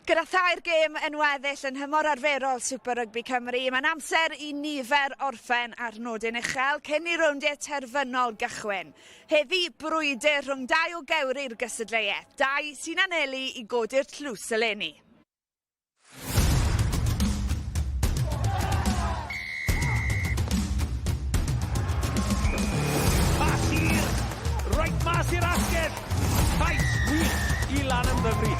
Gyda thair gêm yn weddill yn nhymor arferol Super Rygbi Cymru, mae'n amser i nifer orffen ar nodyn uchel cyn i rowndiau terfynol gychwyn. Heddi, brwydr rhwng dau o gewri'r gystadleuaeth, dau sy'n anelu i godi'r tlws eleni. Pas hir, reit mas i'r asgell. Cais gwych i Lanymddyfri.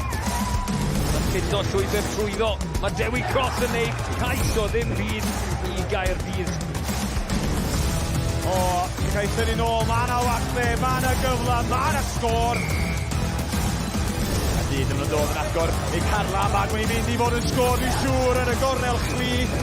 Mae'n ffindo llwybr trwyddo. Mae Dewi Cross yn neud cais o ddim byd i Gaerdydd. O, cais yn un ôl, mae yna walle, mae yna gyfle, mae yna sgôr. A dyd yn dod yn agor i Carla, ac mae'n mynd i fod yn sgôr, dwi'n siŵr, yn y gornel chwith.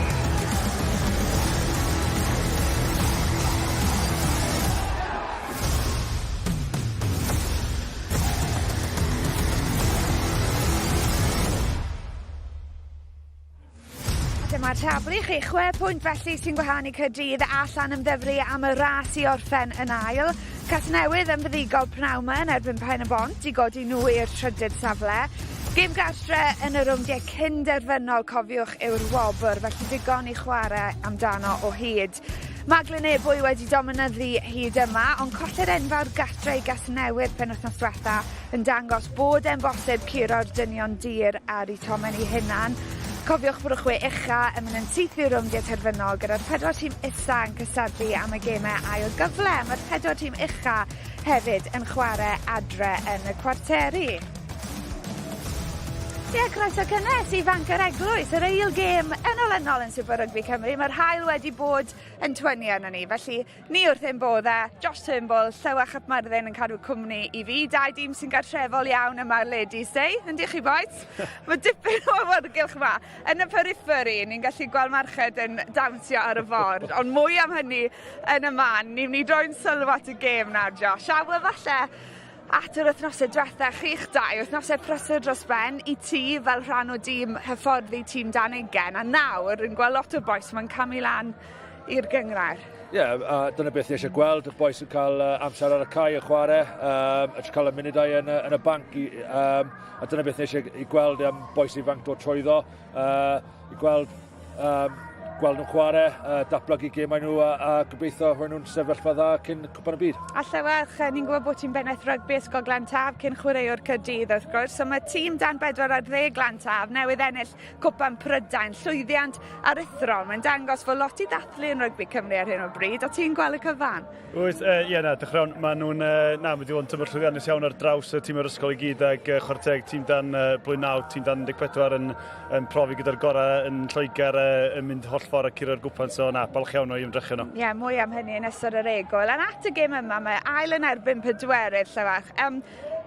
Dyma'r tabl i chi, 6 pwynt felly sy'n gwahanu Caerdydd a Llanymddyfri am y ras i orffen yn ail. Casnewydd yn fuddugol pnawn 'ma yn erbyn Pen y Bont i godi nhw i'r trydydd safle. Gêm gartre yn y rowndiau cyn-derfynol cofiwch yw'r wobr, felly digon i chwarae amdano o hyd. Mae Glynebwy wedi dominyddu hyd yma, ond colled enfawr gartre i Gasnewydd penwythnos diwetha yn dangos bod e'n bosib curo'r dynion dur ar eu tomen eu hunan. Cofiwch bod y chwe ucha yn mynd yn syth i'r rowndiau terfynol gyda'r pedwar tîm isa yn cystadlu am y gemau ail gyfle. Mae'r pedwar tîm ucha hefyd yn chwarae adre yn y cwarteri. Ie, croeso cynnes i Fanc yr Eglwys, yr ail gêm yn olynol yn Super Rugby Cymru. Mae'r haul wedi bod yn twynnu arno ni, felly ni wrth ein boddau. Josh Turnbull, Llywarch ap Myrddin yn cadw cwmni i fi. Dau dîm sy'n gartrefol iawn yma ar Ladies Day, yn chi boys? Mae dipyn o awyrgylch yma. Yn y periphery, ni'n gallu gweld marched yn dawnsio ar y ford, ond mwy am hynny yn y man. Ni'n mynd i droi'n sylw at y gêm nawr, Josh. A wel, falle at yr wythnosau diwetha, chi'ch dau, wythnosau prysur dros ben i ti fel rhan o dîm hyfforddi tîm dan ugen, a nawr yn gweld lot o bois ma'n camu lan i'r gynghrair. Ie, yeah, a dyna beth ni eisiau gweld, y bois yn cael amser ar y cae yn chwarae, a jyst cael y munudau yn, yn y banc, i, um, a dyna beth ni eisiau i gweld am bois ifanc dod trwyddo, i gweld um, gweld nhw'n chwarae, datblygu gemau nhw a, a gobeithio rhoi nhw'n sefyllfa dda cyn Cwpan y Byd. A Llywarch, ni'n gwybod bod ti'n bennaeth rygbi Ysgol Glan Taf cyn chwaraewr Caerdydd wrth gwrs, so mae tîm dan 40 Glan Taf newydd ennill Cwpan Prydain, llwyddiant aruthrol. Mae'n dangos fod lot i ddathlu yn rygbi Cymru ar hyn o bryd, o ti'n gweld y cyfan? Wyt, ie, yeah, na, dechrau, maen nhw'n, uh, na, mae wedi bod yn tymor llwyddiannus iawn ar draws y tîm yr ysgol i gyd ac uh, chwarae teg, tîm dan uh, blwyddyn 9, tîm dan 14 yn, yn profi gyda'r gorau yn Lloegr, uh, yn mynd holl ffordd a curo'r gwpan, so na, balch iawn o'i ymdrechion nhw. Ie, yeah, mwy am hynny yn ystod yr egwyl. A'n at y gêm yma, mae ail yn erbyn pedwerydd, Llywarch. Um,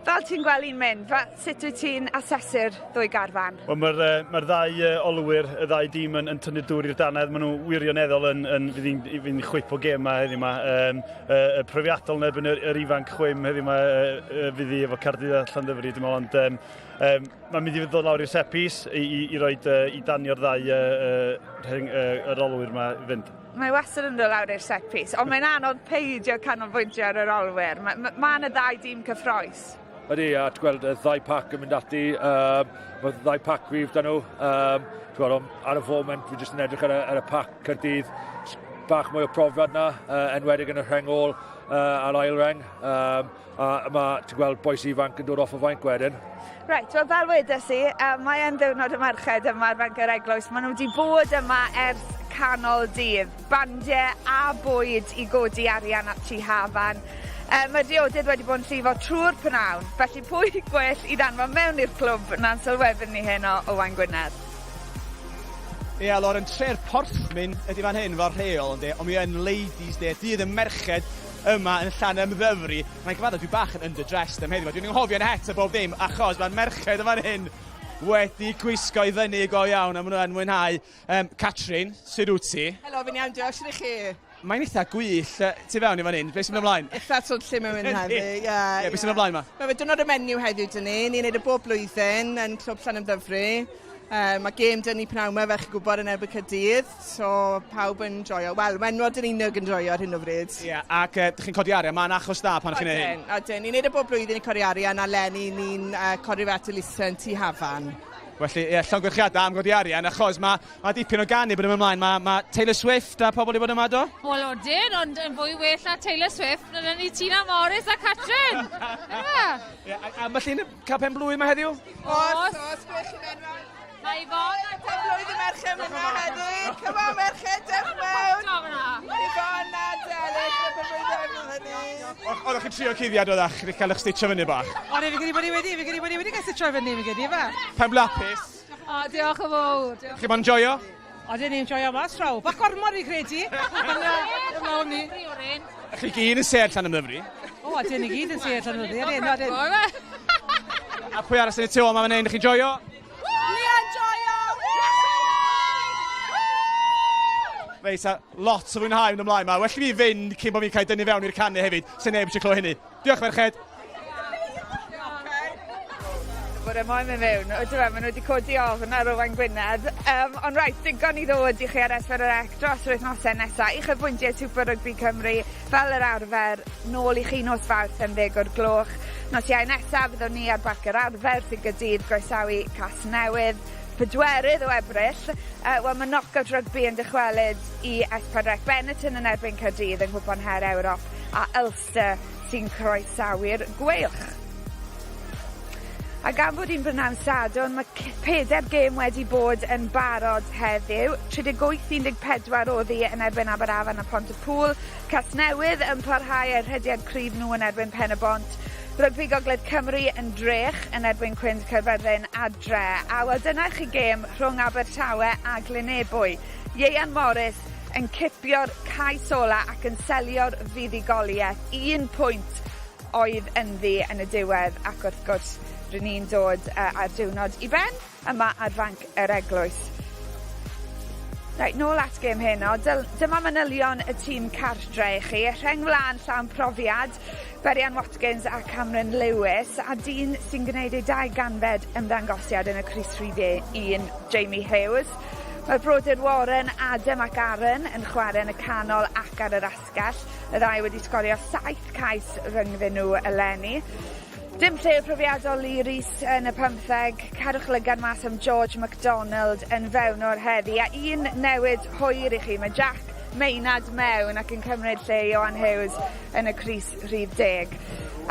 Fel ti'n gweld hi'n mynd, fel, sut wyt ti'n asesu'r ddwy garfan? Wel, mae'r uh, mae ddau uh, olwyr, y ddau dîm yn, yn tynnu dŵr i'r dannedd. Maen nhw wirioneddol yn, yn, fydd hi'n fydd hi'n chwip o gêm yma heddiw yma. Um, uh, y profiadol yn erbyn yr, yr ifanc chwim heddiw yma uh, uh, fydd hi efo Caerdydd a Llandyfri, dwi'n meddwl, ond um, um, mae'n mynd i ddod lawr i'r set piece i, i, i, roed, uh, i danio'r ddau uh, uh, uh, yr olwyr yma i fynd. Mae wastad yn dod lawr i'r set piece, ond mae'n anodd peidio canolbwyntio ar yr olwyr. Mae ma, ma yna ddau dîm cyffroes. Ydy, a ti'n gweld y ddau pac yn mynd ati, um, mae ddau pac gryf da nhw. Um, ti'n gweld, ar y foment, fi jyst yn edrych ar y, ar y pac Caerdydd, bach mwy o profiad na, uh, enwedig yn y rheng ôl uh, a'r ail reng. Um, a mae, ti'n gweld, bois ifanc yn dod off y fainc wedyn. Reit, wel fel wedes i, uh, mae yn ddiwrnod y merched yma ar Fanc yr Eglwys. Maen nhw wedi bod yma ers canol dydd. Bandiau a bwyd i godi arian at Tŷ Hafan. Uh, mae'r diodydd wedi bod yn llifo trwy'r pnawn, felly pwy gwell i ddanfon mewn i'r clwb na'n sylwebydd ni heno, Owain Gwynedd. Ie, yeah, Lauren, tre'r Porthmyn ydy fan hyn fel rheol, ynddi, ond mi yn Ladies Day, dydd y merched yma yn Llanymddyfri. Mae'n gyfadda, dwi bach yn underdressed am heddiw. Dwi'n anghofio'n het a bob dim, achos mae'r merched yn fan hyn wedi gwisgo i fyny go iawn, a maen nhw yn mwynhau. Um, Catrin, sut wyt ti? Helo, fi'n iawn, diolch, sut ych chi? Mae'n eitha gwyll tu fewn i fan hyn. Beth sy'n mynd ymlaen? Eitha twll lle mae'n mynd heddi, ie. Ie, beth sy'n mynd ymlaen ma? Mae fe diwrnod y menyw heddiw dyn ni. Ni'n neud y bob blwyddyn yn Clwb Llanymddyfri. Um, mae gêm dyn ni pnawn yma, fel chi'n gwybod, yn erbyn Caerdydd, so pawb yn joio. Wel, menwod yn unig yn joio ar hyn o bryd. Ie, yeah, ac uh, chi'n codi arian, mae'n achos da pan chi'n neud hyn. Odyn, ni'n neud y bob blwyddyn i codi arian, a leni ni'n uh, codi fe at elusen Tŷ Hafan. Felly, ie, llongyfarchiadau am godi arian, achos mae ma dipyn o ganu bod yn ymlaen. Mae ma Taylor Swift a pobl i bod yma, do? Wel, odyn, ond yn fwy well na Taylor Swift, na ni Tina Morris a Catrin. Ie, yeah, a, a mae llun cael pen blwydd yma heddiw? Os, os, gwych i mewn. Mae Yvonne a Pen blwydd y merched yma heddi. Come on, merched, dewch mewn. Yvonne a Delyth, y pen blwydd heddi. Oeddech chi'n trio cuddiad oeddech, chi cael eich stitcho fyny bach? O, ne, fi credu bod i wedi, fi credu bod i wedi cael stitcho fyny, fi credu, fe. Pen blapus. O, diolch yn fawr. Chi mo'n joio? O, dyn ni'n joio mas draw. Bach gormod fi credu. Ond, ni. Chi gyd yn sêr Llanymddyfri? O, dyn ni gyd yn sêr Llanymddyfri. Ydyn, ydyn. A pwy arall sy'n y tu ôl yma fan hyn? Chi'n joio? Ni yn joio! Reit, a lot o fwynhau yn ymlaen ma. Well i fi fynd cyn bod fi'n cael dynnu fewn i'r canu hefyd, sy'n neb eisiau clywed hynny. Diolch merched. Bod e moyn mynd mewn, ydw e, maen nhw wedi codi ofn ar Owain Gwynedd. Um, ond rhaid, digon i ddod i chi ar S4C dros yr wythnosau nesaf. Uchafbwyntiau Super Rugby Cymru, fel yr arfer, nôl i chi nos Fawrth am 10 o'r gloch. Nos Iau nesaf, byddwn ni ar Barc yr Arfer sy'n Gaerdydd groesawu Casnewydd. Pedwerydd o Ebrill, wel mae Knockout Rugby yn dychwelyd i S4C Benetton yn erbyn Caerdydd yng Nghwpan Her Ewrop a Ulster sy'n croesawu'r Gweilch. A gan fod hi'n brynhawn Sadwrn, mae pedair gêm wedi bod yn barod heddiw. 38-14 oedd hi yn erbyn Aberafan a Pontypool. Casnewydd yn parhau eu rhediad cryf nhw yn erbyn Pen-y-bont. Rygbi Gogledd Cymru yn drech yn erbyn Cwins Caerfyrddin adre. A wel dyna chi gêm rhwng Abertawe a Glynebwy. Ieuan Morris yn cipio'r cais ola ac yn selio'r fuddugoliaeth. Un pwynt oedd ynddi yn y diwedd ac wrth gwrs rydyn ni'n dod ar diwrnod i ben yma ar fanc yr eglwys. Reit, nôl at gêm heno. Dyma manylion y tîm cartre i chi. Rheng flaen llawn profiad, Berian Watkins a Cameron Lewis, a dyn sy'n gwneud ei 200fed ymddangosiad yn y crys rhif 1, Jamie Hughes. Mae'r brodyr Warren, Adam ac Aaron yn chwarae yn y canol ac ar yr asgell. Y ddau wedi sgorio saith cais rhyngddyn nhw eleni. Dim lle profiadol Lee Rees yn y pymtheg. Cadwch lygad mas am George MacDonald yn fewn o'r heddi. A un newid hwyr i chi, mae Jack Maynard mewn ac yn cymryd lle Ioan Hughes yn y crys rhif 10.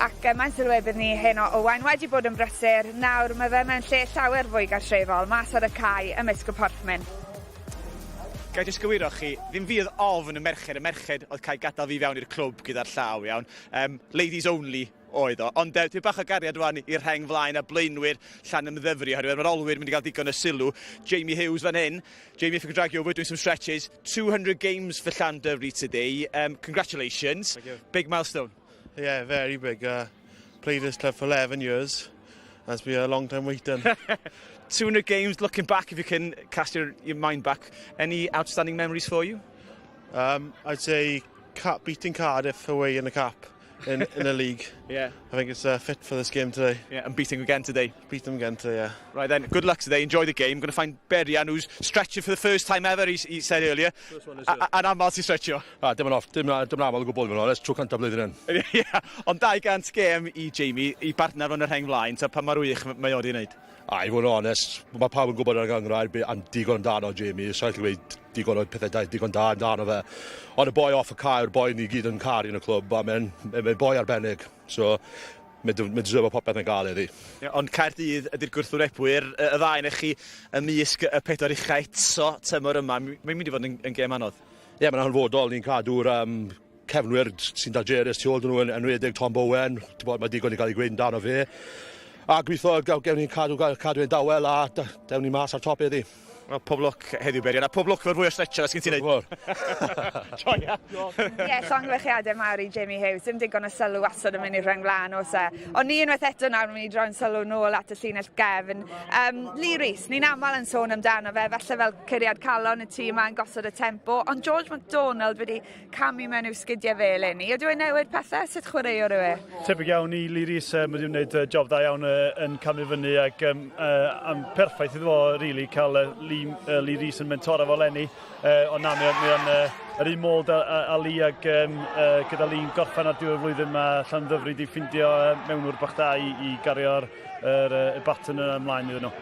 Ac mae'n sylwebydd ni heno Owain wedi bod yn brysur. Nawr mae fe mewn lle llawer fwy gartrefol, mas ar y cae ymysg y porthmyn. Ga i jyst gywiro chi, ddim fi oedd ofn y merched, y merched oedd cael gadael fi fewn i'r clwb gyda'r llaw, iawn. Ladies only oedd o. Ond dwi bach o gariad rwan i'r rheng flaen a blaenwyr Llanymddyfri, oherwydd mae'r olwyr mynd i gael digon o sylw. Jamie Hughes fan hyn. Jamie, if I could drag you over, doing some stretches. 200 games for Llandovery today. Congratulations. Thank you. Big milestone. Yeah, very big. Played this club for 11 years. That's been a long time waiting. 200 games, looking back, if you can cast your mind back, any outstanding memories for you? I'd say beating Cardiff away in the cup in the league. I think it's fit for this game today. Yeah, and beating again today. Beat them again today, yeah. Right then, good luck today. Enjoy the game. I'm going to find Berian, who's stretching for the first time ever, he said earlier. First one, is A aml ti'n stretcho? Ah, dim yn off, dim yn aml o gwbl, yn onest, tro cyntaf blwyddyn hyn. Yeah, ond 200 gêm i Jamie, i bartner yn y rheng flaen, so pa mor wych mae o wedi wneud? A i fod yn onest, mae pawb yn gwybod ar y gynghrair am digon amdano Jamie, so i'n gweud digon o pethau da, digon da amdano fe. Ond y boi off y cae, yw'r boi ni gyd yn caru yn y clwb, a mae'n mae boi arbennig. So, mae'n mae deserve popeth yn gael iddi. Yeah, ond Caerdydd ydy'r gwrthwynebwyr, y ddau yn chi ymysg y pedwar ucha eto tymor yma. Mae'n mynd i fod yn gêm anodd. Ie, yeah, mae'n hanfodol, ni'n cadw'r cefnwyr sy'n dangerous tu ôl dyn nhw yn enwedig Tom Bowen, bod, mae digon i gael ei gweud amdano fe. A gweithio, gewn ni'n cadw ein dawel a dewn ni mas ar top iddi. Wel, pob lwc heddiw, Berian, a pob lwc efo'r fwy o stretcher os gen ti'n neud. Joia. Ie, llongyfarchiadau mawr i Jamie Hughes. Dim digon o sylw wastad yn mynd i'r rheng flaen oes e. Ond ni unwaith eto nawr yn mynd i droi'n sylw nôl at y llinell gefn. Lee Rees, ni'n aml yn sôn amdano fe, falle fel curiad calon y tîm yma'n gosod y tempo, ond George MacDonald wedi camu mewn i'w sgidiau fe eleni. Ydyw e'n newid pethau? Sut chwaraewr yw e? Tebyg iawn i Lee Rees, mae wedi wneud job dda iawn yn camu fyny ac am perffaith iddo fo, really, cael Lee Rees yn mentora fo leni. Ond na, mae o'n yr un mold a Lee ac gyda Lee'n gorffen ar diwedd y flwyddyn mae Llanymddyfri wedi ffindio mewnwr bach da i gario'r y baton yna ymlaen iddyn nhw.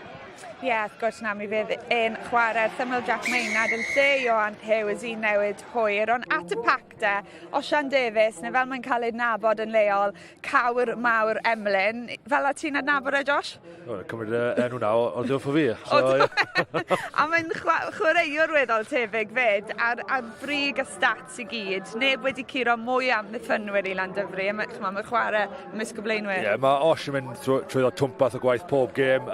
Ie, Ie, yeah, wrth gwrs na, mi fydd e'n chwarae'r Thymol Jack Maynard yn lle Ioan Hughes i newid hwyr. Ond at y pac de, Osian Davies, neu fel mae'n cael ei nabod yn leol, cawr mawr Emlyn. Fel a ti'n adnabod e, Josh? O, cymryd y enw na o diolch o fi. So, a mae'n chwaraewr weddol tebyg fyd, ar brig y stats i gyd. Neb wedi curo mwy am ddiffynwyr i Landyfri, a mae'n ma chwarae ymysg y blaenwyr. Ie, yeah, mae Osh yn mynd trwyddo twmpath o gwaith pob gêm,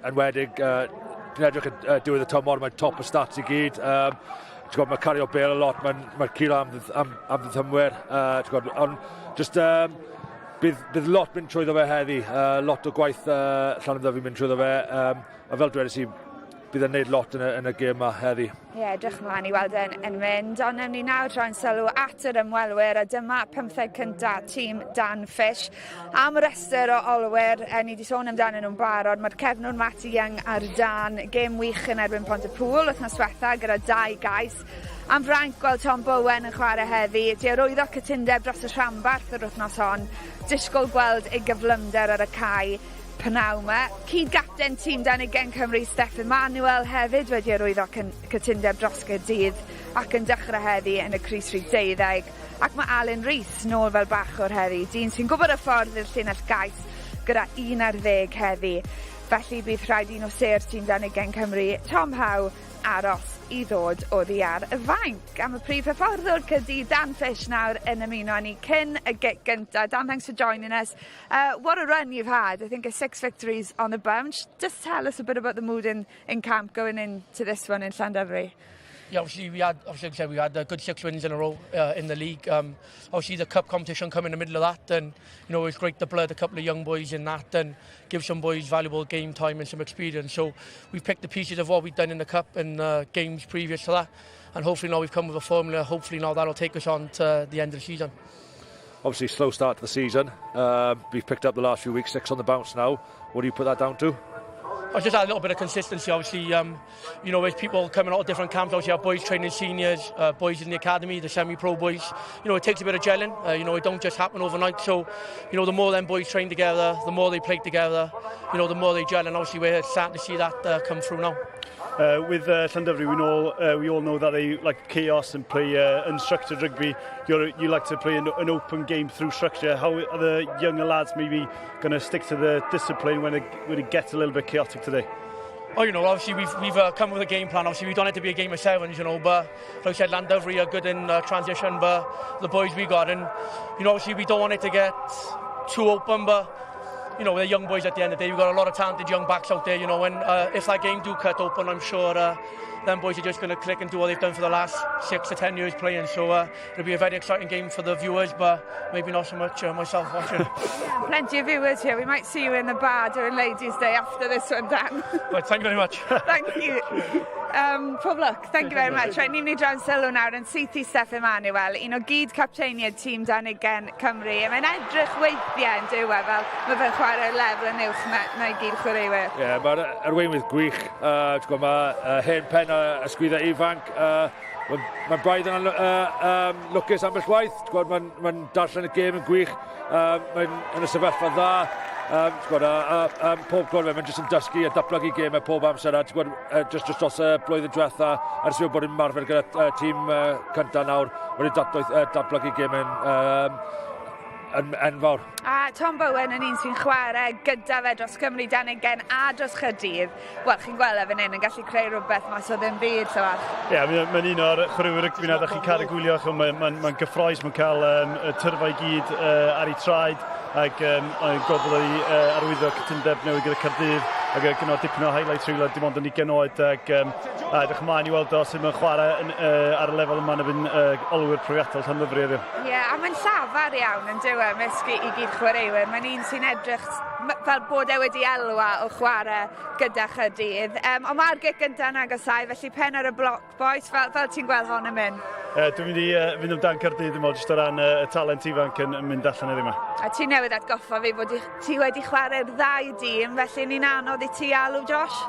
enwedig, dwi'n edrych yn diwedd y tymor, mae'n top y stats i gyd. Ti'n gwybod, mae cario bel a lot, mae'n mae curo am ddiffynwyr. Ti'n gwybod, ond just, bydd lot mynd trwyddo fe heddi, lot o gwaith Llanymddyfri mynd trwyddo fe. A fel dwedais i, bydd e'n neud lot yn y gêm yma heddi. Ie, yeah, edrych mlaen i weld e'n yn mynd. Ond newn ni nawr troi'n sylw at yr ymwelwyr, a dyma 15 cynta tîm Dan Fish. Am restr o olwyr, ni wedi sôn amdanyn nhw'n barod, mae'r cefnwr Matty Young ar dan, gêm wych yn erbyn Pontypool wythnos diwetha gyda dau gais. Am fraint gweld Tom Bowen yn chwarae heddi, di arwyddo cytundeb dros y rhanbarth yr wythnos hon, disgwyl gweld ei gyflymder ar y cae pnawn 'ma. Cyd-gapten tîm dan ugain Cymru Steff Emanuel hefyd wedi arwyddo cytundeb dros Gaerdydd ac yn dechrau heddi yn y crys rhif 12. Ac mae Alun Rees nôl fel bachwr heddi, dyn sy'n gwybod y ffordd i'r llinell gais gyda 11 heddi. Felly bydd rhaid un o sêr tîm dan ugain Cymru, Tom Howe, aros i ddod oddi ar y fainc. Am y prif hyfforddwr Caerdydd, Dan Fish nawr yn ymuno â ni cyn y gic gyntaf. Dan, thanks for joining us. What a run you've had. I think it's 6 victories on the bounce. Just tell us a bit about the mood in camp going into this one in Llandovery. Yeah, obviously we had, obviously like I said, we had a good 6 wins in a row in the league. Obviously the cup competition come in the middle of that, and it was great to blood a couple of young boys in that and give some boys valuable game time and some experience. So we've picked the pieces of what we've done in the cup and games previous to that, and hopefully now we've come with a formula. Hopefully now that'll take us on to the end of the season. Obviously slow start to the season. We've picked up the last few weeks, 6 on the bounce now. What do you put that down to? I just had a little bit of consistency, obviously. There's people coming out of different camps. Obviously, our boys training seniors, boys in the academy, the semi-pro boys. It takes a bit of gelling. It don't just happen overnight. So, the more them boys train together, the more they play together, the more they gel. And obviously, we're starting to see that come through now. With Llandovery, we all know that they like chaos and play unstructured rugby. You like to play an open game through structure. How are the younger lads maybe going to stick to the discipline when it gets a little bit chaotic today? Oh, obviously we've come with a game plan. Obviously, we don't have to be a game of sevens, but like I said, Llandovery are good in transition, but the boys we got, and obviously we don't want it to get too open, but they're young boys at the end of the day. We've got a lot of talented young backs out there, and if that game do cut open, I'm sure them boys are just going to click and do what they've done for the last 6 to 10 years playing. So it'll be a very exciting game for the viewers, but maybe not so much myself watching. Yeah, plenty of viewers here. We might see you in the bar during Ladies' Day after this one, Dan. Right, thank you very much. Thank you. Pob lwc, thank you very much. Right, ni'n mynd i droi'n sylw nawr yn syth i Steff Emanuel, un o gyd capteiniaid tîm dan ugain Cymru. A mae'n edrych weithiau yn dyw e, fel mae fe'n chwarae lefel yn uwch na'i gyd chwaraewyr. Ie, yeah, mae'r arweinydd gwych. Ti'n gwybod, mae hen pen a ysgwyddau ifanc. Mae'n braidd yn lwcus ambell waith. Ti'n gwybod, mae'n darllen y gêm yn gwych. Mae'n yn y sefyllfa dda. Ti'n gwybod, pob gwrdd mae'n jyst yn dysgu a datblygu gêm pob amser. A ti'n gwybod, just dros y blwyddyn diwetha, ers i bod yn marfer gyda tîm cyntaf nawr, wedi datblygu gêm yn enfawr. A Tom Bowen yn un sy'n chwarae gyda fe dros Cymru dan ugain a dros Chaerdydd. Wel, chi'n gweld e fan hyn yn gallu creu rhywbeth mas o ddim byd, Llywarch. Ie, yeah, mae'n un o'r chwaraewyr rygbi na, da chi'n cael y gwylio, mae'n gyffrous, mae'n cael y tyrfa i gyd ar ei traed, ac mae'n gweld bod wedi arwyddo cytundeb newydd gyda Caerdydd, ac gyda dipyn o highlights rhywle, dim ond yn 20 oed, ac edrych ymlaen i weld o sut mae'n chwarae ar y lefel yma yn erbyn olwyr profiadol Llandovery heddiw. Ie, yeah, a mae'n llafar iawn yn dyw e, ymysg i gyd chwaraewyr. Mae'n un sy'n edrych fel bod e wedi elwa o chwarae gyda Chaerdydd. Ond mae'r gic gyntaf yn agosau, felly pen ar y bloc, boys, fel ti'n gweld hon yn mynd? Dwi'n mynd i fynd amdan Caerdydd, dwi'n meddwl, jyst o ran y talent ifanc yn mynd allan heddiw yma. A ti newydd atgoffa fi bod ti wedi chwarae'r ddau dîm, felly ni'n anodd i ti alw, Josh?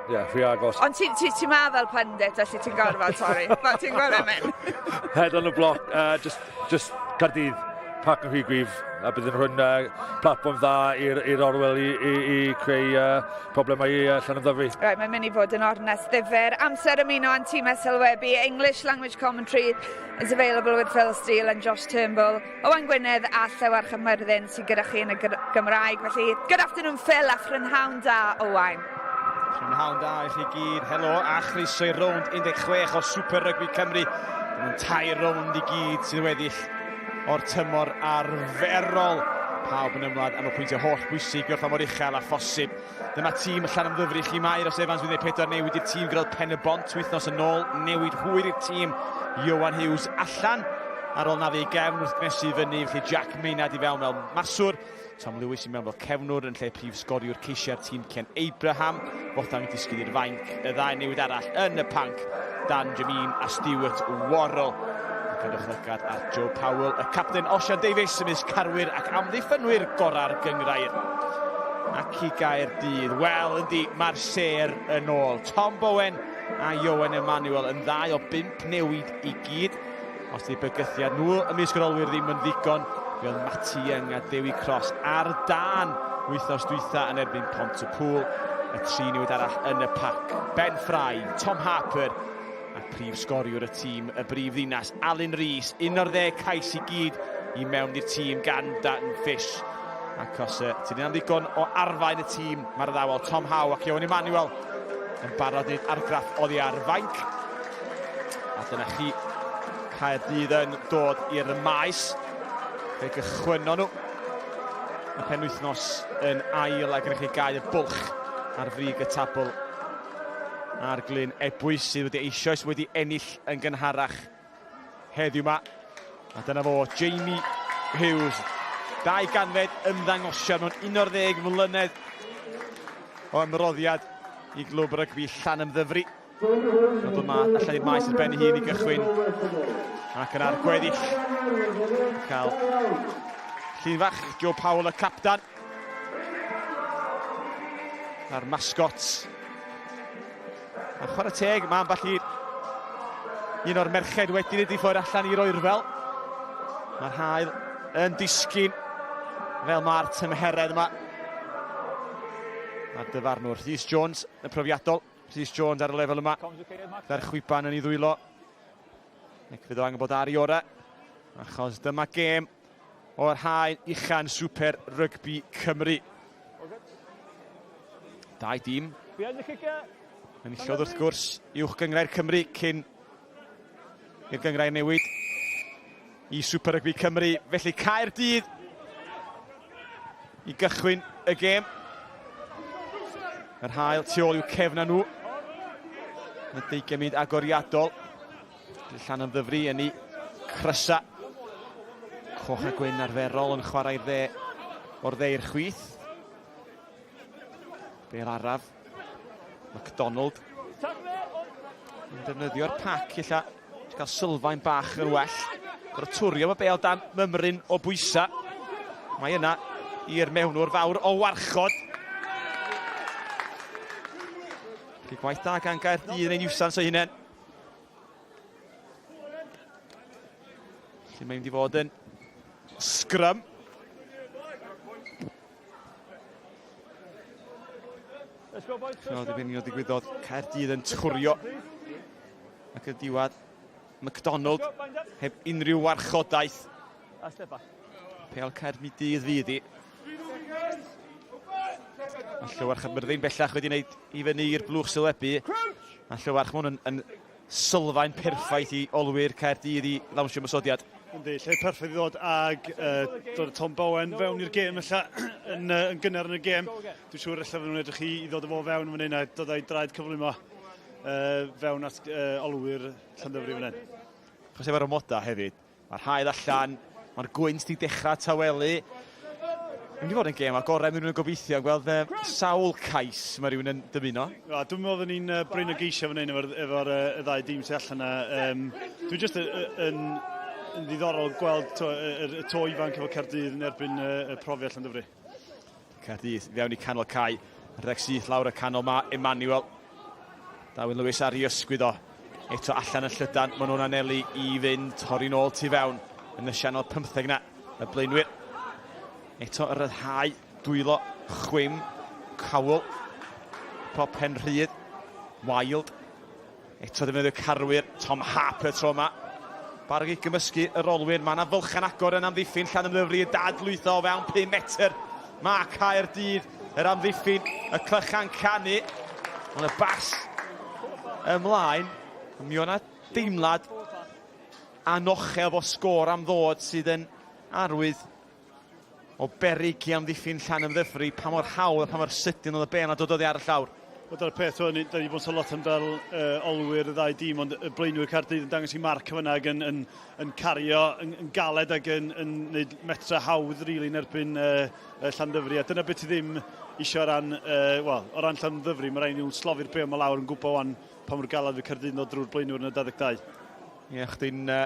Ie, yeah, rhy agos. Ond ti ma fel pundit, felly ti'n gorfod, sorry. Fel ti'n gweld e'n mynd. Head on the block, just Caerdydd. pac yn rhy gryf a bydd yn rhoi uh, platfform dda i'r orwel i, i, i creu uh, problemau i uh, Llanymddyfri. Right, mae'n mynd i fod yn ornest ddifyr. Amser ymuno â'n tîm sylwebu. English language commentary is available with Phil Steele and Josh Turnbull. Owain Gwynedd a Llewarch y Myrddin sydd gyda chi yn y Gymraeg. Felly, good afternoon Phil a phrynhawn da Owain. Prynhawn da i chi gyd. Helo a chroeso i rownd 16 o Super Rugby Cymru. Dim ond tair rownd i gyd sydd weddill o'r tymor arferol. Pawb yn ymladd am y pwyntiau holl bwysig i orffen mor uchel a phosib. Dyma tîm Llanymddyfri chi mae Euros Evans wedi gwneud pedwar newid i'r tîm gyda'r Pen y Bont wythnos yn ôl. Newid hwyr i'r tîm Iowan Hughes allan ar ôl nafu ei gefn wrth gnesu fyny, felly Jack Maynard i fewn fel maswr. Tom Lewis i mewn fel cefnwr yn lle prif sgoriwr ceisiau'r tîm Ken Abraham. Botham yn disgyn i'r fainc. Y ddau newid arall yn y panc, Dan Jamin a Stuart Worrell. A cadwch lygad ar Joe Powell, y capten Osian Davies ymysg carwyr ac amddiffynwyr gorau'r gynghrair. Ac i Gaerdydd, wel yndi, mae'r sêr yn ôl. Tom Bowen a Ioan Emanuel yn ddau o bump newid i gyd. Os di bygythiad nhw ymysg yr olwyr ddim yn ddigon, fe oedd Matty Young a Dewi Cross ar dân wythnos dwytha yn erbyn Pont-y-pŵl. Y tri newid arall yn y pac. Ben Fry, Tom Harper a prif sgoriwr y tîm y brif ddinas, Alun Rees, 11 cais i gyd i mewn i'r tîm gan Dan Fish. Ac os uh, ti'n am ddigon o arfau yn y tîm, mae'r addawol Tom Howe ac Ioan Emanuel yn barod i wneud argraff oddi ar fainc. A dyna chi, Caerdydd yn dod i'r maes. Fe gychwynnon nhw y penwythnos yn ail a gyda chi gau y bwlch ar frig y tabl ar Glyn Ebwys sydd wedi eisoes wedi ennill yn gynharach heddiw yma. A dyna fo, Jamie Hughes. 200 ymddangosiad mewn 11 mlynedd o ymroddiad i glwb rygbi Llanymddyfri. Mae'n dod ma allan i'r maes ar ben ei hun i gychwyn. Ac yna'r gweddill. Cael llun fach, Joe Powell y captan. A'r mascot. A chwarae teg, mae ambell i un o'r merched wedi wneud i ffwrdd allan i'r oerfel. Mae'r hael yn disgyn fel mae'r tymheredd yma. Mae'r dyfarnwr Rhys Jones, y profiadol, Rhys Jones ar y lefel yma. Gyda'r chwiban yn ei ddwylo. Ac fydd o angen bod ar ei orau. Achos dyma gêm o'r haen uchan Super Rugby Cymru. Dau dîm. Enillodd wrth gwrs uwch gynghrair Cymru cyn i'r gynghrair newid i Super Rugby Cymru. Felly Caerdydd i gychwyn y gêm. Yr hael tu ôl i'w cefna nhw. Yn y deugain munud agoriadol. Llanymddyfri yn ei crysa. Coch a gwyn arferol yn chwarae i'r dde o'r dde i'r chwith. Bel araf. MacDonald. Yn defnyddio'r pac illa. Cael sylfaen bach yn well. Gorfod twrio mae bel dan mymryn o bwysa. Mae yna i'r mewnwr fawr o warchod. Felly gwaith da gan Gaerdydd yn ei niwsans o'i hunain. Felly mae'n mynd i fod yn sgrym. Chymod, i fynd ddigwyddodd Caerdydd yn twrio ac y diwedd McDonald heb unrhyw warchodaeth. Pel Caerdydd fydd i. Mae Llywarch ap Myrddin bellach wedi gwneud i fyny i'r blwch sylwebu. A Llywarch mae hwn yn, yn sylfaen perffaith i olwyr Caerdydd i lawnsio ymosodiad. Yndi, lle perffaith i ddod ag uh, dod Tom Bowen fewn i'r gêm ella yn, uh, yn gynnar yn y gêm. Dwi'n siŵr ella fydden nhw'n edrych i, i ddod â fo fewn fan hyn a dod â'i draed cyflym o uh, fewn at uh, olwyr Llandyfri fan hyn. Achos efo'r amodau hefyd, Mae'r haul allan, mae'r gwynt 'di dechrau tawelu. Mae'n mynd i fod yn gêm agored, mae rhywun yn gobeithio gweld uh, sawl cais mae rhywun yn dymuno. Ja, dwi'n meddwl fydden ni'n uh, brin o geisio fan hyn efo'r efo uh, y ddau dîm sy'n allan yna. Um, dwi'n just yn, yn, yn ddiddorol gweld to, y, y, y to ifanc efo Caerdydd yn erbyn uh, y profiad Llandyfri. Caerdydd fewn i canol cae. Rhedeg syth lawr y canol mae Emmanuel. Darwin Lewis ar ei ysgwydd o. Eto allan yn llydan, maen nhw'n anelu i fynd torri nôl tu fewn yn y sianel 15 na. Y blaenwyr. Eto y ryddhau dwylo chwim. Cowell. Prop pen rhydd. Wild. Eto defnyddio carwyr. Tom Harper tro yma. Barod i gymysgu yr olwyn. Mae yna fylchan agor yn amddiffyn Llanymddyfri yn dadlwytho o fewn 5 metr. Mae Caerdydd yr amddiffyn, y clychan canu. Ond y bas ymlaen. Mi o'na deimlad anochel fod sgôr am ddod sydd yn arwydd o beryg i amddiffyn Llanymddyfri, pa mor hawdd a pa mor sydyn oedd y bêl 'na dod oddi ar y llawr. Wel dyna'r peth, t'mo' ni 'dan ni 'di bod yn sôn lot am fel uh, olwyr y ddau dîm, ond y blaenwyr Caerdydd yn dangos i marc fyna ac yn, yn, yn cario yn, yn galed ac yn, yn gwneud metra hawdd rili really, yn erbyn uh, Llandyfri. A dyna beth ti ddim eisiau o ran, uh, well, o ran Llandyfri, mae rhaid nhw'n slofi'r bêl yma lawr yn gwybod wan pa mor galed fydd Caerdydd yn dod drwy'r blaenwyr yn y 22. Ie, yeah, chdi'n uh,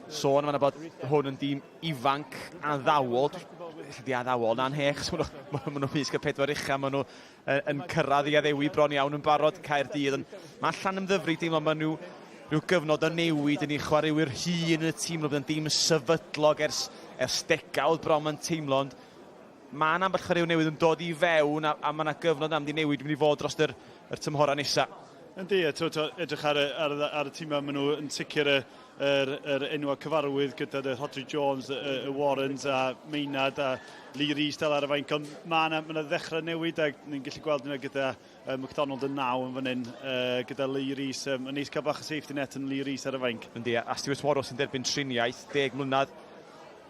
sôn fanna bod hwn yn dîm ifanc addawol, lle di addawol, na'n hech, maen nhw, ma nhw mysg y pedwar ucha, maen nhw yn cyrraedd i addewi bron iawn yn barod Caerdydd. Ond mae Llanymddyfri deimlo maen nhw rhyw gyfnod o newid yn ei chwaraewyr hŷn yn y tîm, nhw bydd yn dîm sefydlog ers, ers degawd bron mae'n teimlo, ond mae yna ambell chwaraewr newydd yn dod i fewn a, a mae yna gyfnod am di newid mynd i fod dros yr, yr tymhorau nesaf. Yndi, a t'o' t'o' edrych ar y ar y ar y timau, maen nhw yn sicr y, yr, yr enwau cyfarwydd gyda y Rhodri Jones, y, y Warrens a Maynard a Lee Rees dal ar y fainc, ond mae yna ma ddechrau newid ac ni'n gallu gweld yna gyda uh, McDonald yn naw yn fan hyn, uh, gyda Lee Rees, um, yn neis cael bach o safety net yn Lee Rees ar y fainc. Yndi, a Stuart Warrow sy'n derbyn triniaeth, 10 mlynedd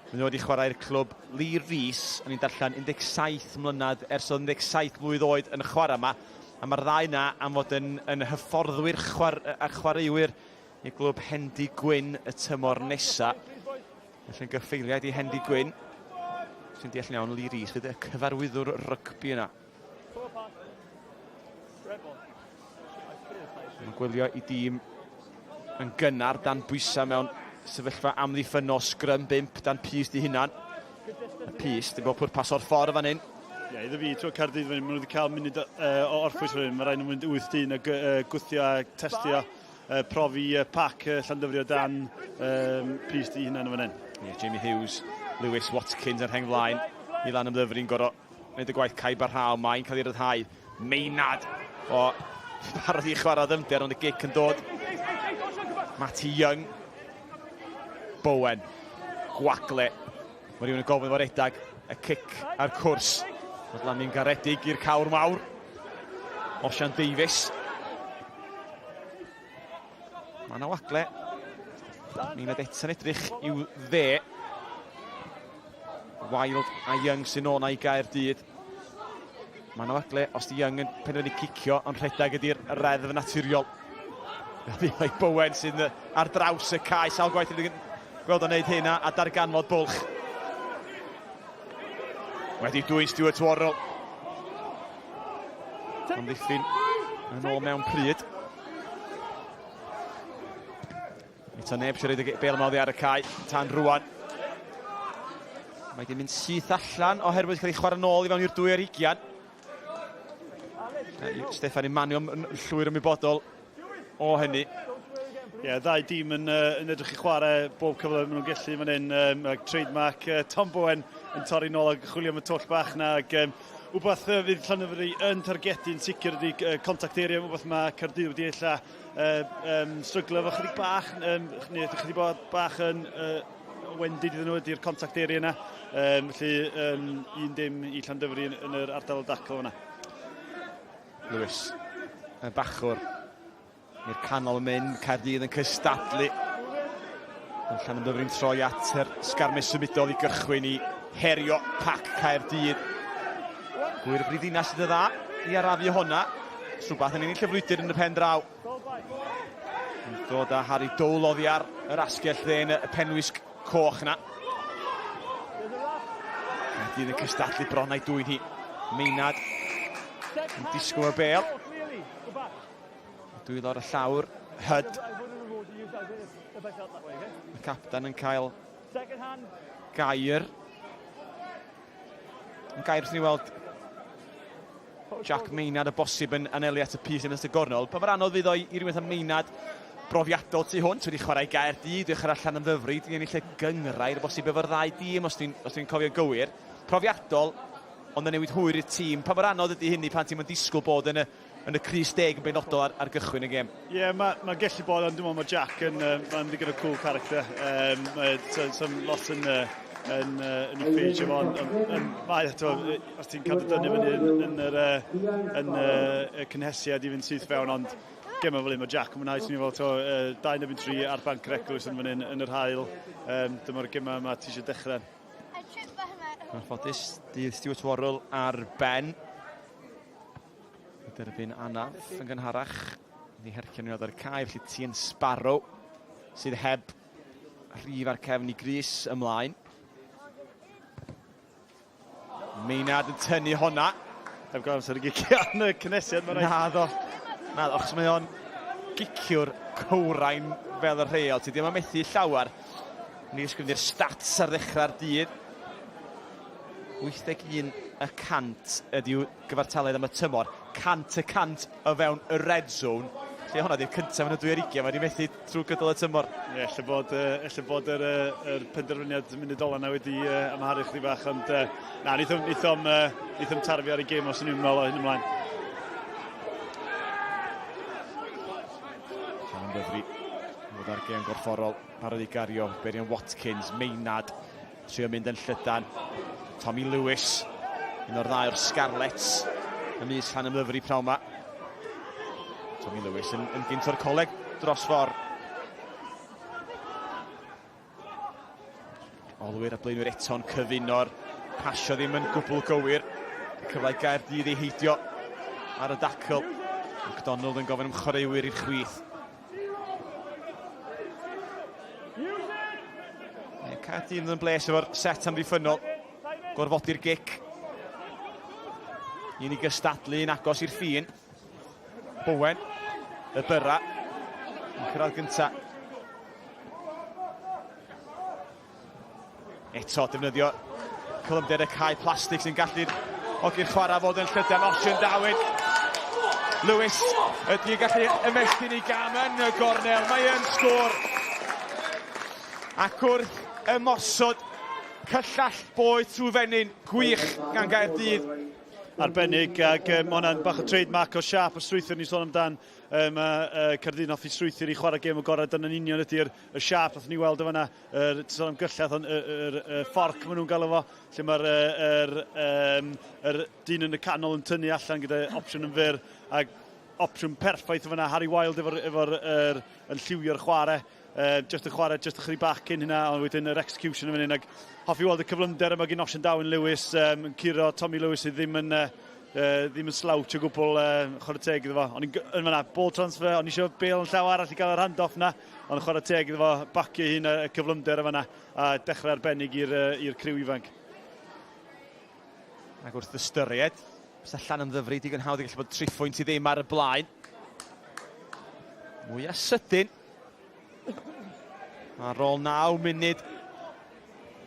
Maen nhw wedi chwarae i'r clwb Lee Rees, o'n i'n darllen 17 mlynedd ers oedd 17 mlwydd oed yn chwarae yma, a mae'r ddau yna am fod yn, yn hyfforddwyr chwar, a chwaraewyr i glwb Hendy Gwyn y tymor nesa. Felly'n gyffeiliad i Hendy Gwyn, sy'n deall yn iawn Lee Rees fydd y cyfarwyddwr rygbi yna. Mae'n gwylio i dîm yn gynnar dan bwysau mewn sefyllfa amddiffynnol sgrym bump dan Pys di hunan. Y Pys, dim bod pwrpas o'r ffordd fan hyn. Ie, yeah, iddo fi, ti'n Caerdydd fan hyn, maen nhw wedi cael munud uh, o orffwys fan hyn, mae rhaid nhw'n mynd 8 dyn a uh, gwthio a testio, uh, profi uh, pac uh, Llandyfri o dan um, Pys di hunan fan hyn. Ie, yeah, Jamie Hughes, Lewis Watkins yn rheng flaen i lan ymddyfri'n gorau Wneud y gwaith caib a rhaw, mae'n cael ei ryddhau. Meinad o barod i chwarae ddyfnder, ond y gic yn dod. Matty Young. Bowen. Gwagle. Mae rhywun yn gofyn fo'r edag. Y cic a'r cwrs. Mae Lanni'n garedig i'r cawr mawr. Osian Davies. Mae yna wagle. Maynard eto'n edrych i'w dde. Wild a Young sy'n ôl na i Gaerdydd. Mae yna wagle os di Young yn penderfynu cicio, ond rhedeg ydy'r reddf naturiol. Mae Bowen sy'n ar draws y cae, sawl gwaith wedi gweld o'n neud hyn a darganfod bwlch. Wedi dwyn Stuart Worrell. Amddiffyn yn ôl mewn pryd. Eto neb sy'n rhaid y bel yma oddi ar y cae tan rwan. Mae wedi mynd syth allan oherwydd cael ei chwarae nôl i fewn i'r dwy ar ugian. Steffan Emmanuel yn llwyr ymwybodol o hynny. Ie, yeah, ddau dîm yn, uh, yn edrych i chwarae bob cyfle maen nhw'n gallu fan hyn. Um, trademark uh, Tom Bowen yn torri nôl ac chwilio am y twll bach na. Ac, um, wbeth uh, fydd Llanymddyfri yn targedu yn sicr ydy uh, contact area, wbeth mae Caerdydd wedi ella uh, um, stryglo efo chydig bach, um, neu chydig bach yn uh, wendid iddyn nhw ydy'r contact area yna. Um, felly, um, un dim i Llandyfri yn, yn yr ardal o dacl yna. Lewis, y bachwr, i'r canol yn mynd, Caerdydd yn cystadlu. Yn Llanymddyfri'n troi at yr sgarmes symudol i gychwyn i herio pac Caerdydd. Gwyr y brifddinas sydd y dda i arafu honna. Rhywbeth yn ennill y frwydr yn y pen draw. Yn dod â Harry Dole oddi ar yr asgell dde yn y penwisg coch na. Caerdydd yn cystadlu bron a'i dwyn hi. Meinad yn disgwyl y bel. Dwylo ar y llawr. Hyd. Y captan yn cael gair. Yn gair wrth ni weld Jack Maynard y bosib yn anelu at y pys yn ystod gornel. Pa mor anodd fydd o i rywun fatha Maynard brofiadol tu hwnt, wedi chwarae i Gaerdydd, wedi chwarae Llanymddyfri, wedi ennill y gynghrair o bosib efo'r ddau dîm, os dwi'n os dwi'n cofio'n gywir. Profiadol, ond yn newid hwyr i'r tîm. Pa mor anodd ydy hynny pan ti'n mynd disgwyl bod yn y, yn y crys deg yn benodol ar, ar gychwyn y gêm? Ie, yeah, mae'n ma gallu bod, ond dwi'n meddwl mae Jack yn, uh, mae'n ddigon o cool character. Um, mae, so, so lot yn, uh, yn, uh, yn ei ffeisio fo, ond on, on, mae eto, os ti'n cadw dynnu fyny yn, yn, yr, uh, yn uh, y cynhesiad i fynd syth fewn, ond gemau fel un, mae Jack yn mwynhau, swn i'n fel, to, uh, 2 neu 3 ar banc yr eglwys yn fan hyn, yn yr haul. Um, dyma'r gemau yma ti eisiau dechrau. Yn ffodus, dydd Stuart Worrell ar ben. Derbyn anaf yn gynharach. Ni hercio ni oedd ar y cae, felly Tien Sparrow sydd heb rhif ar cefn i gris ymlaen. Maynard yn tynnu honna. Heb gael amser i gicio yn y cynhesiad. Naddo. Naddo, achos mae o'n giciwr cywrain fel y rheol. Ti ddim yn methu llawer. Ni ysgrifennu'r stats ar ddechrau'r dydd. 81 y cant ydyw gyfartaledd am y tymor. 100 y cant o fewn y red zone. Lle hwnna di'r cyntaf yn y 2020, mae wedi methu trwy gydol y tymor. Ie, ella bod, uh, ella bod yr, uh, yr penderfyniad munud ola yna wedi uh, amharu chdi bach, ond uh, na, wnaethom, wnaethom, uh, wnaethom tarfu ar y gêm os yn i'n meddwl o hyn ymlaen. Sian Dyfri, fod ar gêm gorfforol, parod i gario, Berian Watkins, Maynard, Trio mynd yn llydan. Tommy Lewis, un o'r ddau o'r Scarlets, ymysg Llanymddyfri pnawn 'ma. Tommy Lewis yn, yn gynt o'r coleg dros ffordd. Olwyr a blaenwyr eto'n cyfuno'r pasio ddim yn gwbl gywir. Cyfle i Gaerdydd ei heidio ar y dacl. McDonald yn gofyn am chwaraewyr i'r chwith. Ie, Caerdydd yn bles efo'r set amddiffynnol. Gorfodi'r gic. Un i gystadlu, un agos i'r ffin. Bowen, y byra. Yn cyrraedd gynta. Eto defnyddio cyflymder y cae plastig sy'n gallu'r hogyn chwarae fod yn llydan. Osian Dawid. Lewis ydy yn gallu ymestyn ei gam yn y gornel. Mae yn sgôr. Ac wrth ymosod cyllall boeth trwy fenyn gwych gan Gaerdydd. Arbennig ac um, mae hwnna'n bach o trademark o siap o strwythur ni'n sôn amdan. Um, uh, Caerdydd yn hoffi strwythur i chwarae gêm o gorau. Dyna'n union ydy'r y siap nath ni weld o fanna. Yr, ti'n sôn am gyllell, ond yr, yr, y fforc maen nhw'n galw fo, lle mae'r yr, um, yr dyn yn y canol yn tynnu allan gyda opsiwn yn fyr, ac opsiwn perffaith o fanna, Harry Wild efo'r efo er, yn lliwio'r chwarae, uh, just y chwarae, just ychydig bach cyn hynna, ond wedyn yr execution yn fan hyn, ac hoffi weld y cyflymder yma gen Osian Darwin Lewis, um, yn curo Tommy Lewis sydd ddim yn, uh, Uh, ddim yn slouch o gwbl, uh, chwarae teg iddo fo. O'n i'n yn fanna, ball transfer, o'n i eisiau bel yn llaw arall i gael yr handoff na, ond chwarae teg iddo fo, bacio hun y cyflymder yn fanna, a dechrau arbennig i'r uh, criw ifanc. Ac wrth ystyried, bysa Llanymddyfri digon hawdd i gallu bod triphwynt i ddim ar y blaen. Mwyaf sydyn. Ar ôl 9 munud,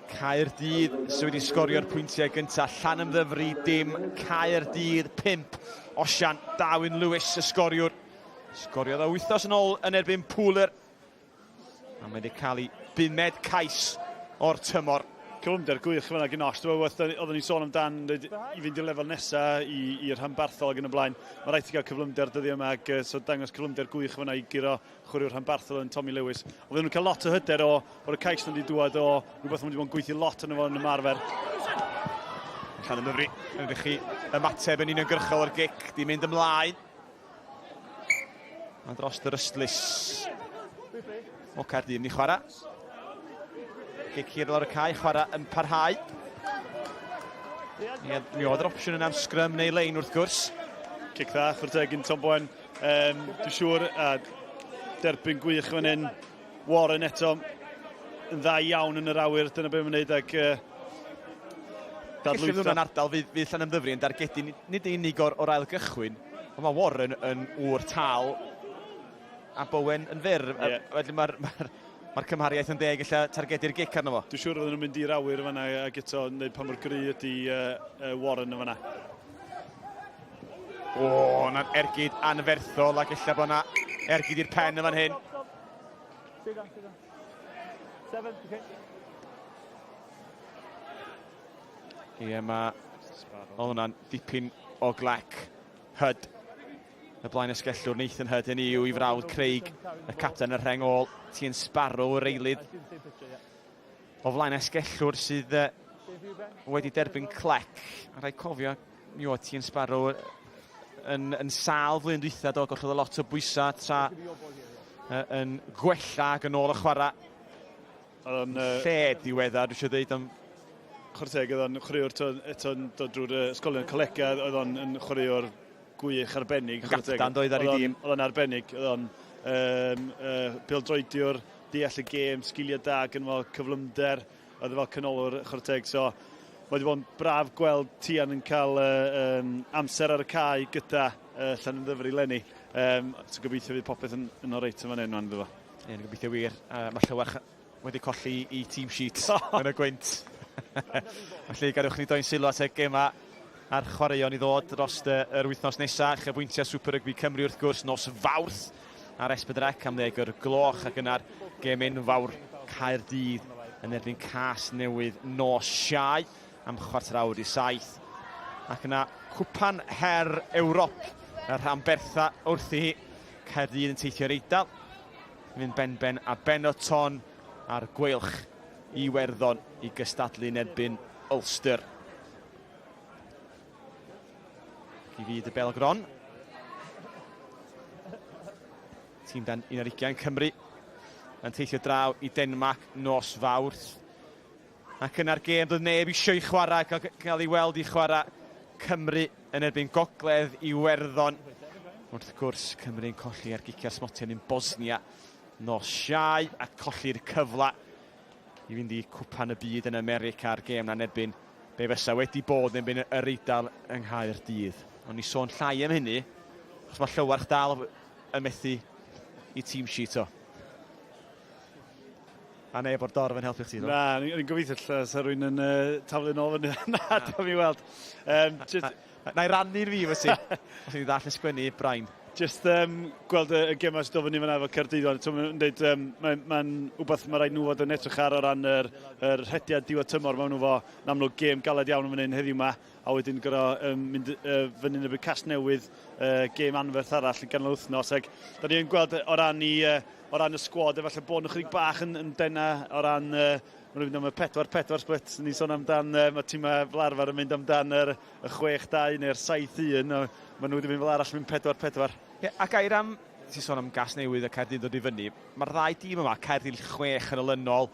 Caerdydd sydd wedi sgorio'r pwyntiau gyntaf. Llanymddyfri dim, Caerdydd 5. Osian Darwin Lewis y sgoriwr. Sgoriodd o wythnos yn ôl yn erbyn Pooler. A mae wedi cael ei bumed cais o'r tymor. Cyflymder gwych fan'na gyn Osh. Dwi'n meddwl oeddwn ni'n sôn amdan i fynd i'r lefel nesaf, i'r rhanbarthol ac yn y blaen. Mae rhaid ti gael cyflymder dyddiau yma, ac so dangos cyflymder gwych fan'na i guro chwaraewr rhanbarthol yn Tommy Lewis. Oedden nhw'n cael lot o hyder o bod y cais nhw wedi dŵad o rhywbeth maen nhw wedi bod yn gweithio lot arno fo yn ymarfer. Llanymddyfri yn ydych chi ymateb yn uniongyrchol o'r gic, di mynd ymlaen. A dros yr ystlys o Caerdydd ni chwarae. Gic hir lawr y cae, chwarae yn parhau. Mi oedd yr opsiwn yna am sgrym neu lein wrth gwrs. Cic dda, chwarae teg yn Tom Bowen. Um, dwi'n siŵr, a derbyn gwych fan hyn. Warren eto yn dda iawn yn yr awyr, dyna beth mae'n wneud ac uh, dadlwytho. Felly hwnna'n ardal fydd, fydd Llanymddyfri yn dargedu nid yn unig o'r, or ail gychwyn, ond mae Warren yn ŵr tal a Bowen yn fyr. Yeah. Felly mae'r ma ma cymhariaeth yn deg ella targedu'r gic arno fo. Dwi'n siŵr oedden nhw'n mynd i'r awyr fanna ac eto wneud pa mor gry ydy uh, uh, Warren yn fanna. O, na'n ergyd anferthol ac ella bod yna ergyd i'r pen yn fan hyn. Stay down, stay down. Seven, okay. Ie, yeah, mae... Oedd hwnna'n dipyn o glec. Hyd. Y blaen esgellwr Nathan Hud yn yw i frawd Craig, y capten y rheng ôl, Tien Sparrow yr eilydd. O flaen esgellwr sydd wedi derbyn clec. A rhaid cofio, mi oedd Tien Sparrow yn, yn sâl flwyddyn dwytha, do, gollodd o lot o bwysau tra yn gwella ac yn ôl y chwarae. Oedd o'n... Uh, Lle diweddar, dwi eisiau dweud am... Chwarae teg, oedd o'n chwaraewr eto'n dod drwy'r ysgolion colegau, oedd o'n yn chwaraewr gwych arbennig. Gaptan doedd ar ei dîm. Oedd o'n arbennig, oedd o'n um, pêl-droediwr, deall y gêm, sgiliau da, gynno fo cyflymder, oedd e fel canolwr chwarae teg. So, mae wedi bod yn braf gweld Tian yn cael uh, um, amser ar y cae gyda uh, Llanymddyfri leni. Um, so gobeithio fydd popeth yn, yn oreit yn fan hyn iddo fo. Ie, ni'n gobeithio wir. Uh, mae Llywarch wedi colli i team sheet yn y gwynt. Felly gadewch ni doi'n sylw at y gemau a'r chwaraeon i ddod dros yr wythnos nesaf. Uchafbwyntiau Super Rugby Cymru wrth gwrs nos Fawrth ar S4C am ddeg o'r gloch ac yna'r gêm enfawr Caerdydd yn erbyn Cas Newydd nos Iau am chwarter awr i saith. Ac yna Cwpan Her Ewrop, y rhan bertha wrthi hi. Caerdydd yn teithio i'r Eidal, yn mynd benben a Benetton a'r Gweilch i Iwerddon i gystadlu yn erbyn Ulster. Ac i fyd y Belgron. Tîm dan 21 Cymru yn teithio draw i Denmark nos Fawrth. Ac yna'r gêm doedd neb eisiau i chwarae, cael, cael ei weld i chwarae Cymru yn erbyn Gogledd Iwerddon. Wrth gwrs, Cymru'n colli ar giciau smotyn yn Bosnia nos Iau a colli'r cyfle i fynd i Cwpan y Byd yn America a'r gêm na'n erbyn be fysa wedi bod yn erbyn yr Eidal yng Nghaerdydd. Ond ni sôn llai am hynny, achos mae Llywarch dal yn methu i team sheet o. A neb o'r dorf yn helpu chdi, do? Na, ni'n gobeithio lle sa rhywun yn uh, taflu nôl fyny. Na, dwi'n i weld. Um, just... Na i rannu'r fi, fysi. Os ni'n ddall yn sgwennu, Brian. Just um, gweld y, y gemau sydd dod fyny fyna efo Caerdydd. Mae'n dweud, um, mae'n ma wbeth mae rhaid nhw fod yn edrych ar o ran yr, yr rhediad diwedd tymor. Mae nhw fo, yn amlwg, gêm galed iawn yn fan hyn heddiw yma. A wedyn gorau um, mynd uh, fyny yn y Casnewydd, uh, gêm anferth arall yn ganol wythnos. Ac da ni'n gweld o ran i... Uh, o ran y sgwad, efallai bod nhw chydig bach yn, yn dena o ran... Uh, maen nhw'n mynd am y 4-4 split, ni'n sôn amdan, uh, mae tîmau fel arfer yn mynd amdan yr, y 6-2 neu'r 7-1, a maen nhw wedi mynd fel arall yn mynd 4-4. Ie, ac air am, ti'n sôn am Gasnewydd a Caerdydd dod i fyny, mae'r ddau dîm yma, Caerdydd 6 yn olynol,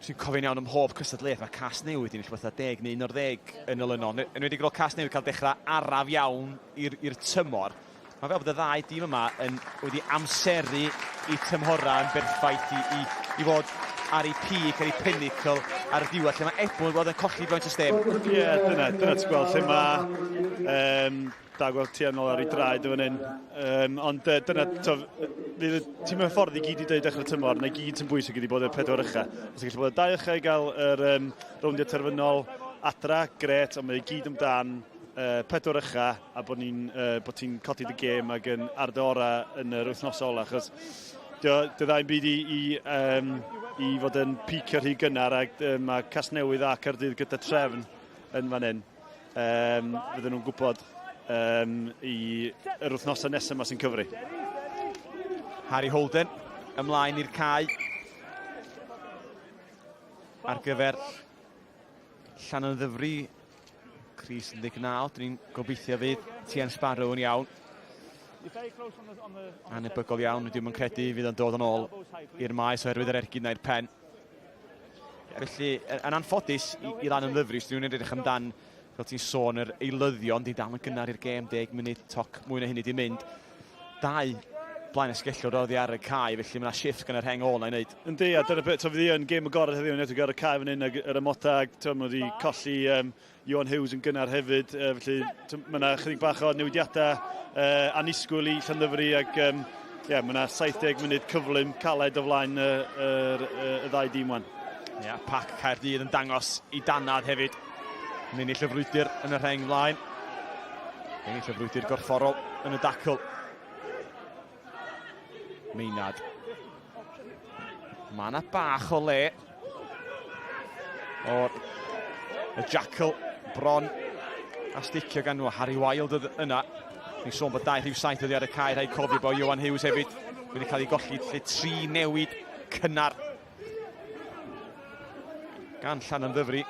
sy'n cofio'n iawn ym mhob cystadleuaeth, mae Casnewydd yn ennill fatha 10 neu 11 yn olynol. Yn enwedig ar ôl Casnewydd cael dechrau araf iawn i'r tymor. Mae fel bod y ddau dîm yma yn wedi amseru eu tymhorau yn berffaith i, i, i fod ar ei peak, ar ei pinnacle ar y diwedd, lle mae Ebwy wedi bod yn colli faint o stêm. Ie, yeah, dyna, dyna ti'n gweld lle mae um, da gweld ti yn ôl ar ei draed o fan hyn. Um, ond uh, dyna, to, fydd y tîm hyfforddi gyd i dweud dechrau tymor, na gyd sy'n bwysig ydy bod y pedwar ucha. Os ti'n gallu bod y dau ucha i gael yr um, rowndiau terfynol adra, gret, ond mae i gyd amdan uh, pedwar ucha a bod ni'n uh, bod ti'n codi dy gêm ac yn ar dy orau yn yr wythnos ola, achos dio, dio dda i'n byd i, i, um, i fod yn picio rhy gynnar ac um, mae Casnewydd a Caerdydd gyda trefn yn fan hyn. Um, fydden nhw'n gwybod um, i yr wythnosau nesaf yma sy'n cyfri. Harry Holden ymlaen i'r cae ar gyfer Llanymddyfri, Cris 19, dyn ni'n gobeithio fydd Tian Sparrow yn iawn. Anebygol iawn, dwi'n yn credu fydd o'n dod yn ôl i'r maes oherwydd yr ergyd na'r pen. Felly, yn anffodus i, i Lanymddyfri, os dwi'n edrych amdan, fel ti'n sôn, yr eilyddion, di dal yn gynnar i'r gêm, 10 munud toc mwy na hynny di mynd. Dau blaen esgellwr oddi ar y cae, felly mae yna shift gan y rheng ôl na'i wneud. Yndi, a dyna beth, so fydd hi yn gêm agored heddiw, yn edrych ar y cae fan hyn, ag yr amodau, ag ti'n wedi colli um, Iwan Hughes yn gynnar hefyd, uh, felly mae yna chydig bach o newidiadau uh, annisgwyl i Llandyfri, ac um, yeah, mae yna 70 munud cyflym caled o flaen y, y, y, y ddau dîm wan. Ia, yeah, pac Caerdydd yn dangos i danad hefyd. Yn ennill y frwydr yn y rheng flaen. Ennill y frwydr gorfforol yn y dacl. Meinad. Mae yna bach o le o'r y Jackal bron a sticio gan nhw. Harry Wild oedd yna. Ni'n sôn bod dau rhif saith oddi ar y cae, rhaid cofio bod Iwan Hughes hefyd wedi cael ei golli lle tri newid cynnar gan Llanymddyfri.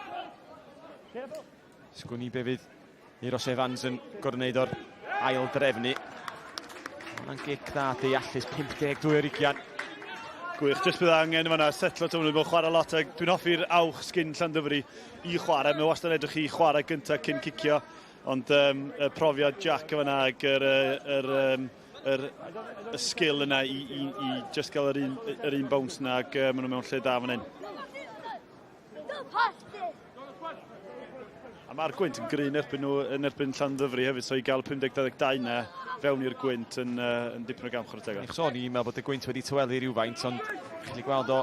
Sgwn i be fydd Euros Evans yn gorfod wneud o'r ail drefnu. Hwna'n gic dda, deallus, 52 ar ugian. Gwych, jyst bydd angen yma setlo to, nhw'n chwarae lot, a dwi'n hoffi'r awch sgyn Llandyfri i chwarae, mae wastad yn edrych i chwarae gyntaf cyn cicio, ond um, y profiad Jack yma ag yr, yr, um, yr, y sgil yna i, i, i just gael yr un, yr un bounce yna ac uh, maen nhw mewn lle da fan hyn. A mae'r gwynt yn gry'n erbyn nhw yn erbyn Llandyfri hefyd, so i gael 50-22 na fewn i'r gwynt yn, uh, yn dipyn o gamp chwarae teg. Sôn i'n meddwl bod y gwynt wedi tawelu rhywfaint, ond chi'n gweld o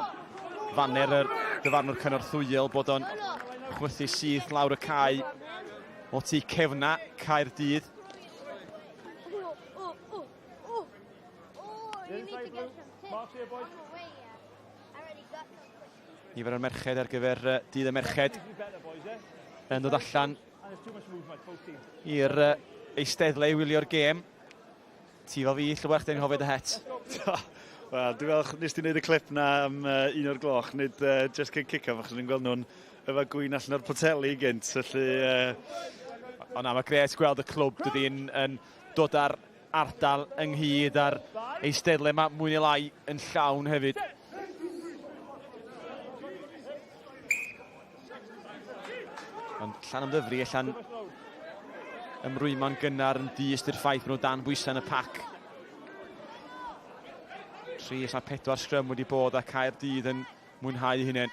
faner yr dyfarnwr cynorthwyol bod o'n chwythu syth lawr y cae o tu cefna Caerdydd. Nifer o'r merched ar gyfer dydd y merched yn dod allan i'r eisteddle i wylio'r gêm. Ti fel fi, Llywarch, dyn ni'n hoffi dy het. Wel, dwi'n meddwl nes ti wneud y clip na am uh, un o'r gloch, nid uh, just cyn kick-off, achos ni'n gweld nhw'n efo gwyn allan o'r poteli gynt, felly... Uh... O na, mae gret gweld y clwb dydy yn, yn dod ar ardal ynghyd a'r eisteddle yma mwy neu lai yn llawn hefyd. Ond Llanymddyfri allan ymrwymo'n gynnar yn dyst i'r ffaith bod nhw dan bwysau yn y pac. 3 a 4 sgrym wedi bod a Caerdydd yn mwynhau hunain.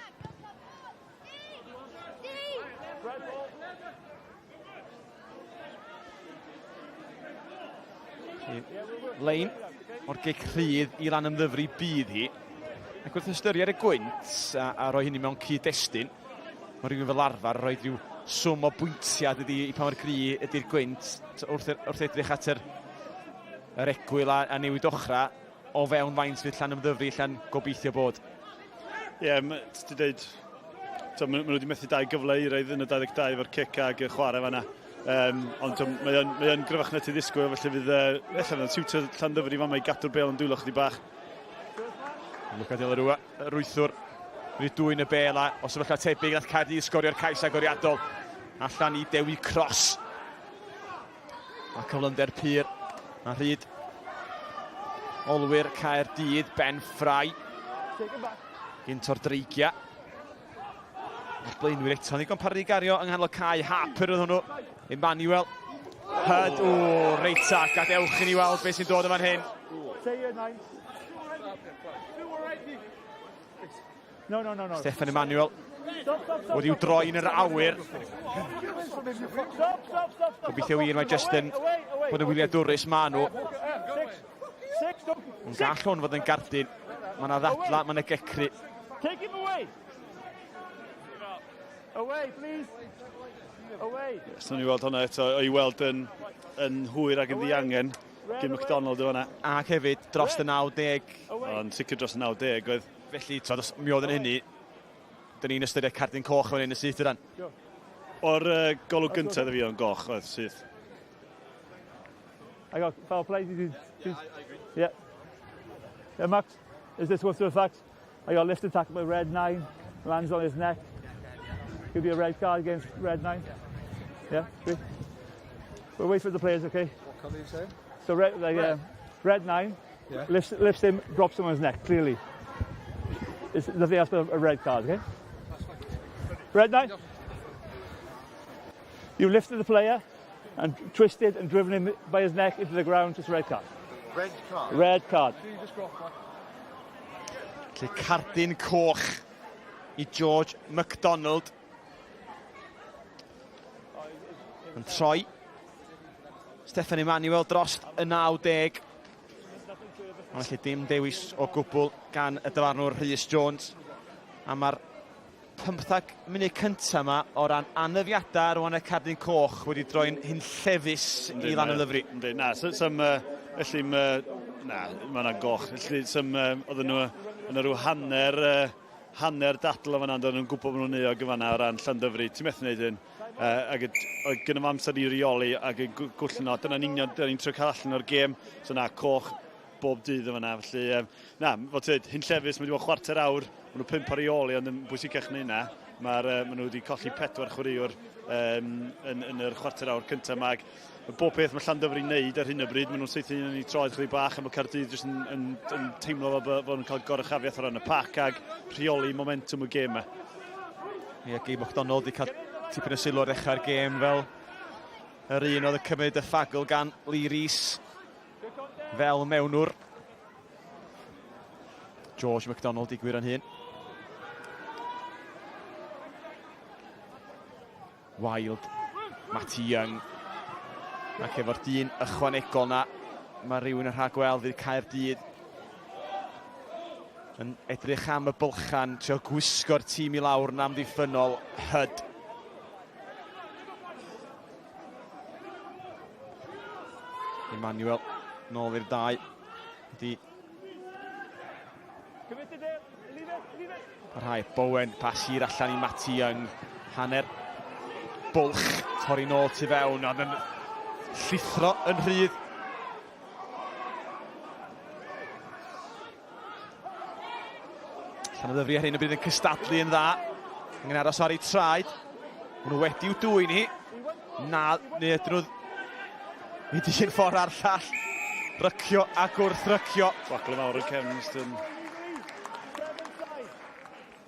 Lein o'r gic rhydd i lan ymddyfru bydd hi. Ac wrth ystyried y gwynt a, a rhoi hynny mewn cyd-destun, mae rhywun fel arfer rhoi rhyw swm o bwyntiad ydi i pa mor gry ydy'r gwynt wrth, wrth edrych at yr, yr egwyl a, a newid ochrau o fewn faint fydd Llanymddyfri allan gobeithio bod. Ie, yeah, ti dweud, maen nhw wedi methu dau gyfle i roedd yn y 22 efo'r cic ag y chwarae fanna. Um, ond mae o'n, mae o'n gryfach na ti ddisgwyl, felly fydd, uh, ella fydd o'n siwtio Llandyfri fama i gadw'r bel yn dwylo chydig bach. Luca De La Rua, yr wythwr, wedi dwyn y bel a o sefyllfa tebyg nath Caerdydd sgorio'r cais agoriadol allan i Dewi Cross. Mae cyflymder pur a rhyd olwyr Caerdydd, Ben Fry. Gynt o'r dreigiau. Mae'r blaenwyr eto yn ddigon parod i gario yng nghanol cae. Harper oedd hwnnw. Emmanuel. Hyd. O, reit ta. Gadewch i ni weld beth sy'n dod yn fan hyn. No, no, no, no. Steffan Emmanuel wedi'w droi yn yr awyr. Gobeithio wir mae Justin bod yn wyliadwrus ma nhw. Ond gall hwn fod yn gardyn. Mae yna ddadla, mae yna gecru. Take him away! Away, please! Away! Yes, ni weld hwnna eto, o'i weld yn, yn hwyr ac yn ddiangen. Gyn McDonald yw hwnna. Ac hefyd dros y 90. Ond sicr dros y 90 oedd. Felly, twod, os mi oedd yn hynny, dyn ni'n ystyried cardyn coch fan hyn yn syth ydan. O'r uh, golwg gyntaf iddo fi o'n goch oedd syth. I got foul play. Did you, did, yeah. Yeah, Max, is this what's the fact? I got lifted tackle by red nine, lands on his neck. Could be a red card against red nine. Yeah, three. We'll wait for the players, okay? What colour are you saying? So red, like, red. Red nine, yeah. lifts, lifts him, drops him on his neck, clearly. It's nothing else but a red card, okay? Red nine. You lifted the player and twisted and driven him by his neck into the ground. It's a red card. Red card? Red card. Felly cardyn coch i George MacDonald. Yn troi Steffan Emmanuel dros y 90. Ond felly dim dewis o gwbl gan y dyfarnwr Rhys Jones. A mae'r 15 munud cyntaf yma o ran anafiadau rwan y cardyn coch wedi droi'n hunllefus i Lanymddyfri. Yndi, na, sym, uh, felly, uh, na, mae yna goch. Felly, sym, uh, oedden nhw Yna rhyw hanner, uh, hanner dadl o fanna, ond nhw'n gwybod bod nhw'n euog yn fanna o ran Llandyfri. Ti'n methu wneud hyn. Uh, ac oedd gynnu amser i reoli ac yn gwllyn o. Dyna'n union, dyna ni'n trio cael allan o'r gêm. So na, coch bob dydd yn fanna. Felly, um, na, fel ti'n dweud, hunllefus, mae wedi bod chwarter awr, maen nhw pump ar ei ôl i, ond yn bwysicach na hynna, mae'r, uh, maen nhw wedi colli pedwar chwaraewr um, yn, yn yr chwarter awr cyntaf yma. Ac bob peth mae Llandyfri'n neud ar hyn o bryd, maen nhw'n saethu yn ei troed chydig bach, a mae Caerdydd jyst yn, yn, yn teimlo fel bod nhw'n cael goruchafiaeth o ran y pac ac rheoli momentum y gêm yma. Ie, Gabe McDonald wedi cael tipyn o sylw ar ddechrau'r gêm fel yr un oedd yn cymryd y ffagl gan Lee Rees fel mewnwr. George McDonald i gwir yn hun. Wild, Matty Young. Ac efo'r dyn ychwanegol na, mae rhywun yn rhagweld fydd Caerdydd yn edrych am y bylchan, trio gwisgo'r tîm i lawr yn amddiffynnol, hyd. Emmanuel nôl i'r dau. Di Parhau Bowen, pas hir allan i Matty Young. Hanner bwlch, torri nôl tu fewn, ond yn llithro yn rhydd. Llanymddyfri ar hyn o bryd yn cystadlu yn dda. Angen aros ar ei traed. Maen nhw wedi'w dwyn hi. Na, neu ydyn nhw mynd un ffordd a'r llall. Rycio a gwrth-rycio. Gwagle mawr yn cefn, jyst yn...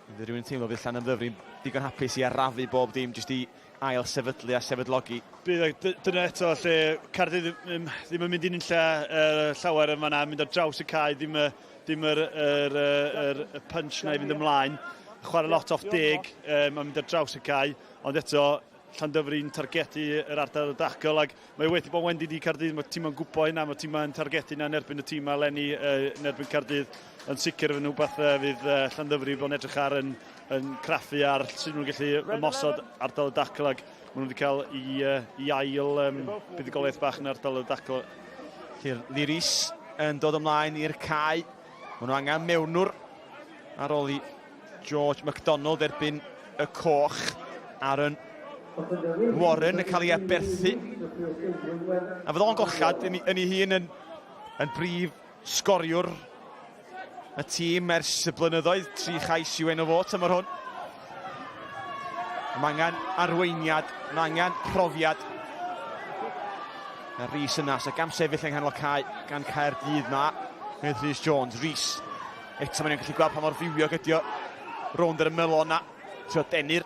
Fydd rhywun yn teimlo fydd Llanymddyfri'n digon hapus i arafu bob dim jyst i ail sefydlu a sefydlogi. Bydd, dyna eto lle Caerdydd ddim, ddim yn mynd i unlle uh, llawer yn fanna, mynd ar draws y cae, ddim, y, ddim yr, yr, yr, yr, y punch na i fynd ymlaen. Chwarae lot off deg, um, a mynd ar draws y cae, ond eto Llandyfri'n targedu yr ardal y dacl ac mae wedi bod wendid i Caerdydd, mae tîm yn gwybod hynna, mae tîm yn targedu hynna yn erbyn y tîm eleni uh, yn erbyn Caerdydd yn sicr yn rhywbeth uh, fydd uh, Llandyfri bod yn edrych ar yn, yn craffu ar sut nhw'n gallu ymosod ardal y dacl ac maen nhw wedi cael i, uh, i ail um, buddugoliaeth bach yn ardal y dacl. Llyr Liris yn dod ymlaen i'r cae. Maen nhw angen mewnwr ar ôl i George MacDonald erbyn y coch. Aaron Warren yn cael ei aberthu. A fydd o'n gollad yn, yn ei hun yn, yn brif sgoriwr y tîm ers y blynyddoedd. Tri chais i'w enw fo tymor hwn. Mae angen arweiniad, mae angen profiad. A Rhys yna, so gam sefyll yng nghanol cae gan Caerdydd na. Gwneud Rhys Jones, Rhys Eto mae'n gallu gweld pa mor fywiog ydi o rownd yr ymylon na. Trio denu'r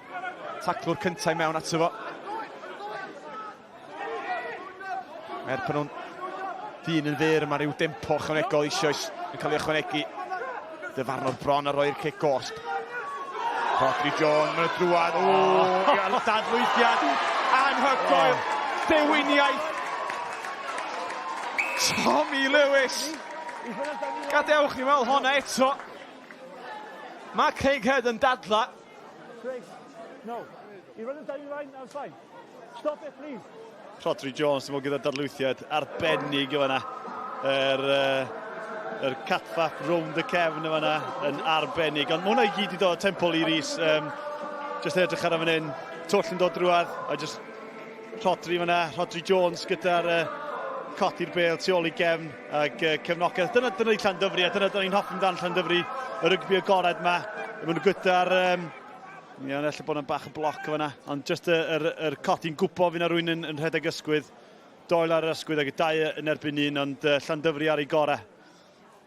taclwr cyntaf i mewn ato fo. Er pan nhw'n dyn yn fyr, mae rhyw dempo ychwanegol eisoes yn cael ei ychwanegu. Dyfarnwr bron a roi'r cic gosb. Rodri John, mae'n drwad. O, oh, dadlwythiad anhygoel. Dewiniaeth. Tommy Lewis. Gadewch i weld honna eto. Mae Craig Head yn dadla. Craig, no. You run the line, that's fine. Stop it, please. Rhodri Jones, dwi'n meddwl gyda dadlwythiad arbennig o fanna. Yr, uh, yr catfap rownd y cefn o fanna yn arbennig. Ond mae hwnna i gyd i dod o temple i Rhys. Um, just edrych ar fan hyn, twll yn dod drwad, a just Rhodri fanna, Rhodri Jones gyda'r uh, codi'r bel tu ôl i gefn ac uh, cefnogaeth. Dyna, dyna i Llandyfri, a dyna dyna ni'n hoffi amdano Llandyfri, y rygbi agored yma. Maen nhw gyda'r... Um, Ie, ond ella bod yna bach o bloc fanna. Ond just yr, yr, yr codi'n gwbo fi na rwy'n yn, yn rhedeg ysgwydd. Doyle ar yr ysgwydd ac y dau yn erbyn un, ond uh, Llandyfri ar ei gorau.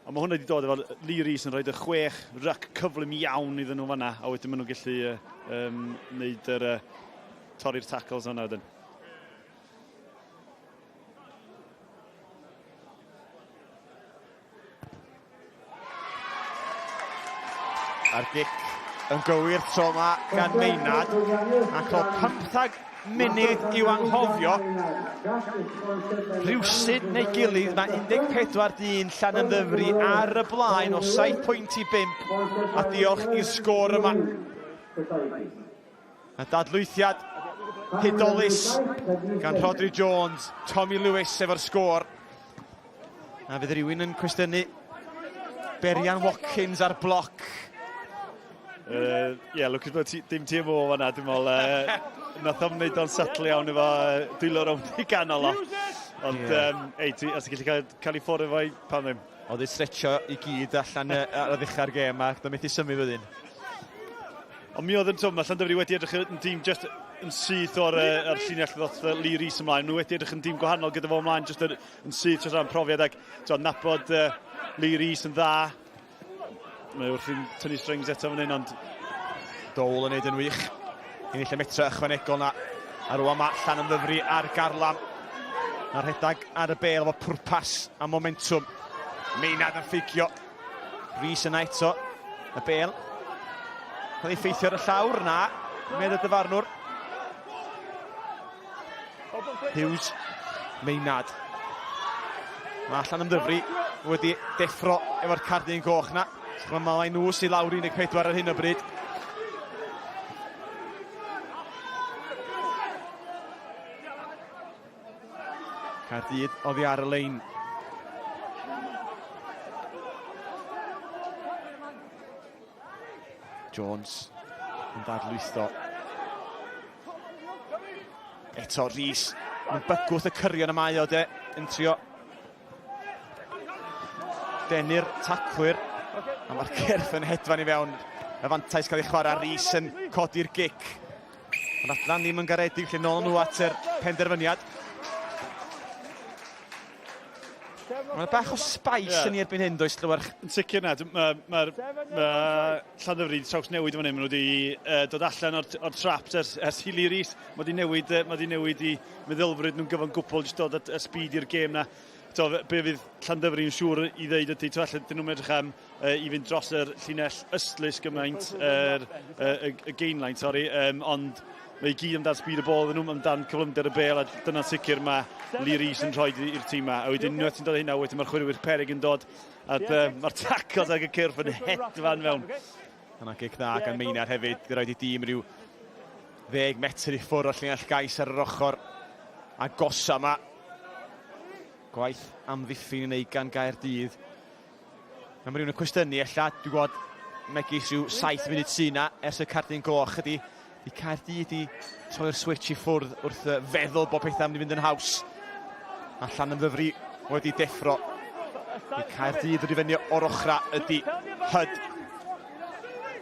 Ond mae hwnna wedi dod efo Lee Rees yn rhoi y chwech ryc cyflym iawn iddyn nhw fanna, a wedyn maen nhw'n gallu uh, um, wneud yr, uh, torri'r tackles yna wedyn. A'r gic yn gywir tro yma gan Maynard ac o 15 munud i'w anghofio rhywsut neu gilydd mae 14 dyn Llanymddyfri ar y blaen o 7 pwynt i 5 a diolch i'r sgôr yma. A dadlwythiad hudolus gan Rhodri Jones, Tommy Lewis efo'r sgôr. A fydd rhywun yn cwestiynu Berian Watkins ar bloc. Ie, uh, yeah, lwcus bod dim TMO fanna, dwi'n meddwl. Uh, nath o'm wneud o'n subtle iawn efo uh, dwylo rownd i ganol o. Ond, yeah. um, ei, ti, os ti'n gallu cael, cael ei ffwrdd efo'i, pam ddim? Oedd ei stretcho i gyd allan ar ddechrau'r gêm ac doedd methu symud wedyn. Ond mi oedd yn twm, mae Llandyfri wedi edrych yn dîm just yn syth o'r uh, ar llinell ddoth Lee Rees ymlaen. Nhw wedi edrych yn dîm gwahanol gyda fo ymlaen just yn, yn syth dros ran profiad ac to, nabod uh, Lee Rees yn dda. Mae wrthi'n tynnu strings eto fan hyn, ond... Dole yn neud yn wych. Ennill y metra ychwanegol na. A rwan mae Llanymddyfri ar garlam. A rhedag ar y bel efo pwrpas a momentum. Meinad yn ffugio. Rhys yna eto. Y bel. Cael ei ffeithio ar y llawr na. Medd y dyfarnwr. Hughes, Maynard. Mae allan ymddyfru wedi deffro efo'r cardyn goch na. Mae Malai nhw sydd lawr 14 ar hyn o bryd. Caerdydd oddi ar y lein. Jones yn ddadlwytho. Eto Rhys yn bygwth y cyrion y mae o de, yn trio denu'r taclwyr. A mae'r cyrff yn hedfan i fewn. Y fantais cael ei chwarae, Rhys yn codi'r gic. Ond adran ddim yn garedig, lle nôl nhw at yr penderfyniad. Mae'n bach o spice yeah. yn ei erbyn hyn, does Llywarch? Yn sicr na. Mae'r ma, ma, ma Llandyfri wedi traws newid fan hyn. Maen nhw wedi uh, dod allan o'r, or traps ers, ers Hili Rees. Mae wedi newid, uh, mae wedi newid i meddylfryd nhw'n gyfan gwbl, jyst dod at y speed i'r gêm na. To, be fydd Llandyfri yn siŵr i ddeud ydy, to, allan, dyn nhw'n edrych am uh, i fynd dros yr llinell ystlys gymaint, yr, er, y, y gain line, sorry, um, ond mae i gyd amdan speed y ball nhw, amdan cyflymder y bel, a dyna'n sicr mae Lee Rees yn rhoi i'r tîm ma. A wedyn, unwaith ti'n dod hynna, wedyn mae'r chwaraewyr perig yn dod, a mae'r tacos ag y cyrff yn hedfan fewn. Yna gic dda gan Meinar hefyd, di roed i dîm rhyw 10 metr i ffwrdd o'r llinell gais ar yr ochr agosa yma. Gwaith amddiffyn i wneud gan Gaerdydd. Mae rhywun yn cwestiynu ella, dwi'n gwybod megis rhyw 7 munud sy 'na ers y cardyn goch ydy di Caerdydd di troi'r switch i ffwrdd wrth feddwl bod pethau'n mynd i fynd yn haws. A Llanymddyfri wedi deffro. Di Caerdydd wedi fyny o'r ochra ydy Hyd.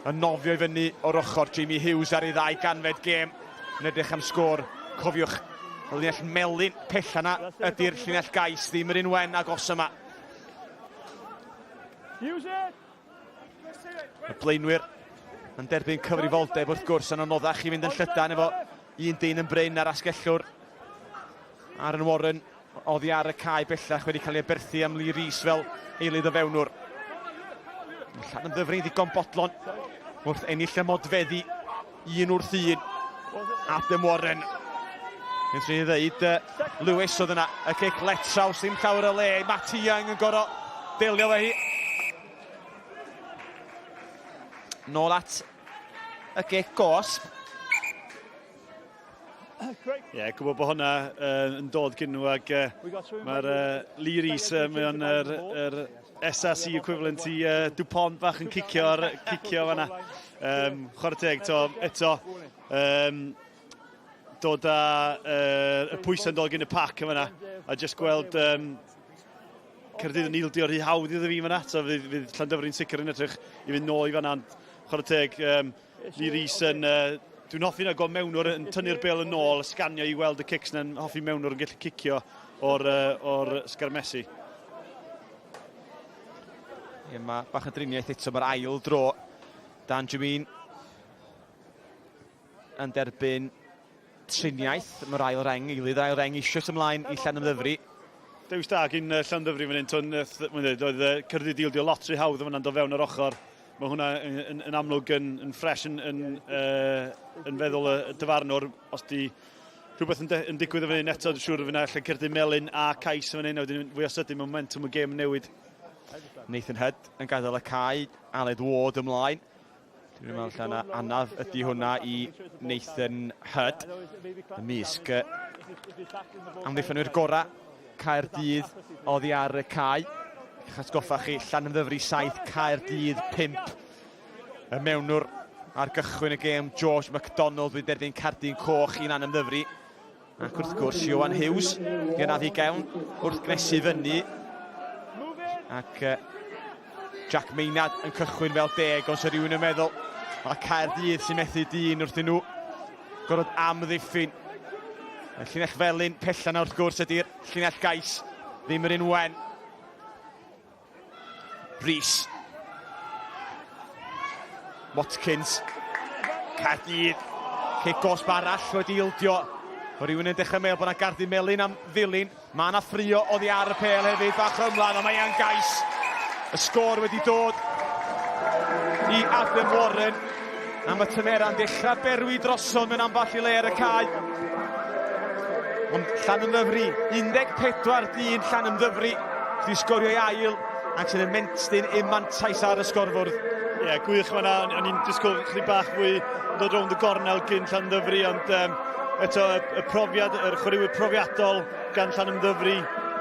Yn nofio i fyny o'r ochr Jamie Hughes ar ei ddau ganfed gêm yn edrych am sgôr. Cofiwch, y linell melyn pella na ydy'r llinell gais, ddim yr un wen agos yma. Y blaenwyr yn derbyn cyfrifoldeb wrth gwrs yn anoddach i fynd yn llydan efo un dyn yn brin ar asgellwr. Aaron Warren oddi ar y cae bellach wedi cael ei aberthu am Lee Rees fel eilydd o fewnwr. Llan yn ddyfrin ddigon bodlon wrth ennill y modfeddi un wrth un. Adam Warren. Yn sy'n ei ddeud, Lewis oedd yna, y cic letraws, ddim llawer o le. Matty Young yn gorau delio fe hi. Nôl at y gic gosb. Ie, yeah, gwybod bod hwnna uh, yn dod gyn nhw ac uh, mae'r uh, Lee Rees, uh, mae o'n yr, er, SRC equivalent i uh, Dupont bach yn cicio, ar, cicio fanna. Um, chwarae teg, to, eto, um, dod â uh, y pwysau'n dod gyn y pac yma a just gweld um, Caerdydd yn ildio rhy hawdd iddo fi fanna, so fydd, fydd Llandyfri'n sicr yn edrych i fynd nôl i fanna, ond chwarae teg, um, Lee Rees yn... Uh, dwi'n hoffi na gweld mewnwr yn tynnu'r bel yn ôl, sganio i weld y cics na'n hoffi mewnwr yn gallu cicio o'r, uh, or sgarmesu. Ie, mae bach o driniaeth eto, mae'r ail dro. Dan Jamin yn derbyn triniaeth. Mae'r ail reng, eilydd ail reng eisoes ymlaen i Llanymddyfri. Dewis da gyn Llanymddyfri fan hyn. Tôn, mae'n dweud, oedd Caerdydd ildio lot rhy hawdd yn dod fewn yr ochr. Mae hwnna yn, yn, yn amlwg yn, yn ffres yn, yn, uh, yn feddwl y dyfarnwr. Os di rhywbeth yn, de, yn digwydd yn fan hyn eto, dwi'n siŵr fyna allan Caerdydd melyn a cais yn fan hyn. A wedyn fwy o sydyn momentum y gêm yn newid. Nathan Hudd yn gadael y cae, Aled Ward ymlaen. Dwi'n meddwl allan na anaf ydy hwnna i Nathan Hudd. Ymysg amddiffynwyr gorau Caerdydd oddi ar y cae. I'ch atgoffa chi, Llanymddyfri 7, Caerdydd 5. Y mewnwr ar gychwyn y gêm, George MacDonald wedi derbyn cardyn coch i Lanymddyfri. Ac wrth gwrs, Ioan Hughes, di anafu gefn wrth gnesu fyny. Ac Jack Maynard yn cychwyn fel deg, ond sy'n rhywun yn meddwl mae Caerdydd sy'n methu dyn wrth nhw gorfod amddiffyn. Y llinell felyn pella na wrth gwrs ydy'r llinell gais, ddim yr un wen. Rhys. Watkins. Caerdydd. Cic gosb arall wedi ildio. Mae rhywun yn dechrau meddwl bod yna gardyn melyn am ddilyn. Mae yna ffrio oddi ar y pêl hefyd, bach ymlaen, ond mae e'n gais. Y sgôr wedi dod i Adam Warren. A mae tymera'n dechrau berwi drosodd mewn ambell i le ar y cae. Ond Llanymddyfri, 14 dyn Llanymddyfri sydd wedi sgorio ei ail ac sydd yn mentyn eu mantais ar y sgorfwrdd. Ie, yeah, gwych fan'na. O'n i'n disgwyl chydig bach fwy dod rownd y gornel gyn Llanymddyfri, ond um, eto y, y profiad, yr chwaraewyr profiadol gan Llanymddyfri,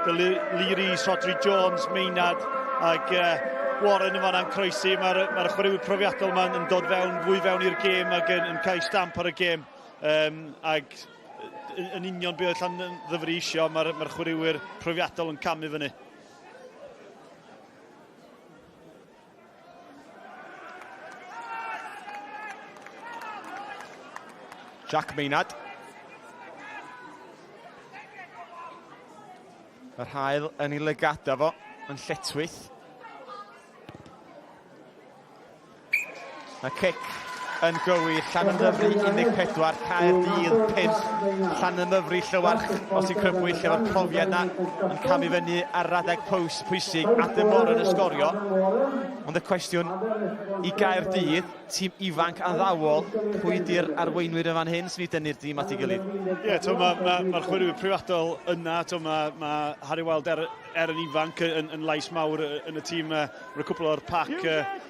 Lee Rees, Rodri Jones, Maynard ac uh, Warren yn fanna'n croesi. Mae'r mae chwaraewyr profiadol yma'n yn dod fewn, fwy fewn i'r gêm ac yn, yn cael stamp ar y gêm. Um, ac yn union be oedd Llanymddyfri isio, mae'r mae chwaraewyr profiadol yn camu fyny. Jack Maynard. Yr hael yn ei lygada fo, yn lletwyth. Mae cic yn gywir, Llanymddyfri 14, Caerdydd 5, Llanymddyfri Llywarch, os i'n crybwyll efo'r profiad na, yn camu fyny ar radeg pwys pwysig, Adam Warren yn sgorio. Ond y cwestiwn i Gaerdydd, tîm ifanc addawol, pwy di'r arweinwyr yn fan hyn sy'n ei dynnu'r dîm at ei gilydd? Ie, yeah, mae'r ma, ma, ma chwaraewyr priodol yna, mae ma Harry Wilde er, er yn ifanc yn, yn lais mawr yn y tîm. Mae'r cwpl o'r pac,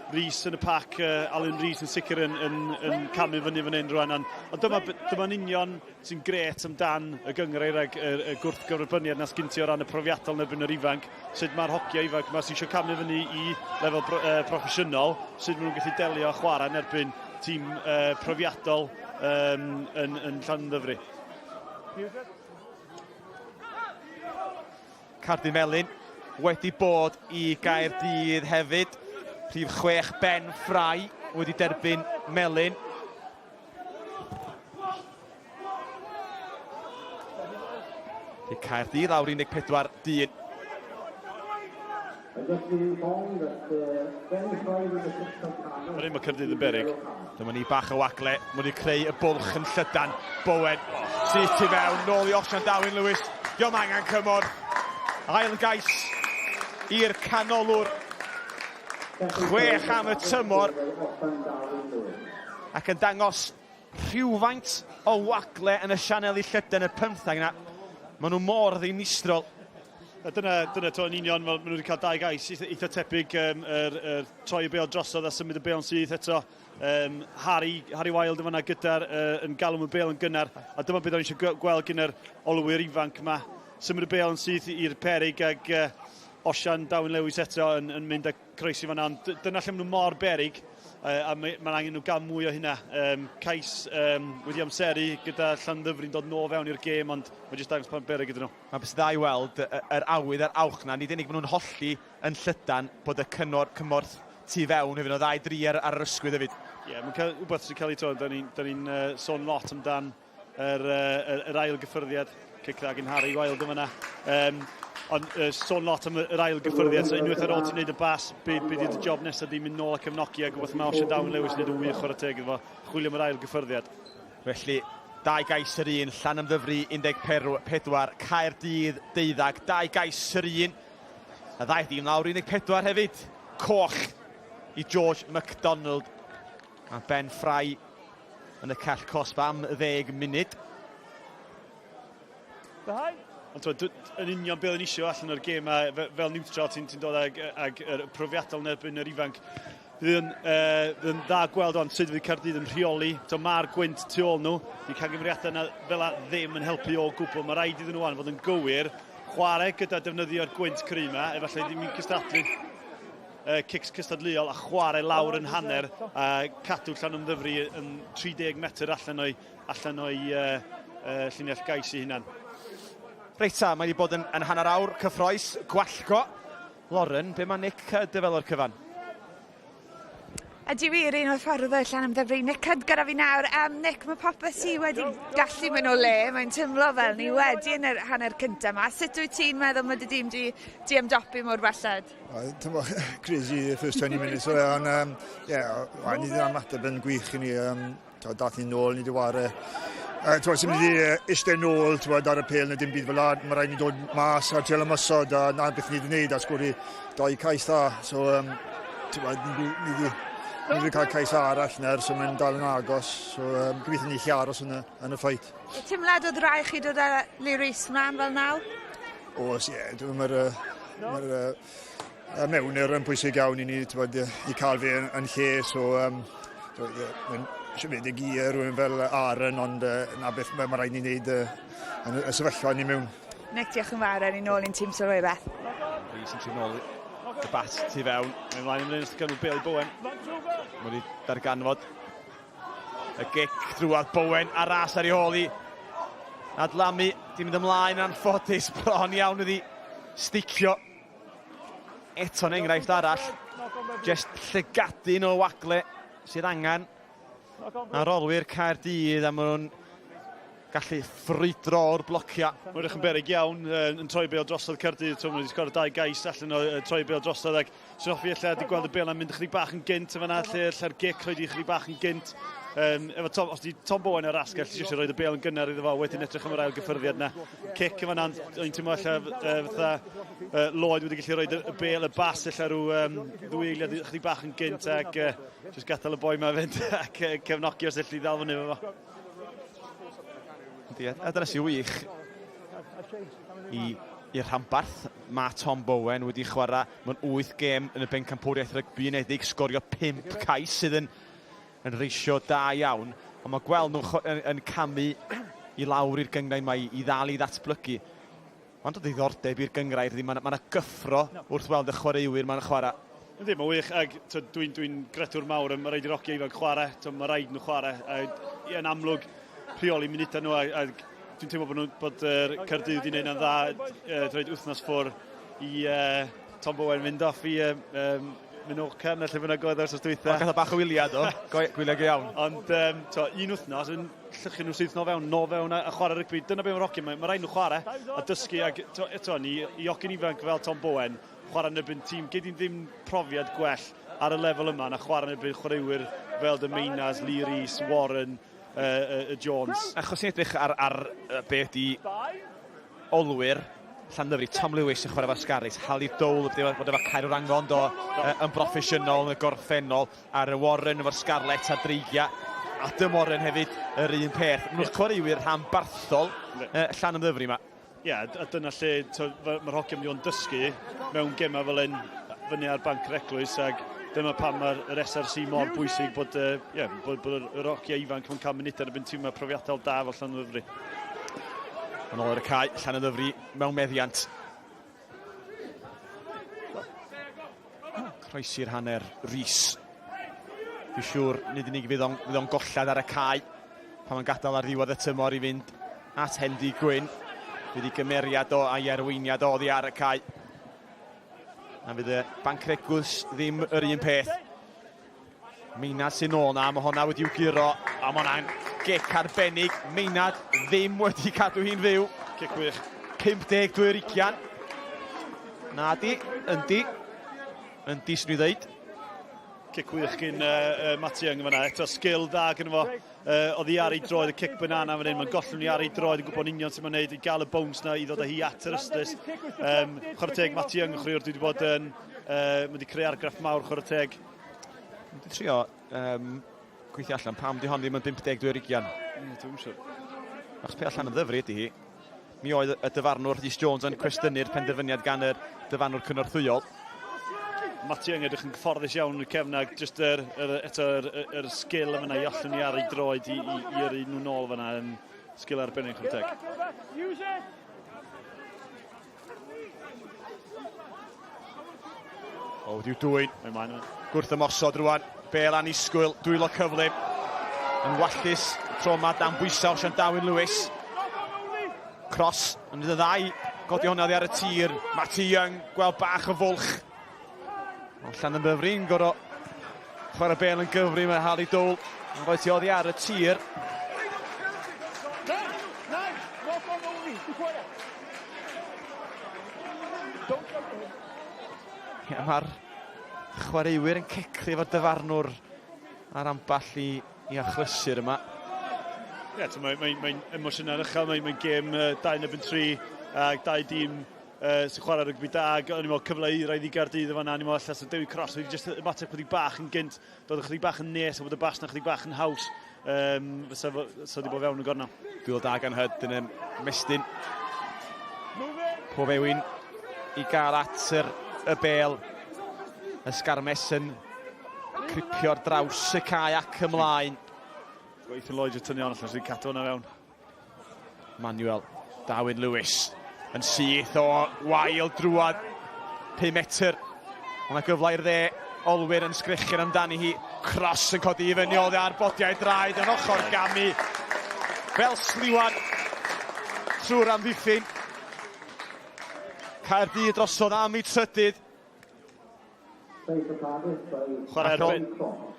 Rees yn y pac, Alun Rees yn sicr yn, yn, yn camu fyny fan hyn rwan. Ond dyma, dyma'n union sy'n gret amdan y gynghrair ag y, y gwrthgyferbyniad na sgyn ti o ran y profiadol yn erbyn yr ifanc. Sut mae'r hogia ifanc yma sy'n eisiau camu fyny i lefel bro, proffesiynol, sut maen nhw'n gallu delio a chwarae yn erbyn tîm profiadol um, yn, yn Llanymddyfri. Cardyn Melyn wedi bod i Gaerdydd hefyd. Rhif 6 Ben Fry wedi derbyn Melyn. Felly Caerdydd lawr 14 dyn. Fan hyn mae Caerdydd yn beryg. Dyma ni bach o wagle, mae wedi creu y bwlch yn llydan. Bowen, syth tu fewn, nôl i Osian Darwin Lewis. Diolch angen cymorth. Ail gais i'r canolwr. 6 am y tymor. Ac yn dangos rhywfaint o wagle yn y sianeli llydan y pymtheg yna. Maen nhw mor ddinistrol. A dyna, dyna to yn union, maen nhw wedi cael dau gais eitha, eitha tebyg, um, er, er, troi y bêl drosodd a symud y bêl yn syth eto. Um, Harry, Harry Wilde yn fanna gyda'r, uh, yn galw y bêl yn gynnar. A dyma beth o'n eisiau gweld gyda'r yr olwyr ifanc yma. Symud y bêl yn syth i'r perig ag uh, Osian Darwin Lewis eto yn, yn mynd â croesi fanna, ond dyna lle maen nhw mor berig, a mae'n ma angen nhw gael mwy o hynna. Um, cais um, wedi amseru gyda Llandyfri'n dod nôl fewn i'r gêm, ond mae jyst dangos pan berig ydyn nhw. Mae'n beth dda i weld yr awydd a'r awch na, nid unig maen nhw'n holli yn llydan bod y cynnor cymorth tu fewn hefyd, o ddau dri ar, ar yr ysgwydd hefyd. Ie, yeah, mae'n cael, rhywbeth sy'n cael ei to, da ni'n ni, uh, sôn lot amdan yr, uh, yr ail gyffyrddiad, cic dda gen Harry Wilde yn fanna. Um, ond uh, sôn lot am yr ail gyffyrddiad, so unwaith ar ôl ti'n neud y bas, be, be di dy job nesaf di mynd nôl a cefnogi, a gwybod mae Osian Darwin Lewis yn neud yn wych chwarae teg iddo fo, chwilio am yr ail gyffyrddiad. Felly, dau gais yr un, Llanymddyfri 14, Caerdydd 12, dau gais yr un. Y ddau dîm lawr 14 hefyd. Coch i George MacDonald a Ben Fry yn y cell cosb am 10 munud. Ond twyd, yn union beth o'n isio allan o'r gêm a fel neutral ti'n ti dod ag, ag yr profiadol yn erbyn yr ifanc. Fydd yn, uh, fydd yn dda gweld ond sut fydd Caerdydd yn rheoli. To, mae'r gwynt tu ôl nhw. Di camgymeriadau yna fel a ddim yn helpu o gwbl. Mae rhaid iddyn nhw wan fod yn gywir chwarae gyda defnyddio'r gwynt cry yma, efallai ddim yn cystadlu cics cystadleuol a chwarae lawr yn hanner a cadw Llanymddyfri yn 30 metr allan o'i, allan o'i llinell gais ei hunan. Reit ta, mae wedi bod yn, yn hanner awr cyffroes, gwallgo. Lauren, be mae Nick Cudd fel o'r cyfan? Ydy wir, un o'r ffordd Llanymddyfri. Nick Cudd gyda fi nawr. Nick, mae popeth ti wedi gallu mynd o le. Mae'n teimlo fel ni wedi yn yr hanner cyntaf yma. Sut wyt ti'n meddwl mae dy dîm di, di ymdopi mor belled? Crazy the first 20 minutes. So, ond, yeah, ni wedi ymateb yn gwych i ni. Dath ni nôl, ni wedi ware. T'wod, sy'n mynd i eistedd nôl, t'wod, ar y pêl neu dim byd fel 'na. Mae rhaid ni dod mas a trial ymosod a na beth ni wedi gwneud a sgori dau cais dda. So, t'wod, ni wedi cael cais arall nawr, so mae'n dal yn agos. So, gobeithio ni lle aros yn y fight. Teimlad oedd rai chi dod â Lee Rees mlaen fel naw? Oes, ie. Yeah, Mae'r ma mewnwyr yn bwysig iawn i ni, t'wod, i cael fe yn lle. So, mae'n siomedig i rhywun fel Aaron, ond na beth mae ma rhaid ni wneud yn y sefyllfa ni mewn. Nick, diolch yn fawr, ni nôl i'n tîm sylwebeth. Rees yn trio nôl y bat tu fewn. Mae'n mlaen ymlaen wrth ganol Bale Bowen. Mae wedi darganfod y gic drwad Bowen a ras ar ei hôl i. Adlamu, di mynd ymlaen anffodus bron iawn iddi sticio. Eto'n enghraifft arall, just llygadyn o wagle sydd angen ar olwyr Caerdydd a maen nhw'n gallu ffrwydro o'r blociau. Mae'n edrych yn beryg iawn yn troi bêl drosodd Caerdydd. Mae wedi sgorio dau gais allan o troi bêl drosodd ac sy'n hoffi ella wedi gweld y bêl yn mynd chydig bach yn gynt yn fan'na lle lle'r gic rhoi di chydig bach yn gynt. Efo Tom, os di Tom Bowen ar asgell, ti eisiau rhoi y bêl yn gynnar iddo fo, wedyn edrych am yr ail gyffyrddiad na. Cic yn fan'na, o'n i'n teimlo ella fatha Lloyd wedi gallu rhoi y bêl, y bas ella rhyw ddwy eiliad chydig bach yn gynt ac jyst gadael y boi ma fynd ac cefnogi os elli ddal fyny efo fo. Yndi, a dyna sy'n wych i i'r rhanbarth. Mae Tom Bowen wedi chwarae mewn 8 gêm yn y Bencampwriaeth Rygbi Unedig, sgorio 5 cais sydd yn, yn reisio da iawn. Ond mae gweld nhw'n yn, yn camu i lawr i'r gynghrair yma i, i ddal i ddatblygu. Mae'n dod ddiddordeb i'r gynghrair, ydy, mae yna gyffro wrth weld y chwaraewyr mae'n chwarae. Yndi, mae'n wych, ac dwi'n dwi gredwr mawr, mae rhaid i'r hogia ifanc chwarae, mae rhaid nhw chwarae, a, yn amlwg rheoli munudau nhw, a dwi'n teimlo bod, nhw, bod Caerdydd wedi gwneud yna'n dda, rhaid wythnos ffwr i Tom Bowen fynd off i Menorca, na lle bynnag oedd ers dwytha. Gath o bach o wyliau do, gwyliau go iawn. Ond to, un wythnos yn llychu nhw syth no fewn, no fewn a chwarae rygbi. Dyna be mae'r hogyn, mae rhaid nhw chwarae a dysgu. Ac to, eto, ni, i hogyn ifanc fel Tom Bowen, chwarae yn erbyn tîm, gei di ddim profiad gwell ar y lefel yma na chwarae yn erbyn chwaraewyr fel dy Meinas, Lee Rees, Warren, Jones. Achos ni'n edrych ar, ar be ydi olwyr Llandyfri, Tom Lewis yn chwarae efo'r Scarlets, Harley Dole wedi bod efo Caerwrangon do yn broffesiynol yn y gorffennol, ar y Warren efo'r Scarlets a Dreigia, Adam Warren hefyd yr un peth. Maen nhw'n chwaraewyr rhanbarthol Llanymddyfri yma. Ie, yeah, a dyna lle mae'r hogiau mynd i fod yn dysgu mewn gemau fel hyn fyny ar banc yr eglwys, ac dyma pam mae'r SRC mor bwysig bod, yeah, bod yr hogiau ifanc yn cael munudau yn erbyn tîmau profiadol da fel Llanymddyfri. Yn ôl ar y cae, Llanymddyfri mewn meddiant. Croesi'r hanner, Rhys. Dwi'n siŵr nid unig fydd o'n, fydd o'n gollad ar y cae pan mae'n gadael ar ddiwedd y tymor i fynd at Hendy Gwyn. Fydd ei gymeriad o a'i arweiniad o oddi ar y cae. A fydd y Banc Eglwys ddim yr un peth. Meinad sy'n ôl na, mae honna wedi'w guro, a mae hwnna'n gic arbennig. Meinad ddim wedi cadw hi'n fyw. Cic wych. 52 yr ugian. Na di, yndi. Yndi, swn i ddeud. Cic wych gyn Matty Young fyna. Eto sgil dda gyda fo. Oedd hi ar ei droed, y cic banana fan hyn. Mae'n gollwng ni ar ei droed yn gwybod yn union sut mae'n neud i gael y bounce na i ddod â hi at yr ystlys. Chwarae teg Matty Young yn chwaraewr dwi wedi bod yn... Mae wedi creu argraff mawr, chwarae teg. Dwi'n trio gweithio allan pam di hon ddim yn 52 ar ugian. Dwi'n siŵr. Achos pe allan yn ddyfri ydy hi. Mi oedd y dyfarnwr Rhys Jones yn cwestiynu'r penderfyniad gan yr dyfarnwr cynorthwyol. Matty Young edrych yn gyfforddus iawn yn y cefn ac jyst yr, yr, eto yr, yr, yr sgil yma i ollwng ni ar ei droed i yrru nhw nôl fyna yn sgil arbennig, chwarae teg. O, wedi'w dwyn. Mae mlaen yma. Gwrth ymosod rwan. Bel annisgwyl, dwylo cyflym. Yn wallus, tro yma dan bwysau Osian Dawin Lewis. Cross, yn y ddau, godi hwnna oddi ar y tir. Matty Young, gweld bach o fwlch. Ond Llanymddyfri'n gorfod chwarae bel yn gyflym mae Harry Dole yn rhoi ti oddi ar y tir. Ie, mae'r chwaraewyr yn cecru efo'r dyfarnwr ar ambell i, i achlysur yma. Ie, yeah, mae'n mae, mae emosiynau'n uchel, mae'n mae gêm 2 yn erbyn 3, ac dau dîm sy'n chwarae rygbi da, ac o'n i'n meddwl cyfle i rhaid i Gaerdydd yn fanna, o'n i'n meddwl allan, so Dewi Cross wedi jyst ymateb chydig bach yn gynt, dod ychydig bach yn nes, a bod y bas na chydig bach yn haws, um, fysa fysa wedi bod fewn y gornel. Dwylo da gan Hud yn ymestyn. Pob ewin i gael at yr, y bel. Y sgarmes yn cripio'r draws y cae ac ymlaen. Ethan Lloyd yn tynnu on allan sy'n cadw hwnna fewn. Manuel Darwin Lewis yn syth o wael drwad 5 metr. Mae yna gyfle i'r dde, Olwyr yn sgrechian amdani hi. Cross yn codi i fyny oddi ar bodiau draed yn ochr gamu. Fel sliwan trwy'r amddiffyn. Caerdydd drosodd am ei trydydd. Chwarae, arben,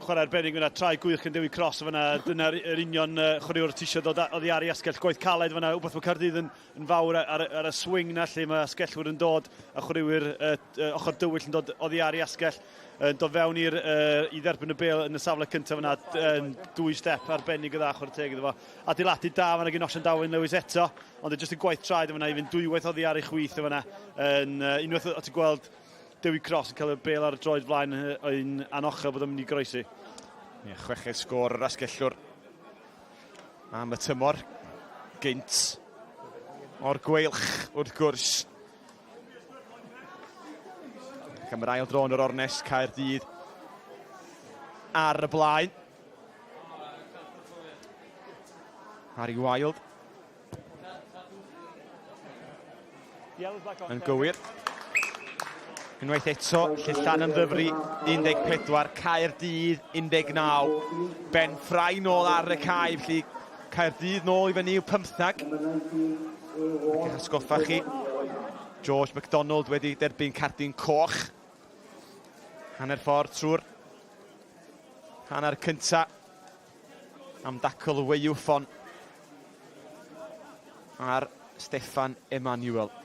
chwarae arbennig fyna, trai gwych yn Dewi Cross fyna, dyna'r yr union uh, chwaraewr ti eisiau dod oddi ar ei asgell gwaith caled fyna, wbeth mae Caerdydd yn, yn fawr ar, ar, y swing na lle mae asgellwyr yn dod a chwaraewyr uh, uh, ochr dywyll yn dod oddi ar ei asgell, yn dod fewn i'r uh, i dderbyn y bel yn y safle cyntaf fyna, yn dwy step arbennig o dda chwarae teg iddo fo. Adeiladu da fyna gen Osian Dawin Lewis eto, ond e jyst y gwaith traed fyna i fynd dwywaith oddi ar ei chwith fyna. Yn, uh, unwaith o ti'n gweld Dewi Cross yn cael y bel ar y droed flaen yn anochel bod o'n mynd i groesi. Ie, chweched sgôr yr asgellwr am y tymor gynt o'r gweilch wrth gwrs. Ac am yr ail dro yn yr ornest Caerdydd ar y blaen. Harry Wild Yn gywir. Unwaith eto, lle Llanymddyfri 14, Caerdydd 19. Ben Fry nôl ar y cae, felly Caerdydd nôl i fyny i'w pymthag. Ac eich atgoffa chi, George MacDonald wedi derbyn cardyn coch. Hanner ffordd trwy'r hanner cynta am dacl Weiwffon ar Steffan Emanuel.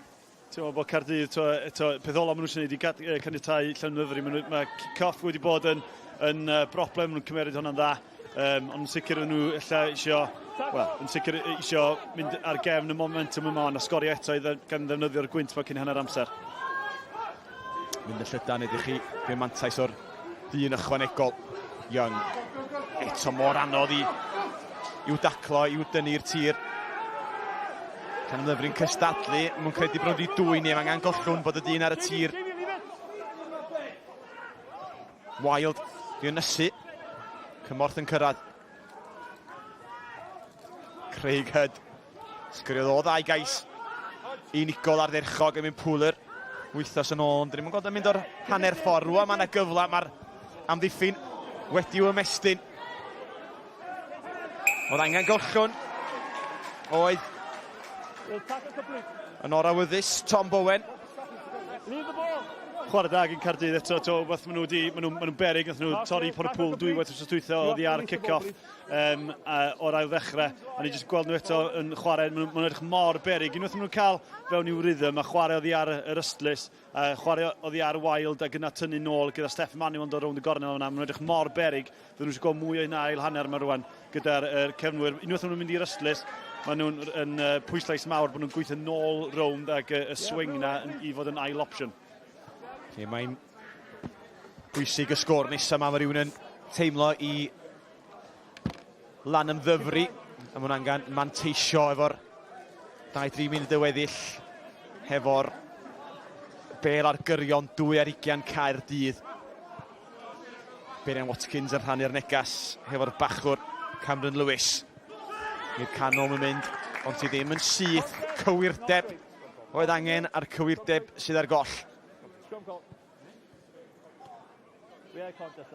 Ti'n meddwl bod Caerdydd, to, eto, peth ola maen nhw eisiau gwneud i caniatau Llanymddyfri. Mae, mae kick-off wedi bod yn, yn uh, broblem, maen nhw'n cymeryd hwnna'n dda. Um, ond yn sicr nhw ella eisiau, well, yn sicr eisiau mynd ar gefn y momentum yma ond a sgorio eto i dde, gan ddefnyddio'r gwynt mae cyn hanner amser. Mynd y llydan ydych chi, dwi'n mantais o'r dyn ychwanegol. Young. Eto mor anodd i i'w daclo, i'w dynnu i'r tir. Llanymddyfri'n cystadlu, mwyn credu bod nhw wedi dwyn i angen gollwng bod y dyn ar y tir. Wild, di ynysu. Cymorth yn cyrraedd. Craig Hudd. Sgoriodd o ddau gais unigol ardderchog yn mynd Pooler wythnos yn ôl, ond dyn ni'n gweld yn mynd o'r hanner ffordd. Rwan mae yna gyfle, mae'r amddiffyn wedi'w ymestyn. Oedd angen gollwn. Oedd yn orawyddus Tom Bowen. Chwarae da gan Caerdydd eto, to, wbeth maen nhw wedi, maen nhw'n maen nhw beryg, nath nhw torri Pontypool dwywaith wrth dwytha oddi ar kick-off um, o'r ail ddechrau. A ni jyst gweld nhw eto yn chwarae, maen nhw'n edrych mor beryg. Unwaith maen nhw'n cael fewn i'w rhythm a chwarae oddi ar yr ystlys, a chwarae oddi ar Wild ac yna tynnu nôl gyda Steff Manuel yn dod rownd y gornel yna, maen nhw'n edrych mor beryg. Fydden nhw eisiau gweld mwy o hynna ail hanner yma rwan gyda'r er, cefnwyr. Unwaith maen nhw'n mynd i'r ystlys, maen nhw'n yn, uh, pwyslais mawr bod nhw'n gweithio nôl rownd ac y, y swing na i fod yn ail opsiwn. Lle mae'n bwysig y sgôr nesaf yma, mae rhywun yn teimlo i lan ymddyfru, a mae'n angen manteisio efo'r 2-3 munud y weddill hefo'r bel ar gyrion 2 ar 20 Caerdydd. Berian Watkins yn rhannu'r negas hefo'r bachwr Cameron Lewis. I'r canol mae'n mynd, ond ti ddim yn syth. Cywirdeb oedd angen a'r cywirdeb sydd ar goll. We had a contest.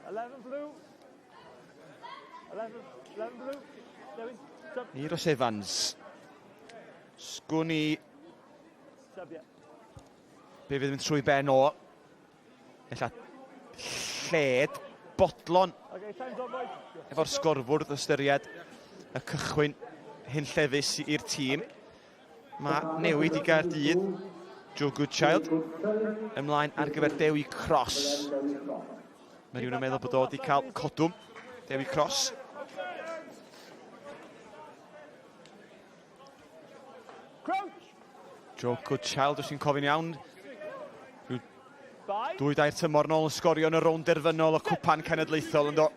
11 blue. 11, 11 blue. Dewi, sub. Eiros Evans. Sgwn i Sub, yeah. be fydd yn mynd trwy ben o. Ella lled bodlon Okay, time's on, boys. efo'r sgorfwrdd ystyried y cychwyn hunllefus i'r tîm. Mae newid i Gaerdydd. Joe Goodchild ymlaen ar gyfer Dewi Cross. Mae rhywun yn meddwl bod o wedi cael codwm. Dewi Cross. Crouch! Joe Goodchild, os ti'n cofio'n iawn, rhyw Five. dwy dair tymor nôl yn sgorio yn y rownd derfynol o Cwpan Cenedlaethol ynddo.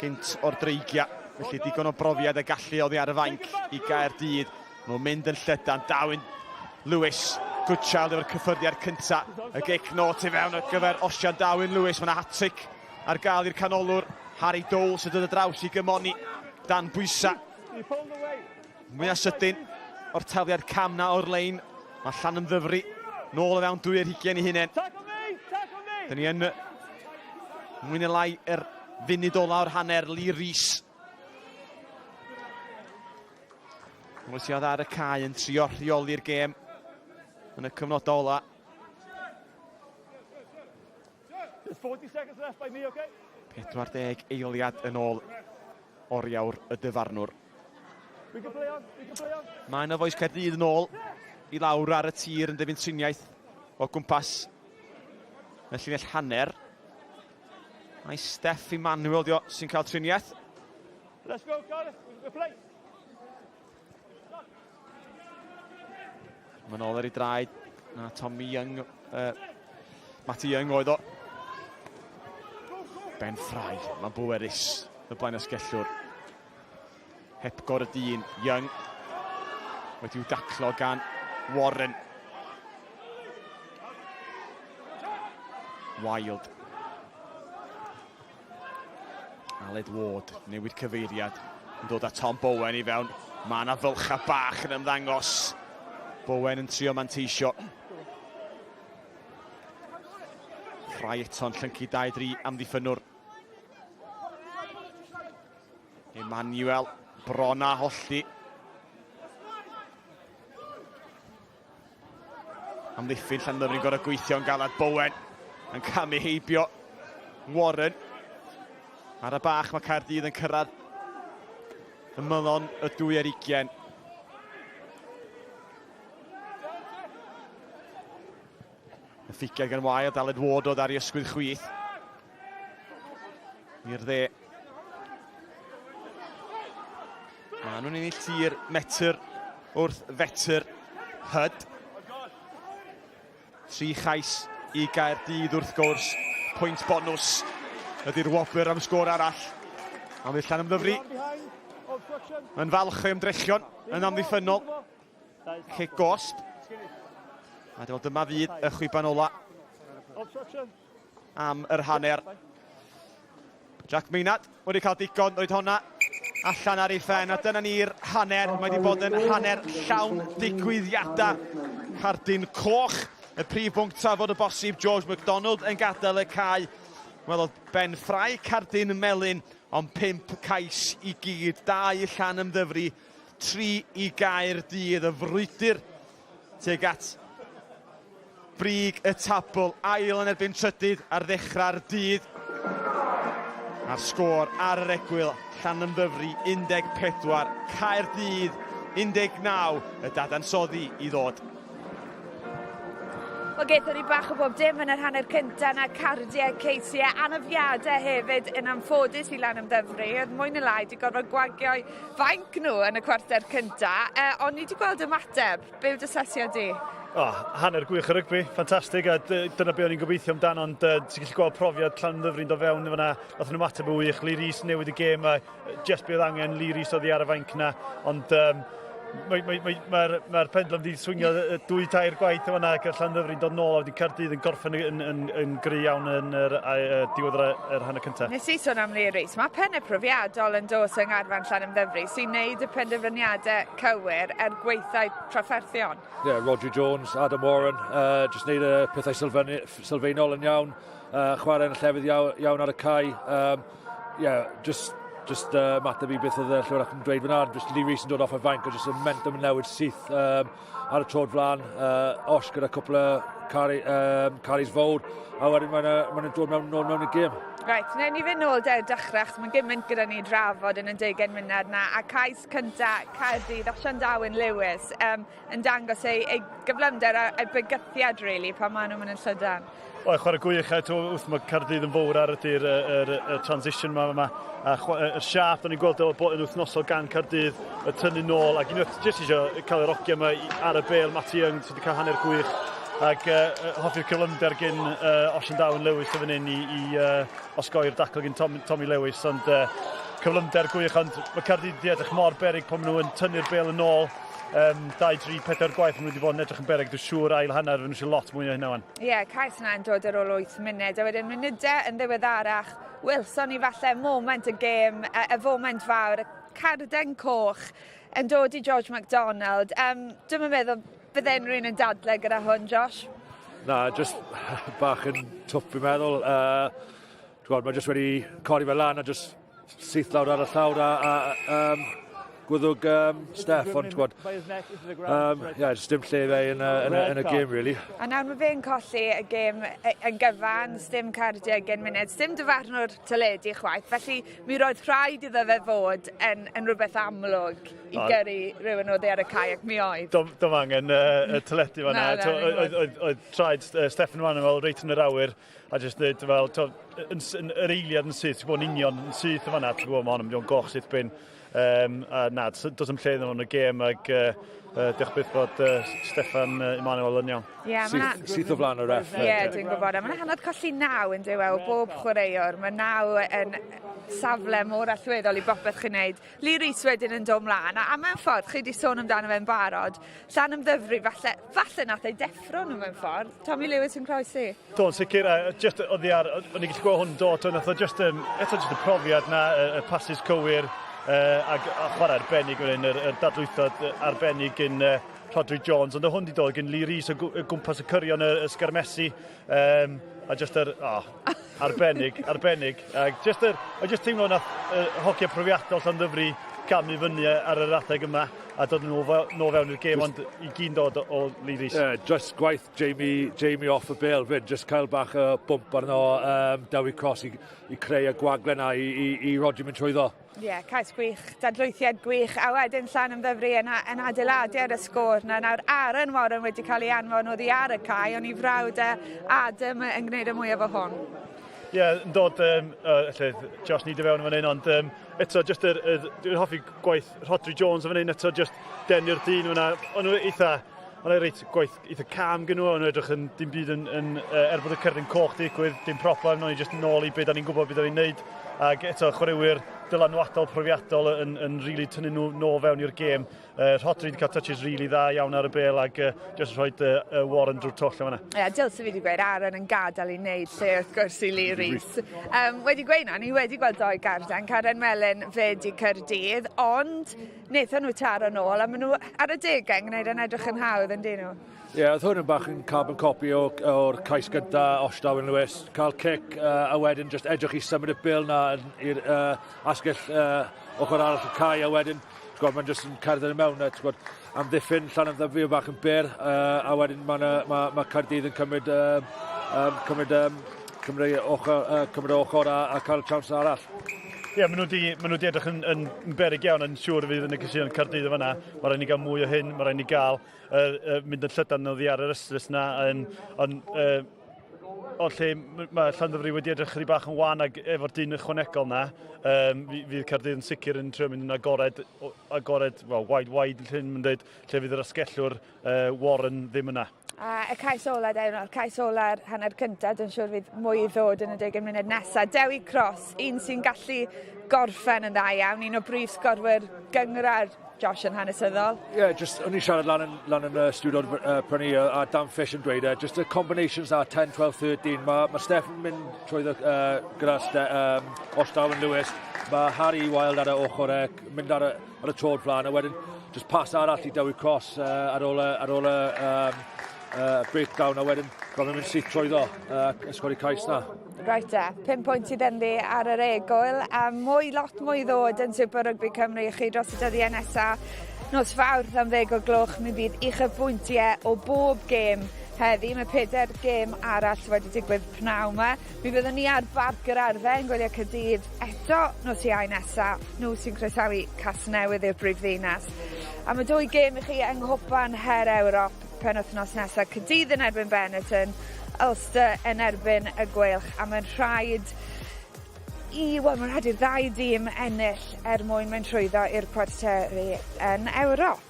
Gynt o'r Dreigia, felly digon o brofiad a gallu oddi ar y fainc i Gaerdydd. Maen nhw'n mynd yn llydan, Darwin Lewis, Goodchild efo'r cyffyrddiad cynta. Y gic nôl tu fewn ar gyfer Osian Darwin Lewis. Mae yna hat-trick ar gael i'r canolwr. Harry Dole sy'n dod y draws i gymoni dan bwysa. He pulled away. Mwyaf sydyn o'r tafliad cam na o'r lein. Mae Llanymddyfri nôl o fewn 2 ar 20 i hunain. Tackle me! Tackle me! Dyn ni yn mwy neu lai yr funud ola o'r hanner, Lee Rees. Oes i ar y cae yn trio rheoli'r gêm yn y cyfnod ola. There's 40 seconds left by me, okay? 40 eiliad yn ôl oriawr y dyfarnwr. We can play on, we can play on. Mae yna fois Caerdydd yn ôl i lawr ar y tir yn defyn triniaeth o gwmpas y llinell hanner. Mae Steff Emanuel dio sy'n cael triniaeth. Let's go, Cardiff. We play. Mae'n ôl ar ei draed. Na Tommy Young, Matty Young oedd o. Ben Fry, mae'n bwerus, y blaen asgellwr. Hepgor y dyn, Young. Wedi'w daclo gan Warren. Wild. Aled Ward, newid cyfeiriad, yn dod â Tom Bowen i fewn. Mae yna fylcha bach yn ymddangos. Bowen yn trio manteisio. Fry eto'n llyncu 2-3 amddiffynnwr. Emmanuel bron a hollti. Amddiffyn Llanymddyfri'n gorau gweithio'n galad. Bowen yn camu heibio Warren. Ar y bach mae Caerdydd yn cyrraedd ymylon y 2 ar 20. Y ffigiad gan Wild, Aled Ward oedd ar ei ysgwydd chwith. I'r dde. Mae nhw'n ennill tir metr wrth fetr hyd. Tri chais i Gaerdydd wrth gwrs. Pwynt bonws ydy'r wobr am sgôr arall. A fydd Llanymddyfri yn falch o'i ymdrechion yn amddiffynnol. Cic gosb. A dyma fydd y chwiban ola am yr hanner. Jack Maynard wedi cael digon, roed honna allan ar ei phen, a dyna ni'r hanner. Mae wedi bod yn hanner llawn digwyddiadau. Cardyn coch, y prif bwnc trafod y bosib, George MacDonald yn gadael y cae. Welodd Ben Fry cardyn melyn, ond pump cais i gyd. Dau Llanymddyfri, tri i Gaerdydd, y frwydr tuag at brig y tabl, ail yn erbyn trydydd ar ddechrau'r dydd. A'r sgôr ar yr egwyl, Llanymddyfri 14, Caerdydd 19, y dadansoddi i ddod. Wel, gaethon ni bach o bob dim yn yr hanner cynta na cardiau, ceisiau, anafiadau hefyd yn anffodus i Lanymddyfri. Oedd mwy neu lai wedi gorfod gwagio'u fainc nhw yn y cwarter cynta. Ond ni wedi gweld ymateb. Be yw dy asesiad di? Oh, hanner gwych o rygbi, ffantastig, a dyna be o'n i'n gobeithio amdano, ond ti'n gallu gweld profiad Llanymddyfri'n dod fewn fyna, nath nhw ymateb yn wych, Lee Rees newid y gêm, a just be oedd angen, Lee Rees oedd ar y fainc na, ond Mae'r mae, mae, mae, mae pendulum wedi swingio dwy tair gwaith yma ac y Llandyfri'n dod nôl a wedyn Caerdydd yn gorffen yn, yn, yn gry iawn yn yr, diwedd yr, yr hanner cyntaf. Nes i sôn am Lee Rees. Mae pennau profiadol yn dos yng Ngharfan Llanymddyfri sy'n neud y penderfyniadau cywir er gweithau trafferthion. Yeah, Roger Jones, Adam Warren, jyst neud y pethau sylfaenol yn iawn, chwarae yn y llefydd iawn, iawn ar y cae. Yeah, just just mateb i beth oedd y Llywelyn yn dweud fyna, just Lee Rees yn dod off y fainc, a just y momentum yn newid syth ar y trod flan, Osh gyda cwpl o cari, caris fawr, a wedyn mae'n ma dod mewn, nôl mewn y gêm. Reit, newn ni fynd nôl de'r dechrau, achos mae'n gymaint gyda ni drafod yn y deugain munud na, a cais cynta Caerdydd, Osian Darwin Lewis, um, yn dangos ei, ei gyflymder a ei bygythiad, really, pan maen nhw'n mynd yn llydan. O, chwarae gwych, a to, wrth mae Caerdydd yn fawr ar ydy'r y, y, y transition yma, yma. A y siap, da ni'n gweld o bod yn wythnosol gan Caerdydd, y tynnu nôl, ac unwaith jyst eisiau cael yr ogia yma ar y bel, Matty Young sydd wedi cael hanner gwych, ac hoffi'r cyflymder gyn Osian Darwin Lewis o fan hyn i, i osgoi'r dacl gyn Tom, Tommy Lewis, ond cyflymder gwych, ond mae Caerdydd wedi edrych mor beryg pan maen nhw yn tynnu'r bel yn ôl, um, 2, 3, 4 gwaith maen nhw wedi bod yn edrych yn beryg, dwi'n siŵr ail hanner, fy nhw eisiau lot mwy o hynna wan. Ie, yeah, cais yna yn dod ar ôl 8 munud, a wedyn munudau yn ddiweddarach, Wilson i falle moment y gêm, y, y foment fawr, y carden coch yn dod i George MacDonald. Um, Dwi'm yn meddwl bydde unrhyw un yn dadle gyda hwn, Josh. Na, just bach yn twp fi'n meddwl. Gweld, mae jyst wedi codi fe lan a jyst syth lawr ar y llawr a, a um, gwddwg um, Steff, ond gwybod, um, yeah, just dim lle fe yn, yn, yn, y gêm, really. A nawr mae fe'n colli y gêm yn gyfan, dim cardiau gen munud, dim dyfarnwr teledu chwaith, felly mi roedd rhaid iddo fe fod yn, yn rhywbeth amlwg i gyrru rhywun oddi ar y cae ac mi oedd. Dom, dom angen y teledu fanna. Oedd, oedd, oedd traed Steffan Emanuel reit yn yr awyr, a jyst dweud fel, to, yn, yn, yr eiliad yn syth, ti'n gwybod yn union yn syth yn fanna, ti'n gwybod mae hon yn mynd i fod yn goch syth bin. Um, a na, does dim lle iddyn nhw yn y gêm ac diolch byth bod Steffan Emanuel yn iawn. Yeah, syth, syth o flaen y ref. Ie, yeah, dwi'n gwybod. A mae'n hanner colli naw yn dyw e o bob chwaraewr. Mae naw yn safle mor allweddol i bopeth chi'n neud. Lee Rees wedyn yn dod mlaen, a, a mewn ffordd, chi wedi sôn amdano fe'n barod, Llanymddyfri, falle, falle nath ei deffro nhw mewn ffordd. Tommy Lewis yn croesi. Do, yn sicr, a just oddi ar, o'n i'n gallu gweld hwn dod, nath o just, um, eto just y profiad na, y, y passes cywir, uh, ac a chwarae arbennig fan hyn, yr, yr dadlwythod arbennig yn uh, Rhodri Jones, ond hwn wedi dod gen Lee Rees o gwmpas y cyrion y, y sgarmesu, um, a just yr, oh, arbennig, arbennig. A just yr, a just teimlo nath uh, hogia profiadol Llandyfri gamu fyny ar yr adeg yma a dod yn ôl, nôl fewn i'r gêm, ond i gyn dod o, o Lee Rees. Yeah, just gwaith Jamie, Jamie off y bel fyd, just cael bach o bwmp arno um, Dewi Cross i, i creu y gwagle na i, i, i Roger mynd trwyddo. Ie, yeah, cais gwych, dadlwythiad gwych, a wedyn Llanymddyfri yn, yn adeiladu ar y sgôr na. Nawr Aaron Warren wedi cael ei anfon oddi ar y cae, ond i frawd e Adam yn gwneud y mwyaf o hwn. Ie, yeah, yn dod, um, lle, Josh Need i fewn yn fan hyn, ond um, eto, just yr, yr, dwi'n hoffi gwaith Rhodri Jones yn fan hyn, eto, just denu'r dyn fyna, ond nhw eitha, ond reit gwaith eitha cam gyn nhw, ond nhw edrych yn dim byd yn, yn uh, er bod y cerdyn coch digwydd, dim problem, nhw'n just nôl i beth da ni'n gwybod beth da ni'n neud, ac eto, chwaraewyr dylanwadol, profiadol yn, yn really tynnu nhw nôl fewn i'r gêm. Uh, Rhodri wedi cael touches really dda iawn ar y bel ac uh, just rhoi uh, Warren drwy'r twll yma. Ie, yeah, dylse fi wedi gweud Aaron yn gadael i wneud lle wrth gwrs i Lee Rees. Um, wedi gweud na, ni wedi gweld doi garden, Caren Melyn fed i Cyrdydd, ond wnaethon nhw taro nôl a maen nhw ar y degau yn gwneud yn edrych yn hawdd yn dyn nhw. Ie, yeah, oedd hwn yn bach yn carbon copy o'r cais gynta Osh Darwin Lewis. Cael cic uh, a wedyn just edrych i symud y bil na i'r uh, asgell uh, ochr arall y cae a wedyn gwybod, mae'n just yn cerdded i mewn. A, gwybod, amddiffyn Llanymddyfri o bach yn byr uh, a wedyn mae ma, ma Caerdydd yn cymryd, uh, um, cymryd, um, cymryd, ochr, uh, cymryd ochr a, a cael chance arall. Ie, yeah, maen nhw wedi, maen nhw wedi edrych yn, yn, yn beryg iawn, yn siŵr fydd yn y cysylltiad Caerdydd yn fanna. Mae rhaid ni gael mwy o hyn, mae rhaid ni gael uh, uh, mynd yn llydan oddi ar yr ystlys na. Yn, on, uh, ond lle mae Llandyfri wedi edrych chydig bach yn wan ag efo'r dyn ychwanegol na, um, fydd Caerdydd yn sicr yn trio mynd yn agored, agored, well, wide, wide, lle mae'n dweud, lle fydd yr asgellwr uh, Warren ddim yna. A y cais ola, Dewi, cais ola'r hanner cyntaf, dwi'n siŵr fydd mwy i ddod yn y deugain munud nesaf. Dewi Cross, un sy'n gallu gorffen yn dda iawn, un o brif sgorwyr gynghrair Josh yn hanesyddol. Ie, yeah, just, o'n i'n siarad lan yn, lan yn y studio prynu a Dan Fish yn dweud, just y combinations na, 10, 12, 13, mae ma Steph yn mynd trwy gyda Osh Darwin Lewis, mae Harry Wild ar y ochr e, mynd ar y, ar y trod flan, a wedyn just pass arall i Dewi Cross ar ôl y, ar ôl y um, breakdown, a wedyn bron yn mynd syth trwyddo a sgori cais na. Reit te, 5 pwynt i ddenddi ar yr egwyl, a mwy, lot mwy ddod yn Super Rugby Cymru i chi dros y dyddiau nesaf. Nos Fawrth am ddeg o gloch mi fydd uchafbwyntiau o bob gêm heddi. Mae pedair gêm arall wedi digwydd pnawn yma. Mi fyddwn ni ar Barc yr Arddau yn gwylio Caerdydd eto nos Iau nesa. Nhw sy'n croesawu Casnewydd i'r brifddinas. A mae dwy gêm i chi yng Nghwpan Her Ewrop penwythnos nesa. Caerdydd yn erbyn Benetton, Ulster yn erbyn y Gweilch. A mae'n rhaid i, wel, mae'n rhaid i'r ddau dîm ennill er mwyn mynd trwyddo i'r cwarteri yn Ewrop.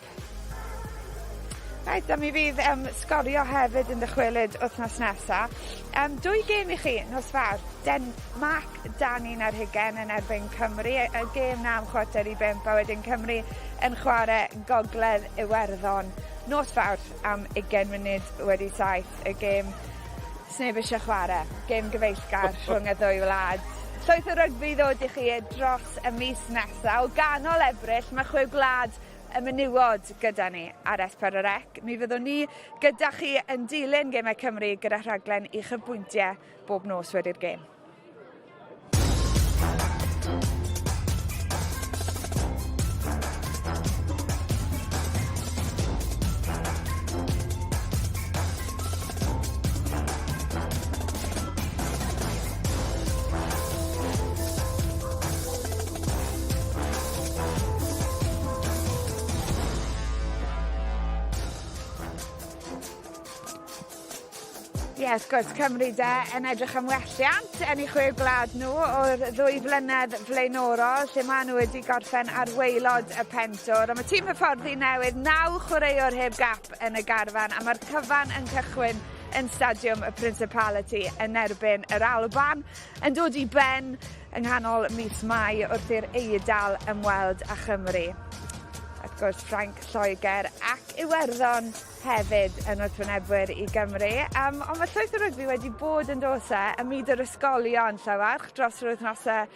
Reit, a mi fydd um, sgorio hefyd yn dychwelyd wythnos nesa. Um, dwy gêm i chi nos Fawrth. Denmark dan un ar hugen yn erbyn Cymru. Y, y gêm na am chwarter i bump a wedyn Cymru yn chwarae Gogledd Iwerddon. Nos Fawrth am 20 munud wedi saith. Y gêm sneb eisiau chwarae. Gêm gyfeillgar rhwng y ddwy wlad. Llwyth o rygbi ddod i chi dros y mis nesaf. O ganol Ebrill mae chwe gwlad y menywod gyda ni ar S4C. Mi fyddwn ni gyda chi yn dilyn Gemau Cymru gyda rhaglen uchafbwyntiau bob nos wedi'r gêm. Ie, wrth gwrs, Cymru de yn edrych am welliant yn eu chwe gwlad nhw o'r ddwy flynedd flaenorol lle maen nhw wedi gorffen ar waelod y pentwr. A mae tîm hyfforddi newydd, naw chwaraewr heb gap yn y garfan a mae'r cyfan yn cychwyn yn Stadiwm y Principality yn erbyn yr Alban. Yn dod i ben yng nghanol mis Mai wrth i'r Eidal ymweld â Chymru. Wrth gwrs Ffrainc, Lloegr ac Iwerddon hefyd yn wrthwynebwyr i Gymru. Um, ond mae llwyth o rygbi wedi bod yn dos e ym myd yr ysgolion Llywarch dros yr wythnosau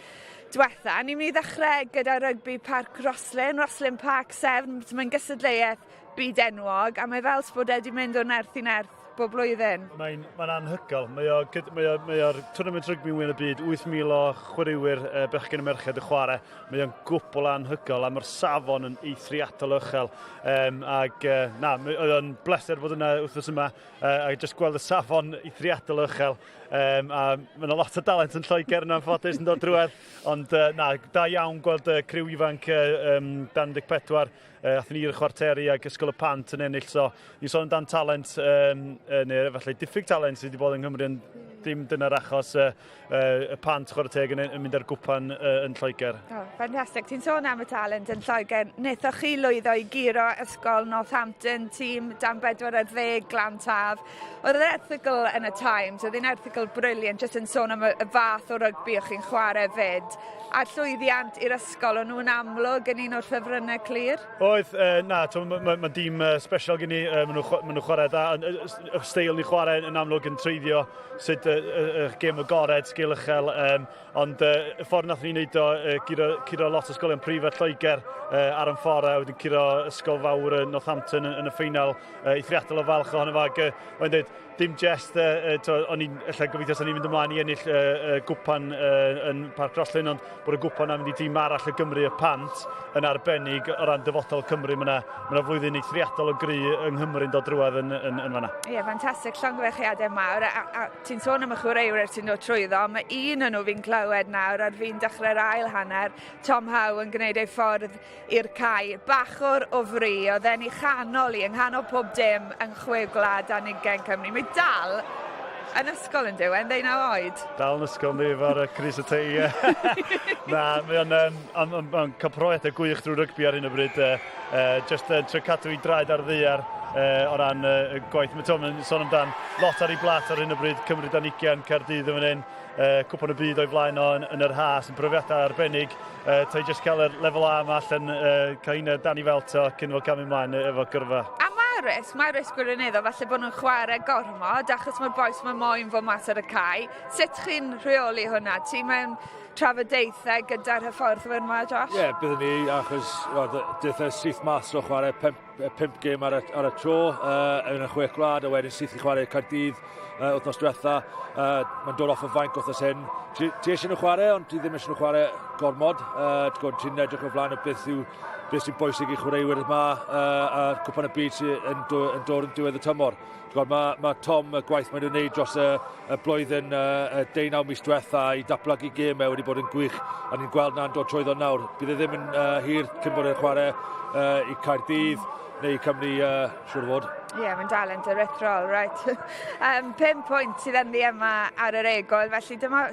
diwetha. Ni'n mynd i ddechrau gyda rygbi Parc Roslyn, Roslyn Park 7, mae'n gystadleuaeth byd enwog a mae fel bod e wedi mynd o nerth i nerth bob blwyddyn. Mae'n mae anhygoel. Mae o'r mae o, mae o tournament rygbi mwy yn y byd, 8,000 o chwaraewyr bechgyn y merched yn chwarae. Mae o'n gwbl anhygoel a mae'r safon yn eithriadol uchel. Um, ac uh, na, oedd o'n bleser bod yna wythnos yma uh, a jyst gweld y safon eithriadol uchel. Um, a mae yna lot o dalent yn Lloegr yn anffodus yn dod drwedd. Ond uh, na, da iawn gweld y criw ifanc uh, um, dan 14 Uh, athyn ni i'r chwarteri ag Ysgol y Pant yn ennill, so ni'n sôn amdan talent, um, neu efallai diffyg talent sydd wedi bod yng Nghymru, ond dim dyna'r achos uh, uh, y Pant chwarae teg yn, yn mynd ar gwpan uh, yn Lloegr. Oh, ffantastig. Ti'n sôn am y talent yn Lloegr. Wnaethoch chi lwyddo i guro Ysgol Northampton, tîm dan 40 Glan Taf. Oedd yr erthygl yn y Times, oedd hi'n erthygl briliant, jyst yn sôn am y, y fath o rygbi o'ch chi'n chwarae fyd. A llwyddiant i'r ysgol, o'n nhw'n amlwg yn un o'r ffefrynnau clir? Oedd, uh, na, mae ma, ma dîm uh, special gen i, uh, maen nhw'n ma nhw chwarae da, y steil ni chwarae yn amlwg yn treiddio sut y uh, uh, uh, gêm agored, sgil uchel, um, ond uh, y ffordd nath ni wneud o, uh, curo, curo lot o ysgolion preifat Lloegr uh, ar yn ffordd, a wedyn curo ysgol fawr yn Northampton yn, yn y ffeinal, uh, eithriadol o falch ohono fo, ac uh, mae'n dweud, dim jest, uh, uh, o'n i'n ella gobeithio sa'n ni'n mynd ymlaen i ennill uh, uh, gwpan uh, yn Parc Roslyn, ond bod y gwpan na'n mynd i dîm arall y Gymru y Pant yn arbennig o ran dyfodol Cymru. Mae yna ma flwyddyn eithriadol o gry yng Nghymru'n dod drwad yn, yn, yn fanna. Ie, yeah, ffantastig, llongyfarchiadau mawr. A, a, a ti'n sôn am y chwaraewyr sy'n dod trwyddo, mae un o'n nhw fi'n clywed nawr ar fi'n dechrau'r ail hanner, Tom Howe yn gwneud ei ffordd i'r cae. Bachwr o fri, oedd e'n ei chanol i, yng nghanol pob dim yng Chwe Gwlad dan ugain Cymru. Mae dal yn ysgol yn dyw, e'n ddeunaw oed. Dal yn ysgol ni efo'r Cris y Tei. Na, mae o'n um, am, am, am cael profiadau gwych drwy rygbi ar hyn o bryd. Uh, uh, just uh, trio cadw i draed ar ddaear. o ran y gwaith. Mae Tom yn sôn amdan lot ar ei blat ar hyn o bryd, Cymru dan 20, Caerdydd yn fan hyn, Cwpan y Byd o'i flaen o yn, yn yr ha, sy'n brofiadau arbennig. Ta i jyst cael yr lefel A yma allan, cael un dan i felt o cyn fo camu ymlaen efo gyrfa. A mae risg, mae risg gwirioneddol, falle bod nhw'n chwarae gormod, achos mae'r bois mae moyn fod mas ar y cae. Sut chi'n rheoli hwnna? Ti mewn trafodaethau gyda'r hyfforddwyr yma, Josh? Ie, yeah, byddwn ni, achos well, daeth e syth mas o chwarae pump, pump gêm ar y, ar y tro uh, yn y chwech gwlad, a wedyn syth i chwarae Caerdydd uh, wythnos diwetha. Uh, Mae'n dod off y fainc wythnos hyn. Ti, ti eisiau nhw chwarae, ond ti ddim eisiau nhw chwarae gormod. Uh, Ti'n edrych o flaen o beth yw beth sy'n bwysig i chwaraewyr yma uh, a cwpan y byd sy'n yn, do, yn dod yn diwedd y tymor. Gwybod, mae, mae Tom, y gwaith mae'n ei wneud dros y, y blwyddyn y, y 19 mis diwetha i datblygu gemau wedi bod yn gwych, a ni'n gweld na'n dod trwyddo nawr. Bydd e ddim yn uh, hir cyn bod e'n chwarae uh, i Caerdydd neu i Cymru, uh, siŵr o fod. Ie, yeah, mae'n dalent aruthrol, right. um, 5 pwynt sydd ynddi yma ar yr egol, felly dyma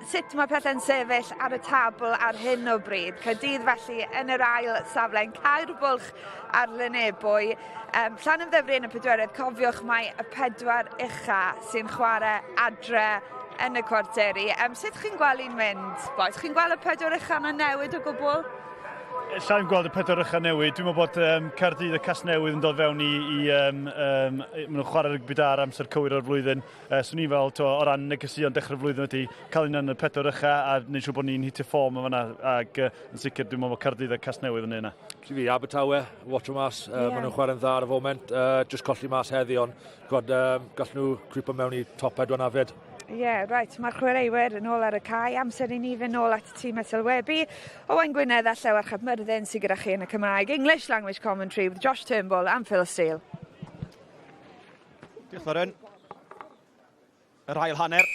sut mae pethau'n sefyll ar y tabl ar hyn o bryd. Caerdydd felly yn yr ail safle yn cau'r bwlch ar Lynebwy. Um, Llanymddyfri yn y pedwerydd, cofiwch mai y pedwar ucha sy'n chwarae adre yn y cwarteri. Um, sut chi'n gweld hi'n mynd, boys? Chi'n gweld y pedwar ucha yna newid o gwbl? Lla i'n gweld y pedwar ucha newid. Dwi'n meddwl bod um, Caerdydd a Casnewydd yn dod fewn i... i um, um, maen nhw'n chwarae rygbi da ar amser cywir o'r flwyddyn. Uh, swn i'n fel, to, o ran negeseuon dechrau'r flwyddyn ydy cael un yn y pedwar ucha a wneud siŵr bod ni'n hitio ffôm yn fanna ac uh, yn sicr dwi'n meddwl bod Caerdydd a Casnewydd yn yna. I fi, Abertawe, watch o mas, uh, yeah. maen nhw'n chwarae'n dda ar y foment, uh, just colli mas heddi, ond gwad, um, gall nhw creepo mewn i top pedwar na fyd. Ie, yeah, reit, mae'r chwaraewyr yn ôl ar y cae. Amser i ni fynd nôl at y tîm sylwebu. Owain Gwynedd a Llewarch ap Myrddin sydd gyda chi yn y Cymraeg. English language commentary with Josh Turnbull and Phil Steele. Diolch Lauren. Yr ail hanner.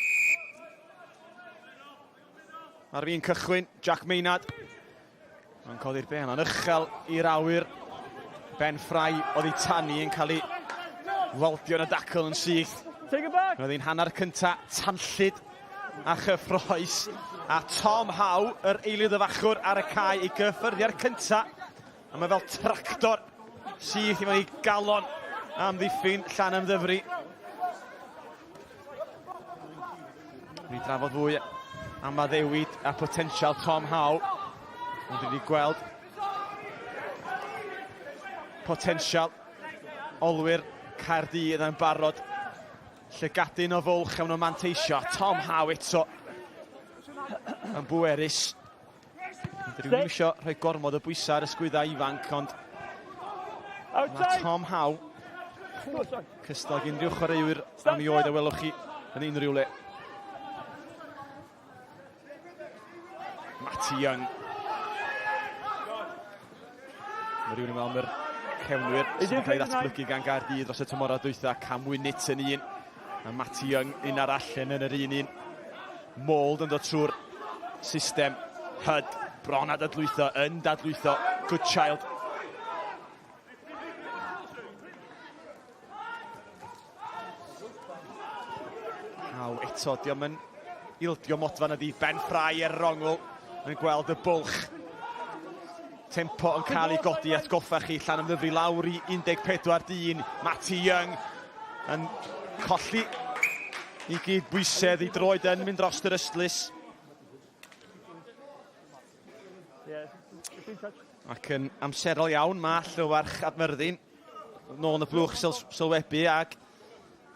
Ar fin cychwyn, Jack Maynard. Mae'n codi'r ben yn uchel i'r awyr. Ben Fry oedd ei tanu yn cael ei weldio yn y dacl yn syth. Take it back. Roedd hi'n hanner cynta tanllyd a chyffroes. A Tom Howe, yr eilydd y fachwr ar y cae i gyffyrddiad cynta. A mae fel tractor syth i mewn i galon am ddiffyn Llanymddyfri. Ni drafod fwy am addewid a potensial Tom Howe. Ond wedi gweld potensial olwyr Caerdydd yn barod. Llygadyn o fwlch am nhw'n manteisio. Tom Howe eto yn bwerus. Dydyn nhw ddim eisiau rhoi gormod o bwysau ar y sgwyddau ifanc, ond mae Tom Howe cystal ag unrhyw chwaraewyr am ei oed a welwch chi yn unrhyw le. Matty Young. Mae rhywun yn meddwl am yr cefnwyr sydd wedi cael ei ddatblygu gan Gaerdydd dros y tymorau dwytha. Cam Winnet yn un, a Matty Young un arall yn yr un un. Mould yn dod trwy'r system. Hud bron a dadlwytho, yn dadlwytho. Good child. Aw, eto, diolch yn ildio modfan ydi. Ben Fry ar yr ongl yn gweld y bwlch. Tempo yn cael ei godi, atgoffa chi, Llanymddyfri lawr i 14 dyn. Matty Young yn colli i gyd bwysedd i droed yn mynd dros yr ystlys. Ac yn amserol iawn mae Llywarch ap Myrddin nôl yn y blwch syl sylwebu ac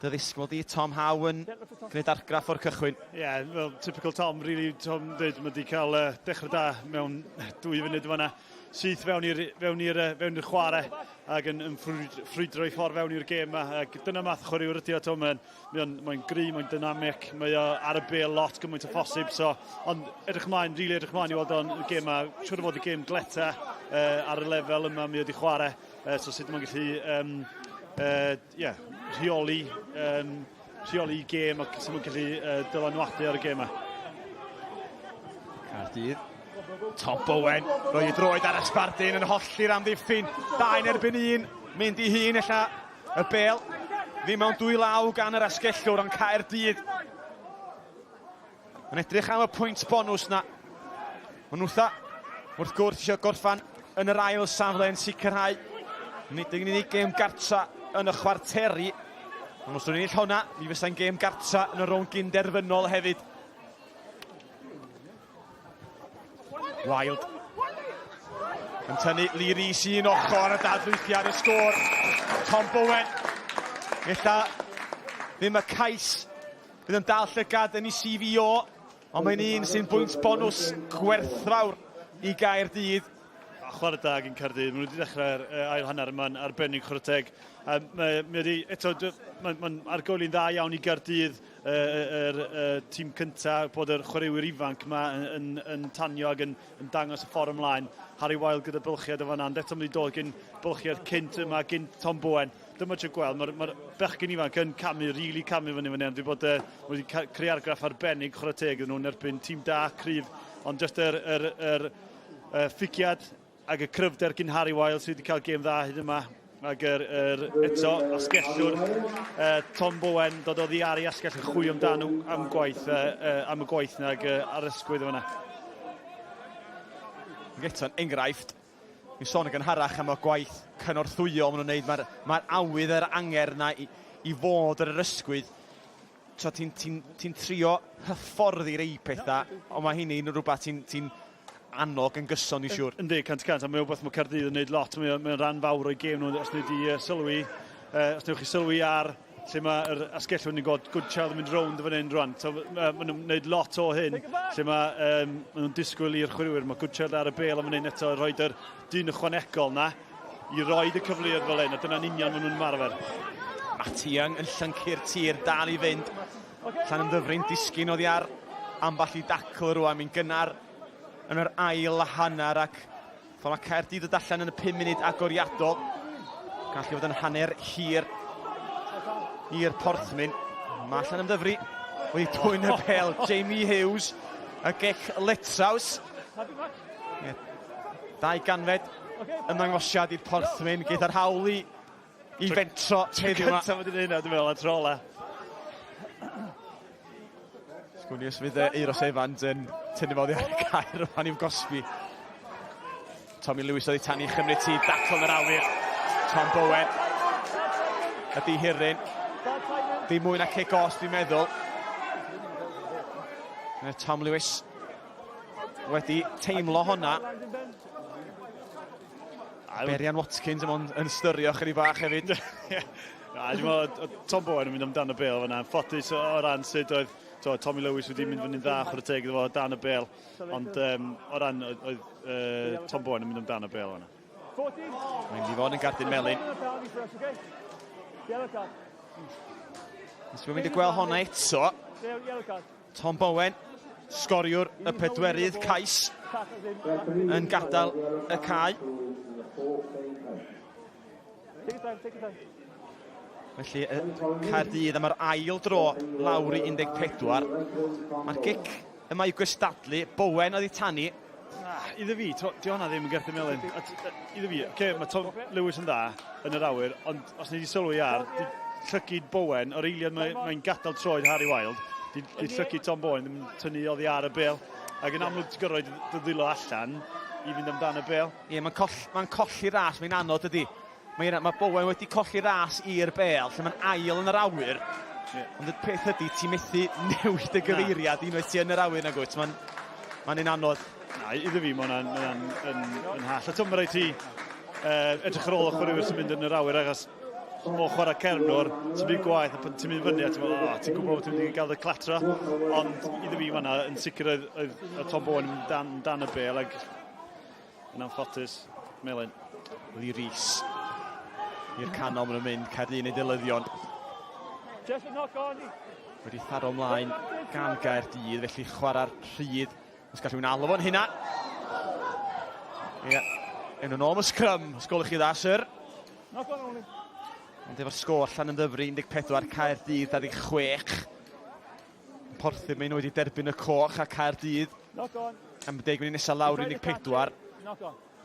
dy ddisgwyl di Tom Howe yn gwneud argraff o'r cychwyn. Ie, yeah, well, typical Tom, really, Tom dweud, mae wedi cael uh, dechrau da mewn dwy funud fanna. Syth fewn i'r fewn i'r fewn i'r chwarae ac yn, yn ffrwydro ei ffordd fewn i'r gêm yma. Ac dyna math chwaraewr ydi o, Tom, mae'n Mae o'n, mae'n gry, mae'n dynamic, mae o ar y bêl lot gymaint o phosib. So, ond edrych ymlaen, rili really edrych ymlaen i weld o'n gêm yma. Siwr o fod y gêm gleta uh, ar y lefel yma mae wedi chwarae. Uh, so sut mae'n gallu um, uh, yeah, rheoli, um, rheoli gêm ac sut mae'n gallu uh, dylanwadu ar y gêm yma. Caerdydd. Tom Bowen, roi ei droed ar y sbardun yn hollti'r amddiffyn. Dau'n erbyn un, mynd i hun ella Y bel ddim mewn dwy law gan yr asgellwr ond Caerdydd yn edrych am y pwynt bonws na. Ond wrtha, wrth gwrs, eisiau gorffan yn yr ail safle yn sicrhau Nid yn unig gêm gartra yn y chwarteri, ond os nhw'n ennill honna, mi fysa'n gêm gartra yn y rownd gynderfynol hefyd. Wild yn tynnu Lee Rees un ochr a dadlwythiad y sgôr. Tom Bowen. Ella ddim y cais fydd yn dal llygad yn ei CVO, ond mae'n un sy'n bwynt bonws gwerthfawr i Gaerdydd. A chwarae da gyn Caerdydd, maen nhw wedi dechrau'r ail hanner yma'n arbennig chwarae teg. A mae, mae wedi, eto, mae'n mae argoeli'n dda iawn i Gaerdydd, yr tîm cyntaf, bod yr chwaraewyr ifanc yma yn, yn, yn tanio ac yn, yn dangos y ffordd ymlaen. Harry Wild gyda bylchiad o fan'na, ond eto mae wedi dod gyn bylchiad cynt yma, gyn Tom Bowen. Dyma ti'n gweld, mae'r mae bechgyn ifanc yn camu, rili really camu fyny fyny, ond wedi bod uh, wedi creu argraff arbennig chwarae teg iddyn nhw'n erbyn tîm da, cryf, ond jyst yr, yr, yr, y ffigiad ac y cryfder gyn Harry Wild sydd wedi cael gêm dda hyd yma. Ac yr, yr, eto, asgellwr uh, Tom Bowen dod oddi ar ei asgell yn chwilio amdano am, gwaith, uh, uh, am y gwaith na ac uh, ar ysgwydd yna. Ac eto'n enghraifft, ni'n sôn yn gynharach am y gwaith cynorthwyol maen nhw'n gwneud, mae'r mae awydd yr angerdd na i, i fod ar yr ysgwydd t'o' ti'n ti'n ti'n trio hyfforddi rei petha, ond mae hynny'n rhywbeth ti'n ti'n annog yn gyson, dwi'n siŵr. Yndi, 100%, a mae wbeth mae Caerdydd yn neud lot, mae o'n rhan fawr o'i gêm nhw, os wnei di sylwi, os newch chi sylwi ar lle mae'r asgellwr ni'n gweld Goodchild yn mynd rownd fan hyn rwan. So, maen nhw'n gwneud lot o hyn, lle mae, um, maen nhw'n disgwyl i'r chwaraewyr, mae Goodchild ar y bel am fan hyn eto, rhoi yr dyn ychwanegol na. i roed y cyfleoedd fel hyn, a dyna'n union maen nhw'n ymarfer. Matty Young yn llyncu'r tir, dal i fynd. Llanymddyfri'n disgyn oddi ar ambell i dacl rwan, mi'n gynnar yn yr ail hanner ac ffordd mae Caerdydd dod allan yn y 5 munud agoriadol. Gallu fod yn hanner hir i'r Porthmyn. Mae Llanymddyfri wedi dwyn y bel. Jamie Hughes, y gic letraws. Dau ganfed ymddangosiad i'r Porthmyn gyda'r hawl i, i fentro heddiw yma. Tro cyntaf wedi gwneud hynna, dwi'n meddwl, a tro ola. Sgwn i os fydd Euros Evans yn tynnu fo oddi ar y cae rwan i'w gosbi. Tommy Lewis oedd i tanu chymryd ti, dacl yn yr awyr. Tom Bowen. Ydy Hiryn. Dim mwy na cic os, dwi'n meddwl. Tom Lewis wedi teimlo honna. Berian Watkins yn, yn styrio chydig bach hefyd. Na, dwi'n meddwl, Tom Bowen yn mynd amdano bel fyna. Ffodus o ran sut oedd to, Tommy Lewis wedi mynd fyny'n dda chwarae teg iddo fo dan y bel. Ond um, o ran oedd, oedd uh, Tom Bowen yn mynd amdano bel fyna. Mae'n mynd i fod yn gardyn melyn. Nes mynd i gweld honna eto. Tom Bowen, sgoriwr y pedwerydd cais, yn gadael y cae. Felly, Caerdydd am yr ail dro lawr i 14. Mae'r gic yma i'w gystadlu. Bowen oedd i tani. Na, iddo fi, di hwnna ddim yn gerddi melyn. Iddo fi, oce, okay, mae Tom Lewis yn dda yn yr awyr, ond os ni wedi sylwi ar, di llygid Bowen, o'r eiliad mae'n mae gadael troed Harry Wild, di, di llygid Tom Bowen ddim yn tynnu oddi ar y bel. Ac yn amlwg ti'n gorfod dy ddwylo allan i fynd amdan y bel. Ie, mae'n coll, mae colli ras, mae'n anodd dydy. Mae, mae Bowen wedi colli ras i'r bel, lle mae'n ail yn yr awyr. Yeah. Ond y peth ydy, ti'n methu newid y gyfeiriad unwaith ti yn yr awyr nag wyt. Mae'n ma un anodd. Na, iddo fi, mae hwnna'n ma yn, yn, yn hall. A ti'n rhaid ti uh, edrych ar ôl y chwaraewyr sy'n mynd yn yr awyr achos o chwarae cefnwr, ti'n mynd gwaith a pan ti'n mynd fyny a ti'n meddwl, oh, ti'n gwybod bod ti'n mynd i gael dy clatra. Ond iddo fi fanna, yn sicr oedd, oedd, oedd Tom Bowen yn dan, dan y bel ac yn anffodus, melyn. Lee Rees i'r canol maen nhw'n mynd, Caerdydd neu Dylyddion. Wedi tharo ymlaen gan Gaerdydd, felly chwarae'r rhydd. Os gall rhywun alw fo'n hynna. Ie, yeah. enw nôl am y scrum, os gwelwch chi dda, sir. Ond efo'r sgôr allan yn ddyfru, 14 Caerdydd 26. Porthmyn maen nhw wedi derbyn y coch a Caerdydd am 10 munud nesaf lawr 14.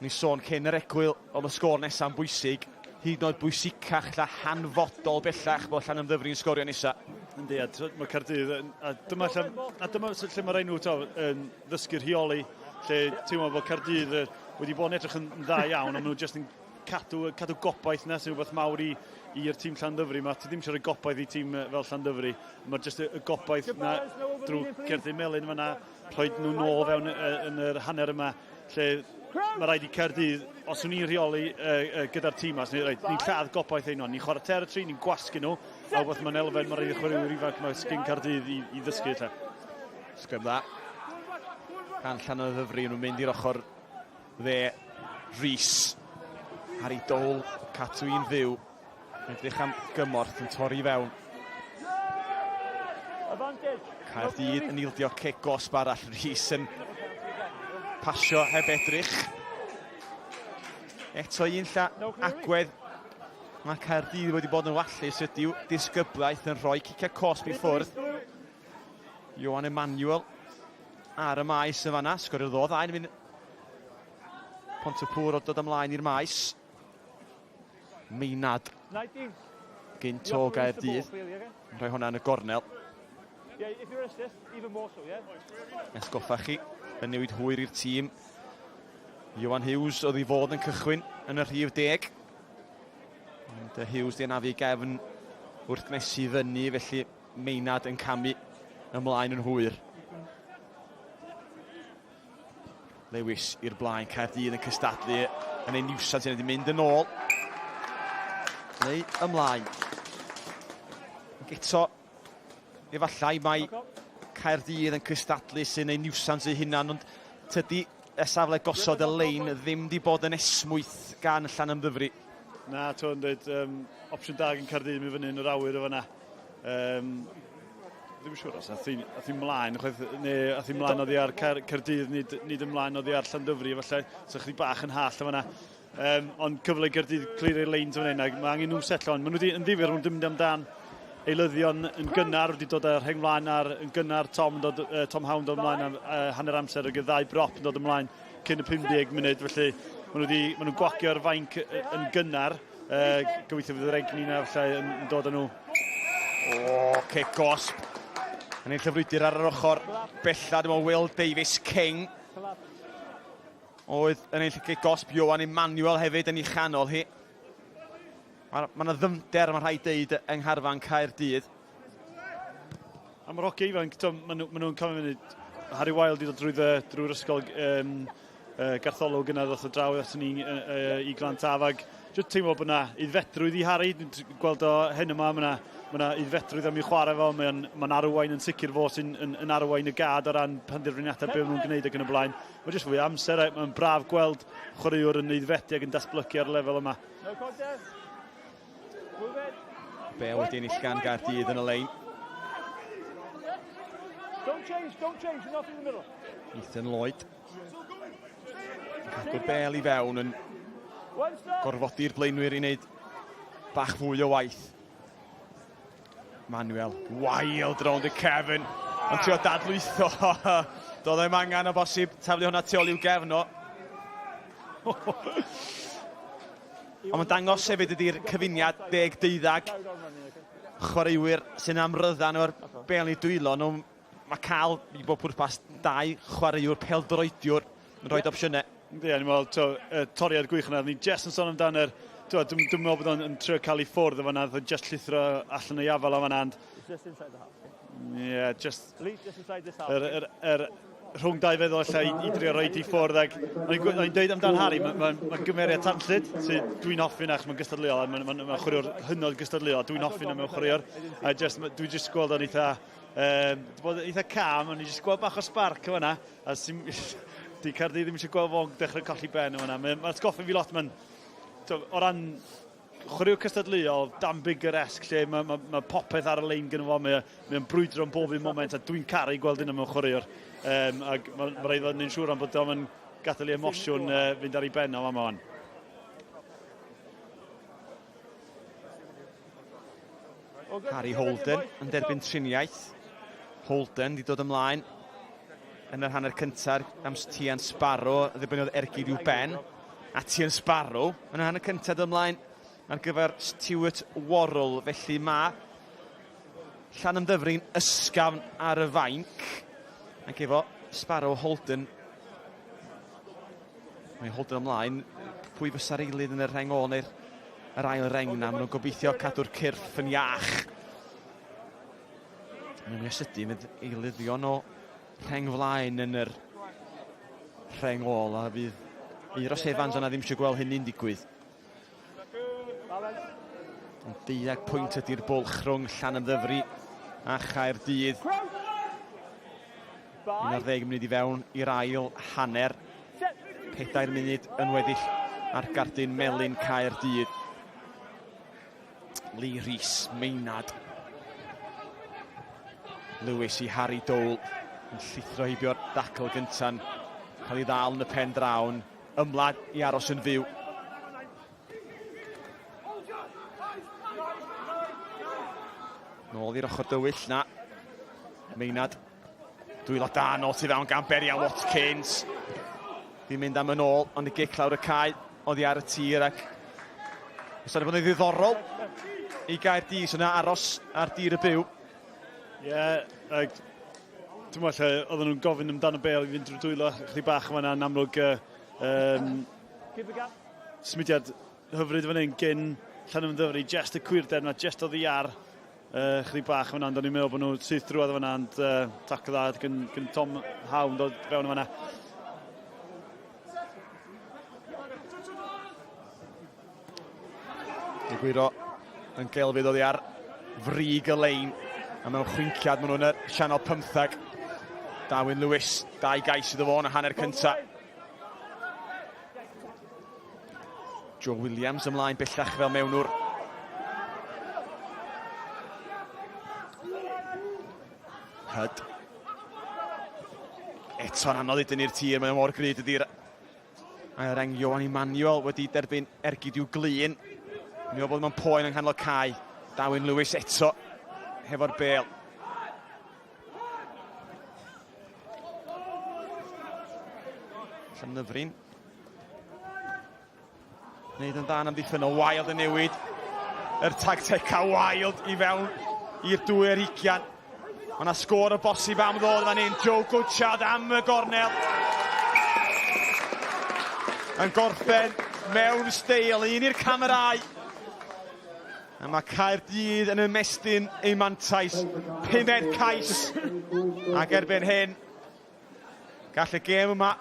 Ni'n sôn cyn yr egwyl, ond y sgôr nesaf yn bwysig, hyd yn oed bwysicach lla hanfodol bellach bod Llanymddyfri'n sgorio nesaf. Yndi, a mae Caerdydd, a dyma lle, a dyma lle mae rhaid nhw to, yn ddysgu rheoli, lle ti'n meddwl bod Caerdydd wedi bod yn edrych yn dda iawn, ond maen nhw jyst yn cadw, cadw gobaith yna, sy'n rhywbeth mawr i, i'r tîm Llandyfri yma. Ti ddim eisiau rhoi gobaith i tîm fel Llandyfri. Mae jyst y, y gobaith yna drwy cerdded melyn fyna, rhoi nhw nôl fewn yn yr hanner yma, lle mae rhaid i Caerdydd, os o'n i'n rheoli uh, uh, gyda'r tîm yma, ni'n ni lladd gobaith ein ni'n chwarae territory, ni'n gwasgu nhw, a wbeth mae'n elfen, mae rhaid i chwaraewyr ifanc mae sgyn Caerdydd i, i ddysgu lle. Sgrym dda. Gan Llanyddyfri, nhw'n mynd i'r ochr dde. Rhys. Harry Dole, cadw i'n fyw. Edrych am gymorth yn torri fewn. Caerdydd yn ildio cic gosb arall. Rhys yn pasio heb edrych. Eto un lla agwedd mae Caerdydd wedi bod yn wallus ydyw disgyblaeth yn rhoi ciciau cosb i ffwrdd. Johan Emmanuel ar y maes yn fanna. Sgoriodd o ddau yn mynd Pontypŵr o dod ymlaen i'r maes. Meinad. Gynt o Gaerdydd. Yn rhoi hwnna yn y gornel. Esgoffa chi, yn newid hwyr i'r tîm. Iwan Hughes oedd i fod yn cychwyn yn y rhif deg. Ond Hughes di anafu gefn wrth gnesu fyny, felly Meinad yn camu ymlaen yn hwyr. Lewis i'r blaen, Caerdydd yn cystadlu yn ei niwsans sydd wedi mynd yn ôl. Neu ymlaen. Ac eto, efallai mae Caerdydd yn cystadlu sy'n ei niwsans ei hunan, ond tydi y safle gosod y lein ddim di bod yn esmwyth gan Llanymddyfri. Na, ti'n dweud, um, opsiwn da gan Caerdydd mynd fyny yn yr awyr o fanna. Um, ddim yn siŵr os ath hi mlaen, chwaith, neu ath hi mlaen oddi ar Cer Caerdydd, nid, nid ymlaen oddi ar Llandyfri, efallai, so chdi bach yn hall o fanna. Um, ond cyfle i Gaerdydd clirio'r leins fan hyn, ac mae angen nhw setlo. Maen nhw wedi, yn ddifur, maen nhw wedi mynd amdan eilyddion yn gynnar, wedi dod â'r rheng mlaen ar, yn gynnar, Tom, dod, uh, Tom Hound dod ymlaen am uh, hanner amser, ac y ddau brop yn dod ymlaen cyn y 50 munud, felly maen nhw wedi, maen nhw'n gwagio'r fainc yn gynnar. Uh, gobeithio fydd yr egni na felly yn, yn dod â nhw. O, oh, cic gosb. Yn ein llyfrwydyr ar yr ochr bella, dwi'n meddwl Will Davies King. Oedd yn ein cic gosb Johan Emmanuel hefyd yn ei chanol hi. Mae yna ma ddyfnder, mae'n rhaid deud, yng ngharfan Caerdydd. A mae'r hoci ifanc, maen nhw'n nhw cael mynd, Harry Wild i ddod drwy'r drwy ysgol um, uh, Gartholwg yna ddoth o draw aton ni uh, uh, i Glan Taf ac jyst teimlo bod yna aeddfedrwydd i Harry, dwi'n gweld o hyn yma, mae yna ma yna aeddfedrwydd am ei chwarae fo, mae'n ma arwain yn sicr fo sy'n yn, yn arwain y gad o ran penderfyniadau be maen nhw'n gwneud ac yn y blaen. Mae'n jyst fwy o amser, mae'n braf gweld chwaraewr yn aeddfedu ac yn datblygu ar y lefel yma. No contest. Move it. Bale wedi ennill gan Gaerdydd yn y lein. Don't change, don't change, not in the middle. Ethan Lloyd. Cadw'r bel i fewn yn gorfodi'r blaenwyr i wneud bach fwy o waith. Manuel Wild rownd y cefn. Yn trio dadlwytho. Doedd e'n angen o bosib taflu hwnna tu ôl i'w gefn o. Ond mae'n dangos hefyd ydy'r cyfuniad 10-12 chwaraewyr sy'n amryddan o'r bel i dwylo nhw. Mae cael i bob pwrpas dau chwaraewr peldroediwr yn rhoi opsiynau. Yndi, o'n i'n meddwl, to, uh, toriad gwych yna. Ni jyst yn sôn amdan yr... Dwi'n dwi meddwl bod o'n yn trio cael ei ffwrdd o fanna, oedd jyst llithro allan o'i afal o fanna. Just inside the half. Yeah, just... Just inside this half. Yr, yr, yr, rhwng dau feddwl allai i, i drio roed i ffwrdd ac o'n i'n dweud amdan Harry, mae'n ma, ma gymeriad tanllyd sydd dwi'n hoffi na achos mae'n gystadleuol a mae'n ma, ma, ma chwaraewr hynod gystadleuol dwi'n hoffi na mewn chwaraewr a just, dwi jyst gweld o'n eitha um, bod eitha calm o'n i jyst gweld bach o spark o fanna a sy'n di Caerdydd ddim eisiau gweld fo'n dechrau colli ben o fanna mae'n ma atgoffa fi lot mae'n o ran chwaraewr cystadleuol, Dan Biggar-esque, lle mae, mae, mae popeth ar y lein gyda fo, mae, mae o'n brwydro yn bob un moment, a dwi'n caru gweld hynna mewn chwaraewr. Um, ac mae, mae rhaid fod yn siŵr am bod o'n gadael i emosiwn uh, fynd ar ei ben o fama fan. Harry Holden yn derbyn triniaeth. Holden di dod ymlaen yn yr hanner cyntaf am Tian Sparrow, ddibyniodd ergyd i'w ben. A Tian Sparrow yn yr hanner cyntaf dod ymlaen ar gyfer Stuart Worrell. Felly mae Llanymddyfri'n ysgafn ar y fainc. Ac efo Sparrow Holden. Mae Holden ymlaen. Pwy fysa'r eilydd yn y rheng ôl neu'r yr ail reng na. Maen nhw'n gobeithio cadw'r cyrff yn iach. Mae'n mwy o sydyn fydd eilyddion o rheng flaen yn yr rheng ôl a fydd Euros Evans yna ddim eisiau gweld hynny'n digwydd. Ond 12 pwynt ydy'r bwlch rhwng Llanymddyfri a Chaerdydd. 11 munud i fewn i'r ail hanner. 4 munud yn weddill ar gardyn melyn Caerdydd. Lee Rhys, Maynard. Lewis i Harry Dole yn llithro heibio'r dacl gynta'n cael ei ddal yn y pen drawn. Ymladd i aros yn fyw. Nôl i'r ochr dywyll na. Maynard. Dwylo da nôl tu fewn gan Berian Watkins. Ddim mynd am yn ôl, ond y gic lawr y cae oddi ar y tir ac os yna bod yn ddiddorol i Gaerdydd sy'n aros ar dir y byw. Ie, yeah, like, dwi'n meddwl lle oedden nhw'n gofyn amdano bel i fynd drwy dwylo chydig bach yma yn amlwg symudiad hyfryd fan hyn gyn Llanymddyfri, jest y cwirder yna, jest oddi ar chydig bach fyna, ond o'n i'n meddwl bod nhw syth drwodd fyna, ond tackle dda gyn, gyn Tom Howe yn dod fewn fyna. Digwyro yn gelfydd oddi ar frig y lein, a mewn chwinciad maen nhw'n y sianel 15. Darwin Lewis, dau gais iddo fo yn y hanner cyntaf. Joe Williams ymlaen bellach fel mewnwr. Hyd. Eto'n anodd i dynnu'r tir, mae o mor gryd ydy'r ail reng Ioan Emmanuel wedi derbyn ergyd i'w glun. Mi o bod mewn poen yng nghanol cae. Darwin Lewis eto hefo'r bel. Llandyfrin. Wneud yn dda yn amddiffyn o Wild yn newid. Yr tagteca Wild i fewn i'r dwy ar ugian. Mae yna sgôr o bosib am ddod fan hyn. Joe Goodchild am y gornel. Yn gorffen mewn steil. Un i'r camerau. A mae Caerdydd yn ymestyn ei mantais. Pumed cais. Ac erbyn hyn, gall y gêm yma,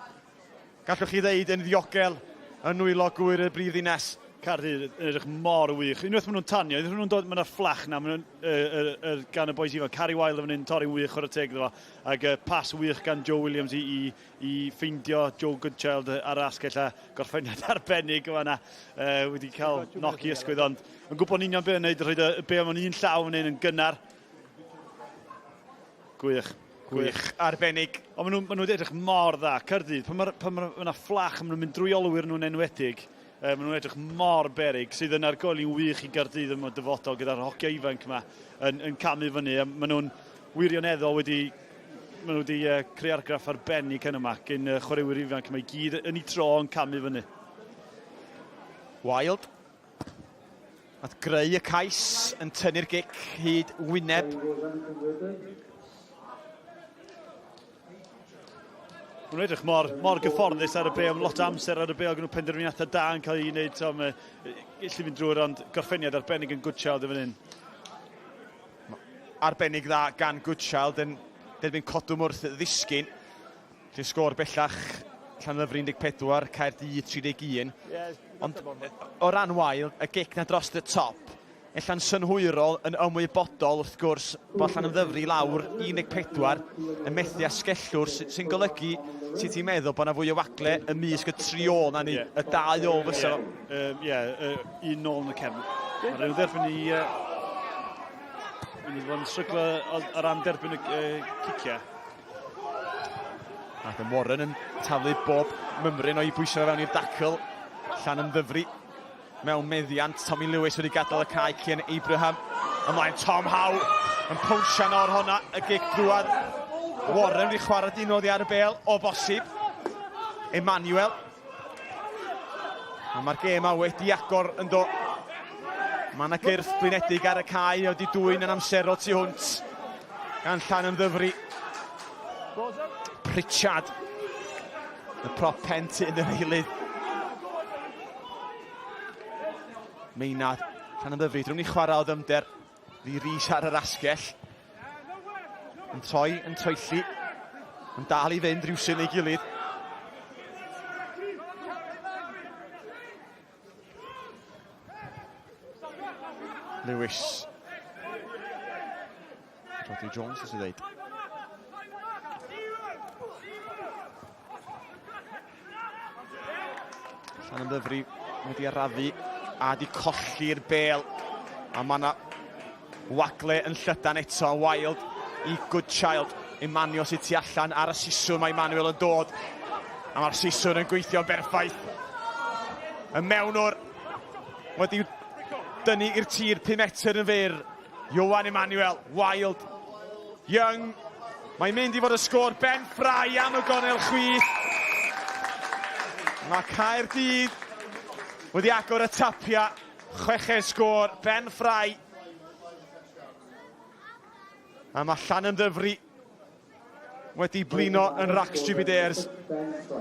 gallwch chi ddeud, yn ddiogel yn nwylo gwyr y brif ddinas. Caerdydd yn edrych mor wych. Unwaith maen nhw'n tanio, unwaith maen nhw'n dod, mae yna fflach na, maen nhw'n, uh, uh, uh, gan y boys ifanc. Harry Wilde yn fan hyn, torri wych o'r teg iddo fo. Ac uh, pas wych gan Joe Williams i, i, i ffeindio Joe Goodchild ar asgell a gorffeniad arbennig o fanna. Uh, wedi cael knock i ysgwydd, ond yn gwybod yn union beth yn gwneud, rhoi y bel mewn un llaw fan hyn yn gynnar. Gwych. Gwych. Arbennig. Ond maen nhw'n ma nhw wedi edrych mor dda. Caerdydd, pan mae ma, ma fflach, maen nhw'n mynd drwy olwyr nhw'n enwedig, maen nhw'n edrych mor berig, sydd yn argoeli'n wych i Gaerdydd yn y dyfodol gyda'r hogiau ifanc yma yn, yn camu fyny. A maen nhw'n wirioneddol wedi maen nhw wedi uh, creu argraff arbennig yn yma gyn uh, chwaraewyr ifanc yma i gyd yn ei tro yn camu fyny. Wild. At greu y cais yn tynnu'r gic hyd wyneb. Mae'n edrych mor, mor gyfforddus ar y bel, lot o amser ar y bel, gyda nhw penderfyniadau da yn cael ei wneud. So, mae, gallu fynd drwy'r ond gorffeniad arbennig yn Goodchild yn fan hyn. Arbennig dda gan Goodchild yn derbyn codwm wrth ddisgyn. Lle sgôr bellach Llanllyfri 14, Caerdydd 31. Ond o ran Wild, y gic na dros y top, ella'n synhwyrol yn ymwybodol wrth gwrs bod Llanymddyfri lawr 14 yn methu asgellwr sy'n golygu sy'n ti'n meddwl bod yna fwy o wagle ymysg y tri ôl na ni, yeah. y dau ôl fysa fo. Ie, yeah, yeah, un nôl yn y cefn. Mae rhywun dderbyn i... Mynd i fod yn stryglo o ran derbyn y ciciau. Adam Warren yn taflu bob mymryn o'i bwysau fewn i'r dacl. Llanymddyfri mewn meddiant. Tommy Lewis wedi gadael y cae cyn Abraham. Ymlaen Tom Howe yn pwnsian o'r honna y gic drwad. Warren wedi chwarae dyn oddi ar y bel o bosib. Emmanuel. A mae'r gêm a wedi agor yn do. Mae yna gyrff blinedig ar y cae wedi dwyn yn amserol tu hwnt gan Llanymddyfri. Pritchard. Y prop pen tu yn yr eilydd. Meinad, Llanymddyfri, drwm ni chwarae o ddyfnder. Ddi Rhys ar yr asgell. Yn troi, yn troelli. Yn dal i fynd rhywsyn ei gilydd. Lewis. Rodri Jones, os i ddeud. Llanymddyfri wedi arafu a di colli'r bel. A mae yna wagle yn llydan eto. Wild i Goodchild. Emmanuel sydd tu allan ar y siswrn. Mae Emmanuel yn dod. A mae'r siswrn yn gweithio'n berffaith. Y mewnwr wedi dynnu i'r tir 5 metr yn fyr. Ioan Emmanuel, Wild, Young. Mae'n mynd i fod y sgôr Ben Fry am y gornel chwith. Mae Caerdydd wedi agor y tapia. Chweched sgôr, Ben Fry. A mae Llanymddyfri wedi blino yn racs Jupiters.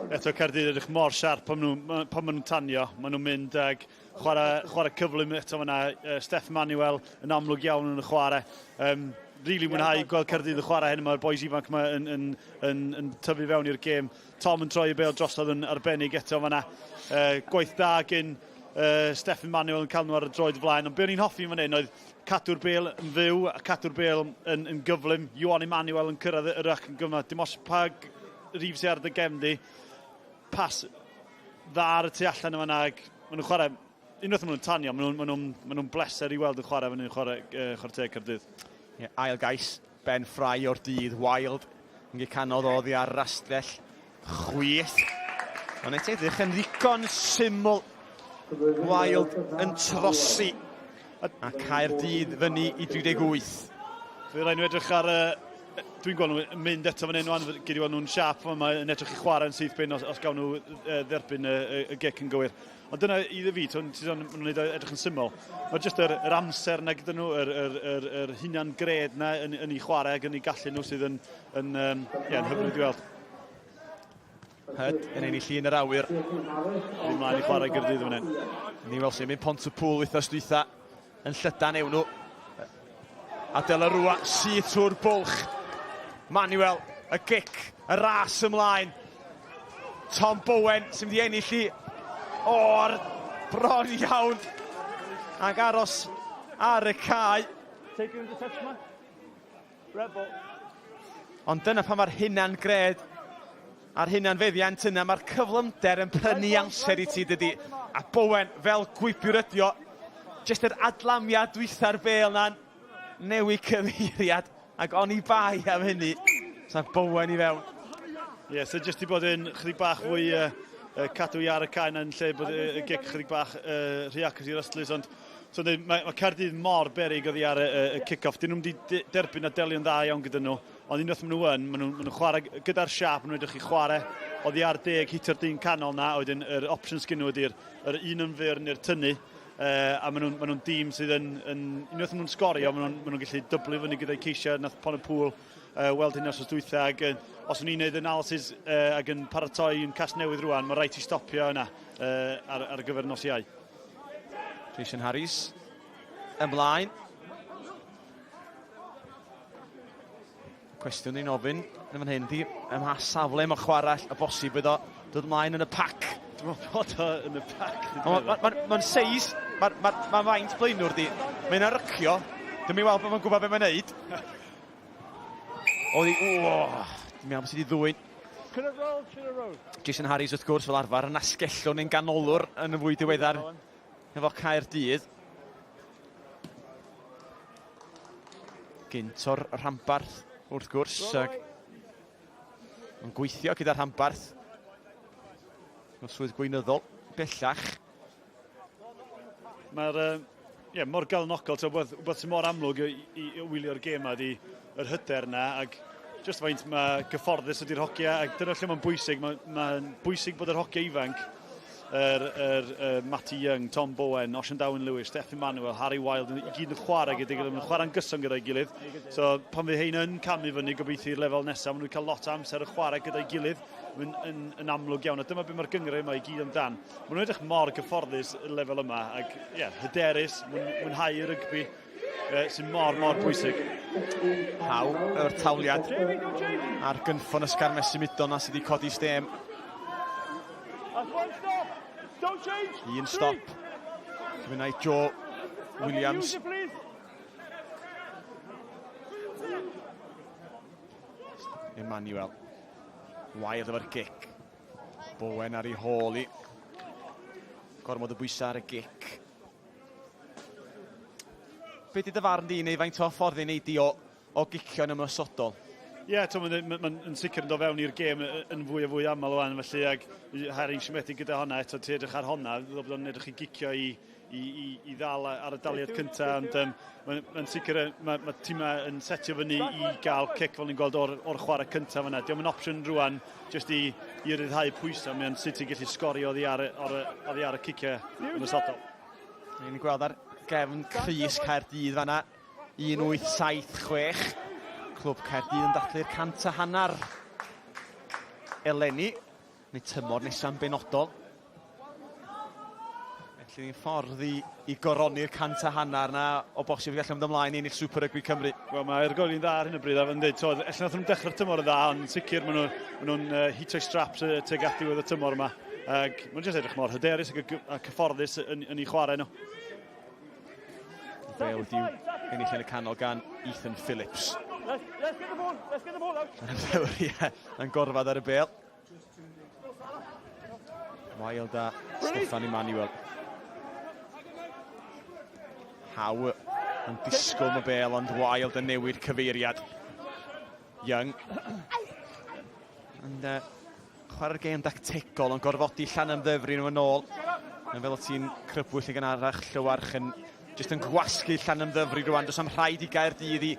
Eto Caerdydd edrych mor siarp pan maen nhw'n pan maen nhw'n tanio. Maen nhw'n mynd ag chwarae, chwarae cyflym eto fan'na. Steph Manuel yn amlwg iawn yn y chwarae. Um, really mwynhau gweld Caerdydd yn chwarae hyn. Mae'r boys ifanc yma yn, yn, yn, yn tyfu fewn i'r gêm. Tom yn troi y bêl drosodd yn arbennig eto fan'na. Gwaith da gyn Stephen Manuel yn cael nhw ar y droed flaen. Ond be o'n i'n hoffi fan hyn oedd cadw'r bêl yn fyw a cadw'r bêl yn, yn gyflym. Iwan Emmanuel yn cyrraedd yr ac yn gyflym. Dim os pa rif sydd ar dy gefn di. Pas dda ar y tu allan yma na. Maen nhw'n chwarae, unwaith maen nhw'n tanio, maen nhw'n ma nhw, ma nhw bleser i weld yn chwarae fan hyn, chwarae, chwarae teg Caerdydd. Yeah, ail gais, Ben Fry o'r dydd, Wild yn gicanodd oddi ar yr astell chwith. Ond eto edrych yn ddigon syml. Wild yn trosi. A Caerdydd fyny i 38. Fe rhaid nhw edrych ar y... Dwi'n gweld nhw'n mynd eto fan hyn wan, gyd i weld nhw'n siap fan yma, yn edrych i chwarae yn syth bin os, os gawn nhw dderbyn y, y, y gic yn gywir. Ond dyna iddo fi, ti'n sôn, maen nhw'n neud o edrych yn syml. Mae jyst yr, yr amser na gyda nhw, yr, yr, yr, yr hunan gred na yn, yn ei chwarae ac yn ei gallu nhw sydd yn, yn, um, yeah, yn hyfryd i weld. Hyd yn ennill un yr awyr. Ddim mlaen i chwarae Gyrdydd fan hyn. Ni weld sy'n mynd Pont y Pŵl wythnos dwytha yn llydan ewn nhw. A Delarua syth trwy'r bwlch. Manuel, y gic, y ras ymlaen. Tom Bowen sy'n mynd i ennill i o'r bron iawn. Ac aros ar y cae. Take him to touch man. Red ball. Ond dyna pan mae'r hunan gred a'r hunan feddiant yna, mae'r cyflymder yn prynu amser i ti, dydy. A Bowen fel gwibiwr ydi o, jyst yr adlamiad dwytha'r bêl na'n newid cyfeiriad, ac oni bai am hynny, sa Bowen i fewn. Ie, yeah, so jyst i bod yn chydig bach fwy uh, cadw i ar y cae na'n lle bod y, y gic chydig bach rhy agos i'r ystlys, ond So mae, mae Caerdydd mor beryg oddi ar y, y, y kick-off. Dyn nhw'n wedi derbyn a delio'n dda iawn gyda nhw. Ond unwaith maen nhw yn, maen nhw'n maen nhw chwarae gyda'r siap, maen nhw'n edrych i chwarae oddi ar deg, hitio'r dyn canol na, a wedyn yr options gen nhw ydy'r yr un yn fyr neu'r tynnu. A maen nhw'n maen nhw dîm sydd yn, yn unwaith maen nhw'n sgorio, maen nhw'n maen nhw gallu dyblu fyny gyda'i ceisiau, nath Pont-y-pŵl weld hynny os oes dwytha, ac os o'n i'n neud analysis ac yn paratoi yn Casnewydd rwan, mae rhaid ti stopio yna ar, ar gyfer nos Iau. Jason Harries ymlaen. Cwestiwn ni'n ofyn yn fan hyn, di ym mha safle mae chwarae y bosib iddo dod ymlaen yn y pac. Dwi'n meddwl bod o yn y pac. Mae'n ma, ma, ma seis, mae'n ma, ma faint blaenwr di. Mae'n arrycio. Dwi'n mynd weld bod mae'n gwybod beth mae'n neud. Oedd hi, o, dwi'n meddwl bod sydd wedi ddwyn. Jason Harries wrth gwrs fel arfer yn asgellwr neu'n ganolwr yn y fwy diweddar efo Caerdydd. Gynt o'r rhanbarth wrth gwrs ac yn gweithio gyda'r rhanbarth mewn swydd gweinyddol bellach. Mae'r uh, yeah, mor galonogol, ti'n wbeth, wbeth sy'n mor amlwg i, i, i wylio'r gêm yma ydi yr hyder yna ac jyst faint mae gyfforddus ydy'r hogia ac dyna lle mae'n bwysig, mae'n mae bwysig bod yr hogia ifanc yr, yr, yr Matty Young, Tom Bowen, Osian Darwin Lewis, Steff Emanuel, Harry Wilde, i gyd yn chwarae gyda'i gilydd, maen nhw'n chwarae'n gyson gyda'i gilydd. So pan fydd hein yn camu fyny, gobeithio i'r lefel nesaf, maen nhw'n cael lot o amser yn chwarae gyda'i gilydd, yn, yn, yn amlwg iawn. A dyma beth mae'r gynghrair yma i gyd amdan. Maen nhw'n edrych mor gyfforddus y lefel yma, ac ie, yeah, hyderus, mwynhau y rygbi, sy'n mor, mor bwysig. Haw, yr tawliad a'r gynffon ysgarmes symudol na sydd wedi codi stêm. Un stop. Cymunau Joe Williams. Emmanuel. Wild efo'r gic. Bowen ar ei hôl i. Gormod o bwysau ar y gic. Be di dy farn di, neu faint o ffordd i neud di o, o gicio'n ymosodol? Ie, yeah, mae'n ma, ma, ma sicr yn dod fewn i'r gêm yn fwy a fwy aml o'n felly, ac Harry'n siomedig gyda honna, eto ti edrych ar honna, ddod bod o'n edrych i gicio i, i, i, i ddal ar y daliad cyntaf, ond um, mae'n ma sicr, mae ma tîmau yn setio fyny i gael cic fel ni'n gweld o'r, or chwarae cyntaf yna. Diolch yn opsiwn rwan, jyst i, i ryddhau pwysau, mae'n sut ti'n gallu sgorio oddi ar, ar, oddi ar y ciciau ymosodol. Ni'n gweld ar gefn crys Caerdydd fanna, 1876. Clwb Caerdydd yn dathlu'r 150 eleni, neu tymor nesaf yn benodol. Felly ni'n ffordd i, i goroni'r 150 na o bosib i gallu mynd ymlaen i ennill Super Rugby Cymru. Wel, mae Ergoli'n dda ar hyn o bryd, a fe'n dweud, ella nath nhw'n dechrau'r tymor yn dda, ond sicr maen nhw'n ma nhw hitio'u straps tuag at diwedd y tymor yma. Ac maen nhw'n jyst edrych mor hyderus ac, a cyfforddus yn, yn ei chwarae nhw. Bale wedi'w ennill yn y canol gan Ethan Phillips. Let's get the ball, let's get the ball out. Ie, yn gorfod ar y bel. Wild a Steffan Emanuel. Howe yn disgwyl y bel, ond Wild yn newid cyfeiriad. Young. Yn uh, chwarae'r gêm dactegol, ond gorfodi Llanymddyfri nhw yn ôl. Yn fel o ti'n crybwyll yn gynharach, Llywarch yn jyst yn gwasgu Llanymddyfri rwan. Does am rhaid i Gaerdydd i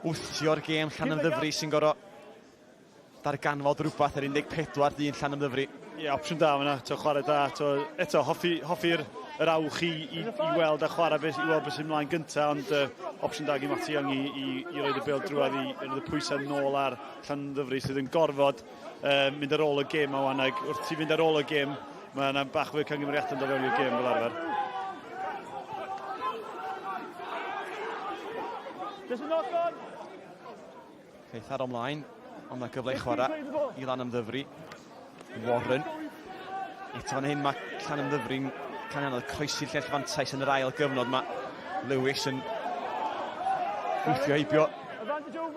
wthio'r gêm Llanymddyfri sy'n gorfod darganfod rhywbeth ar 14 dyn Llanymddyfri. Ie, yeah, opsiwn da fyna, to chwarae da. To, eto, hoffi'r hoffi yr awch i, i, i weld a chwarae beth, i weld beth sy'n mlaen gyntaf, ond uh, opsiwn da gi Matty Young i, i, i roed y bêl drwad i, i roed y pwysau nôl ar Llanymddyfri sydd yn gorfod uh, mynd ar ôl y gêm a wan, ac wrth ti fynd ar ôl y gêm, mae yna bach fwy o cangymeriadau yn dod fewn i'r gêm fel arfer. Just a knock on. Ceith ar ymlaen, ond mae gyfle i chwarae i Lanymddyfri. Warren. Eto fan hyn mae Llanymddyfri'n cael anodd croesi llell fantais yn yr ail gyfnod. Mae Lewis yn gweithio heibio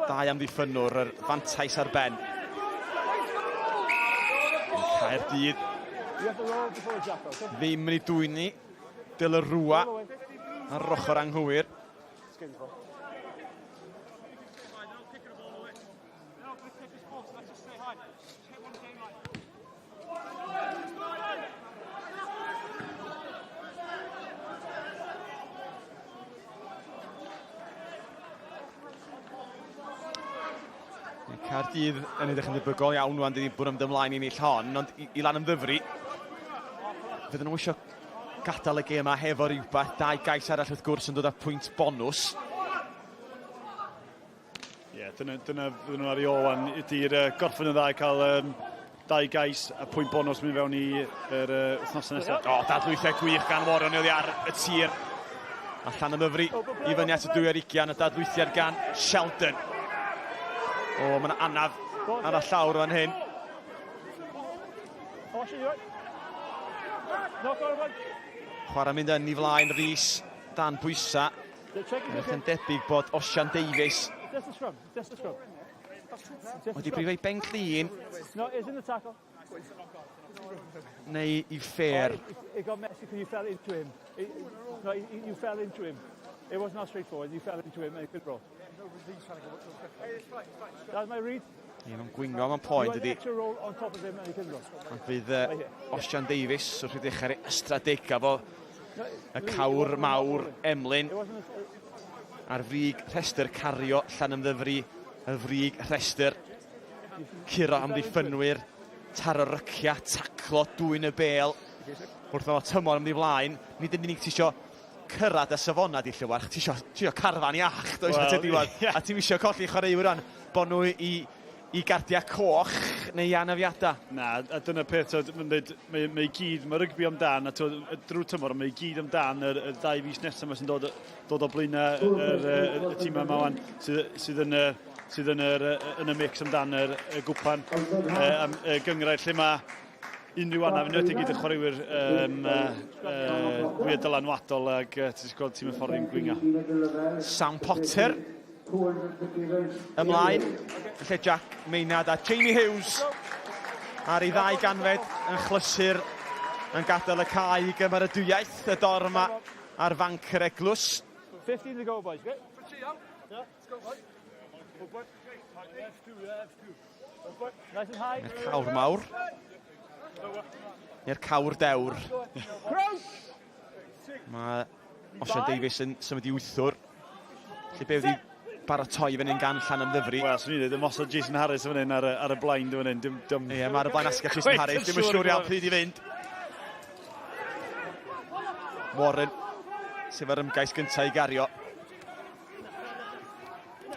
dau amddiffynnwr, yr fantais ar ben. Caerdydd ddim yn ei dwyni. Dylarua ar yr ochr anghywir. Caerdydd yn edrych yn debygol iawn rwan, dyn ni bod yn ymlaen i ennill hon, ond i, i Lanymddyfri, fydden nhw eisiau gadael y gêm yma hefo rhywbeth. Dau gais arall wrth gwrs yn dod â pwynt bonws. Ie, yeah, dyna, dyna fydden nhw ar ei ôl wan, ydy'r uh, gorffen yn dda i cael um, dau gais a pwynt bonws mynd fewn i yr uh, wythnosau nesaf. O, oh, dadlwythau gwych gan Warren oddi ar y tir. Allan y myfri i fyny at y 2 ar 20, y dadlwythiad gan Sheldon. O, oh, mae yna anaf ar y llawr fan hyn. Chwarae mynd yn i flaen Rhys dan bwysa. Edrych yn debyg bod Osian Davies wedi brifo ei ben clun neu i ffer. It got messy because you fell into him. It, no, you fell into him. It was not straightforward. You fell into him and it could roll. That's my read. Ie, mae'n gwingo, mae'n poen, dydy. Ond fydd uh, Osian Davies wrth i ddechrau ar ei ystradegau fo y cawr mawr Emlyn ar frig rhestr cario Llanymddyfri, y frig rhestr curo amddiffynwyr. Taro rycia, taclo, dwyn y bêl. Wrth o tymor yn mynd i flaen, nid yn unig ti isio cyrraedd y safonau di Llywarch, ti isio, ti isio carfan iach, does, well, at y diwedd. Yeah. A ti'n isio colli chwaraewyr ran bod nhw i, i gardiau coch neu i anafiadau. Na, a dyna peth, mae'n dweud, mae, mae gyd, mae rygbi amdan, a twyd, drwy tymor, mae gyd amdan yr, y ddau fis nesaf yma sy'n dod, dod o blaenau y, y, y, y tîm yma wan, sydd, sydd yn y sydd yn, yr, yn y mix amdan yr, y gwpan am, y gynghrair lle mae unrhyw anaf, yn enwedig gyda chwaraewyr um, uh, fwyaf dylanwadol ac ti'n gweld tîm y ffordd i'n gwingo. Sam Potter ymlaen, lle Jack Maynard a Jamie Hughes ar ei ddau ganfed yn chlysur yn gadael y cae i gymeradwyaeth y dor yma ar fanc yr eglwys. 15 to go, boys. Okay? Yeah. I'r cawr mawr. I'r cawr dewr. Mae Osian Davies yn symud i wythwr. Lle be wedi baratoi fan hyn gan Llanymddyfri. Wel, swn i'n dweud, ymosod Jason Harris fan hyn ar y, ar y blaen fan hyn. Dim, dim... Ie, mae ar y blaen asgell Jason Harris. Dim yn siŵr iawn pryd i fynd. Warren, sef yr ymgais gyntaf i gario.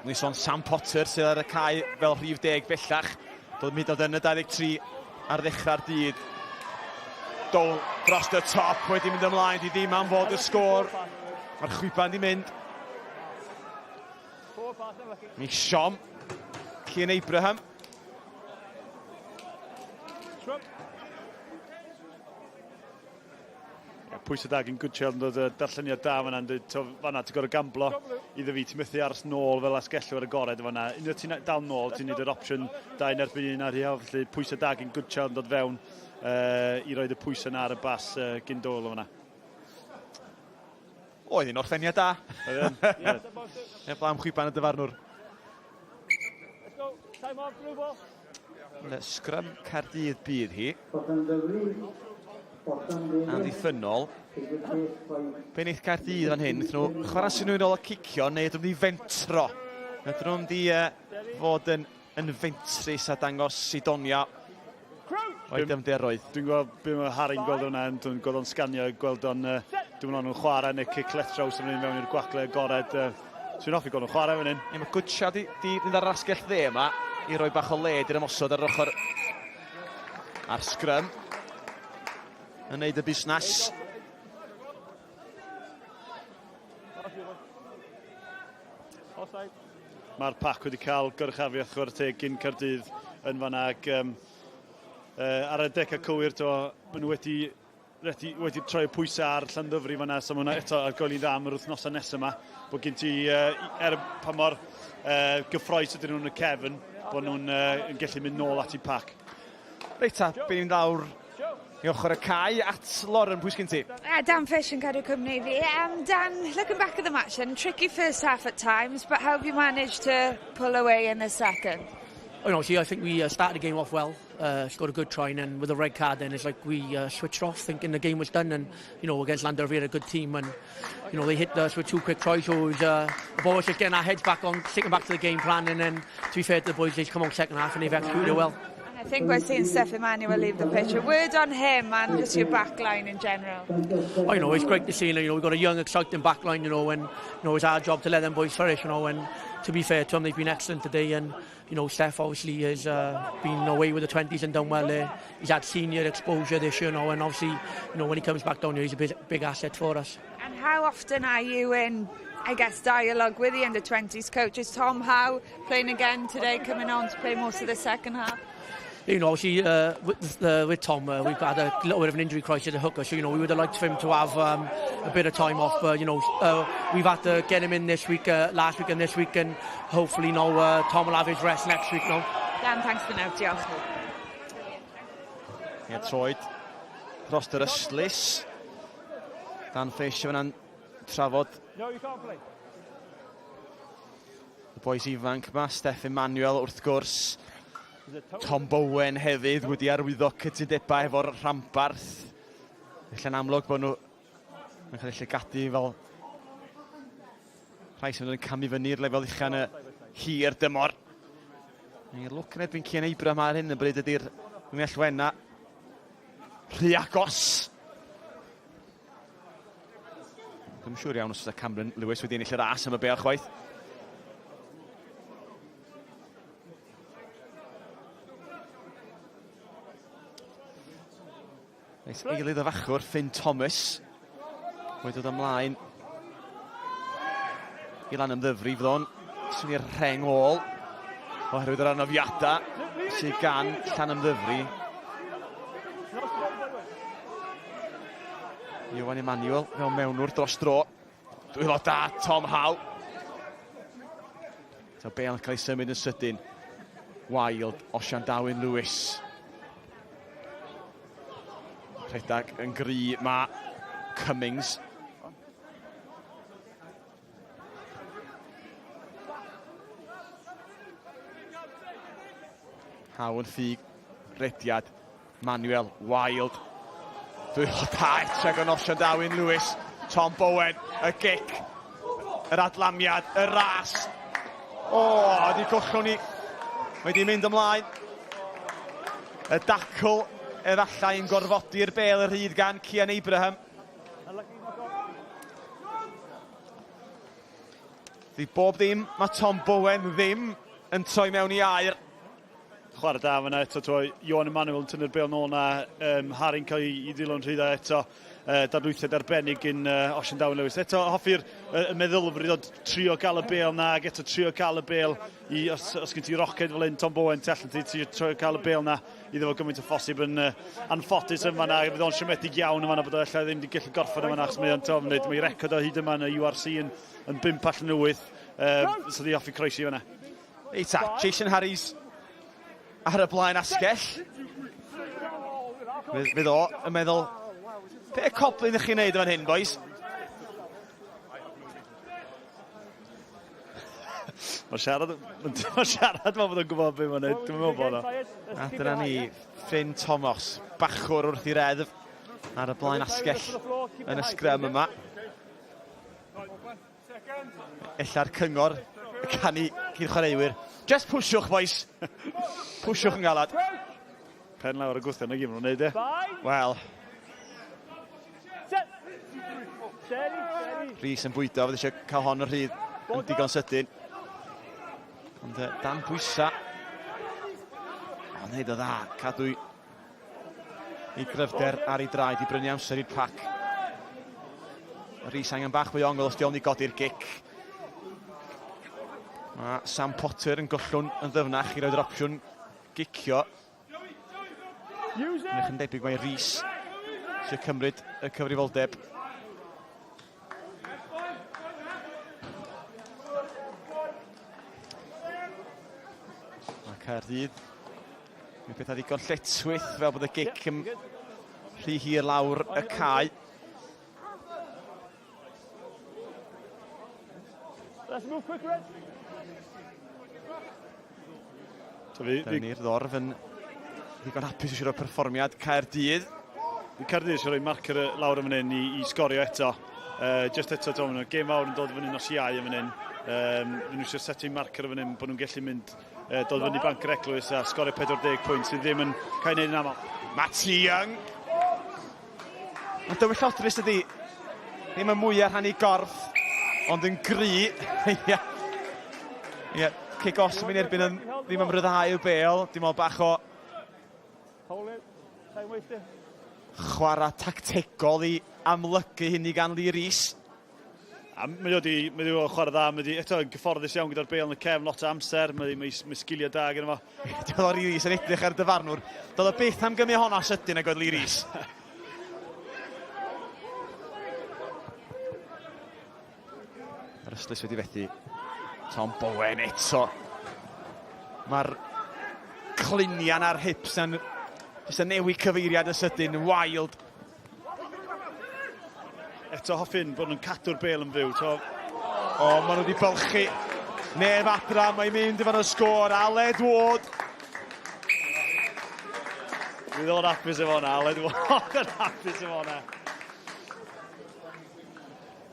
Ni'n sôn Sam Potter sydd ar y cae fel rhif deg bellach. Dod mynd o yn y 23 ar ddechrau'r dydd. Dol dros y top wedi mynd ymlaen, di ddim am fod y sgôr. Mae'r chwiban di mynd. Mi siom. Cian Abraham. Pwysau da gen Goodchild yn dod y darlleniad da fan'na yn dweud, to, fan'na ti'n gorfod gamblo iddo fi, ti'n methu aros nôl fel asgellwr agored fan'na. Unwaith ti'n dal nôl, ti'n neud yr opsiwn da un erbyn un ar hi, felly pwysau da gen Goodchild yn dod fewn uh, i roed y pwysau na ar y bas uh, gyn dôl o fan'na. Oedd hi'n orffeniad da. Oedd Ie. Heb am chwiban y dyfarnwr. Let's go. Time off, blue ball. Sgrym Caerdydd bydd hi. Amddiffynnol. Be wneith Caerdydd fan hyn? Wnaethon nhw chwarae synwyrol a cicio neu ydyn nhw'n mynd i fentro? Ydyn nhw'n mynd i uh, fod yn, yn fentrus a dangos Sidonia o'i dyfnderoedd? Dwi'n gweld be mae Harry'n gweld hwnna, dwi'n gweld o'n sganio, gweld o'n, uh, dwi'n meddwl nhw'n chwarae neu cic left draws yn mynd mewn i'r gwagle agored. Uh, Dwi'n hoffi gweld nhw'n chwarae fan hyn. Ie, mae Gwtsia di, di mynd ar yr asgell dde yma i roi bach o led i'r ymosod ar yr ochr a'r sgrym yn neud y busnes. Mae'r pac wedi cael goruchafiaeth chwarae teg gyn Caerdydd yn fanna ac um, uh, ar y decau cywir to, maen nhw wedi wedi, wedi troi y pwysau ar Llandyfri fanna, so mae hwnna eto ar goel i dda am yr wythnosau nesaf yma, bod gen ti, uh, er pa mor uh, gyffroes ydyn nhw'n y cefn, bod nhw'n uh, yn gallu mynd nôl at eu pac. Reit ta, be ni'n lawr i ochr y cae at Lauren, pwy sgyn ti? Dan Fish yn cadw cwmni fi. Dan, looking back at the match then, tricky first half at times, but how have you managed to pull away in the second? You know, see, I think we started the game off well, scored a good try, and then with the red card, then it's like we switched off, thinking the game was done. And you know, against Llandovery, a good team, and you know they hit us with two quick tries. So it was the ball was just getting our heads back on, sticking back to the game plan, and then to be fair to the boys, they've come on second half and they've executed it well. I think we're seeing Steph Emmanuel leave the pitch. A word on him and just your back line in general. Oh, you know, it's great to see, you know, we've got a young, exciting back line, you know, and you know, it's our job to let them boys flourish, you know, and to be fair to them, they've been excellent today, and you know, Steph obviously has been away with the 20s and done well there. He's had senior exposure this year, you know, and obviously, you know, when he comes back down here, he's a big, big asset for us. And how often are you in, I guess, dialogue with the under-20s coaches? Tom Howe playing again today, coming on to play most of the second half. You know, obviously, with Tom, we've had a little bit of an injury crisis at hooker, so, you know, we would have liked for him to have a bit of time off, but, you know, we've had to get him in this week, last week and this week, and hopefully now Tom will have his rest next week now. Dan, thanks for now, diolch. Ie, troed dros yr ystlys. Dan Fish yna'n trafod. No, you can't play. Y boys ifanc ma, Steph Emmanuel wrth gwrs. Tom Bowen hefyd wedi arwyddo cytundebau efo'r rhanbarth. Felly'n amlwg bod nhw yn cael eu llygadu fel rhai sy'n yn camu fyny i'r lefel ucha yn y hir dymor. Ni'r lwc yn erbyn Cian Abraham ar hyn y bryd ydy'r Yn allwenna. Rhy agos. Dwi'n siŵr iawn os oes Cameron Lewis wedi ennill y ras am y bel chwaith. Neis eilydd y fachwr, Finn Thomas, wedi dod ymlaen i lan ymddyfru, fydd o'n swnio'r rheng ôl oherwydd yr anafiadau sydd gan Llanymddyfri. Iwan Emmanuel fel mewnwr dros dro. Dwylo da, Tom Howe. So Bale yn cael ei symud yn sydyn. Wild, Osian Dawyn Lewis. Rhedeg yn gry mae Cummings. Howe yn ffug rediad. Manuel Wild. Dwylo da eto gan Osian Dawyn Lewis. Tom Bowen, y gic, yr adlamiad, y ras. O, oh, di gollwn ni. Mae di mynd ymlaen. Y dacl efallai yn gorfodi'r bel y rhydd gan Cian Abraham. Di bob ddim, mae Tom Bowen ddim yn troi mewn i air. Chwarae da fan'na eto, t'mo' Ioan Emmanuel yn tynnu'r bêl nôl 'na, yym Harry'n cael ei i ddilyn rhy dda eto. Dadlwythiad arbennig gyn Osian Darwin Lewis. Eto hoffi'r y meddylfryd o trio gael y bêl 'na ac eto trio gael y bêl i os, os gen ti roced fel hyn, Tom Bowen tu allan ti, trio, trio cael y bêl 'na iddo fo gymaint o phosib yn anffodus yn fan'na, fydd o'n siomedig iawn yn fan'na bod o ella ddim wedi gallu gorffen yn fan'na achos mae o'n t'mo' mae record o hyd yma yn y URC yn, yn 5 allan o 8, so di hoffi croesi fan'na. Reit ta, Jason Harries ar y blaen asgell. Fydd, fydd o yn meddwl, be coblyn ych chi'n neud fan hyn, boys? Mae siarad, mae siarad fel bod o'n gwybod beth mae'n neud, dwi'n meddwl bod o. A dyna ni, Finn Thomas, bachwr wrth i reddf ar y blaen asgell yn y sgrym yma. Ella'r cyngor y canu cyn chwaraewyr. Just pwsiwch, boys. Pwsiwch yn galad. Pen lawr y gwthio, na gyd maen nhw'n neud, e? Wel. Rhys yn bwydo, fydd eisiau cael hon yn rhydd yn digon sydyn. Ond dan pwysa. Ond neud o dda, cadw ei gryfder ar ei draed i brynu amser i'r pac. Rhys angen bach mwy o ongl os di i godi'r gic. Mae Sam Potter yn gollwng yn ddyfnach i roi'r opsiwn gicio. Mae'n yn debyg mae Rhys eisiau cymryd y cyfrifoldeb. Mae Caerdydd Mae pethau ddigon lletchwith fel bod y gic yn rhy hir lawr y cae. Let's move quick, Red. Dyna ni'r ddorf yn ddigon hapus i siarad perfformiad Caerdydd. Caerdydd eisiau rhoi marcer lawr yn fan hyn i, i sgorio eto. Just eto, to, maen gêm fawr yn dod fyny nos Iau yn fan hyn. Maen nhw eisiau setio marcer yn fan hyn bod nhw'n gallu mynd dod fyny banc yr eglwys a sgorio 40 pwynt sydd ddim yn cael ei wneud yn aml. Matty Young. Mae'n dywyllodrus ydi. Ddim yn mwyaf rhan i gorff, ond yn gry. Ie. Ie, cic os yn mynd erbyn yn ddim am ryddhau y bêl. Dim ond bach o chwarae tactegol i amlygu hynny gan Lee Rees. A mae o wedi, mae o chwarae dda, mae wedi eto yn gyfforddus iawn gyda'r bêl yn y cefn lot o amser, mae, mae, mae sgiliau da gyda fo. Doedd o Lee Rees yn edrych ar y dyfarnwr. Doedd o byth am gymryd honna sydyn ag oedd Lee Rees. Yr ystlys wedi fethu. Tom Bowen eto. Mae'r clinian a'r hips yn jyst yn newid cyfeiriad yn sydyn, wild. Eto hoffin bod nhw'n cadw'r bêl yn fyw. To... O, maen nhw wedi bylchu. Neb adra, mae'n mynd efo'n y sgôr. Aled Ward. Fydd o'n hapus efo hwnna, Aled Ward yn hapus efo hwnna.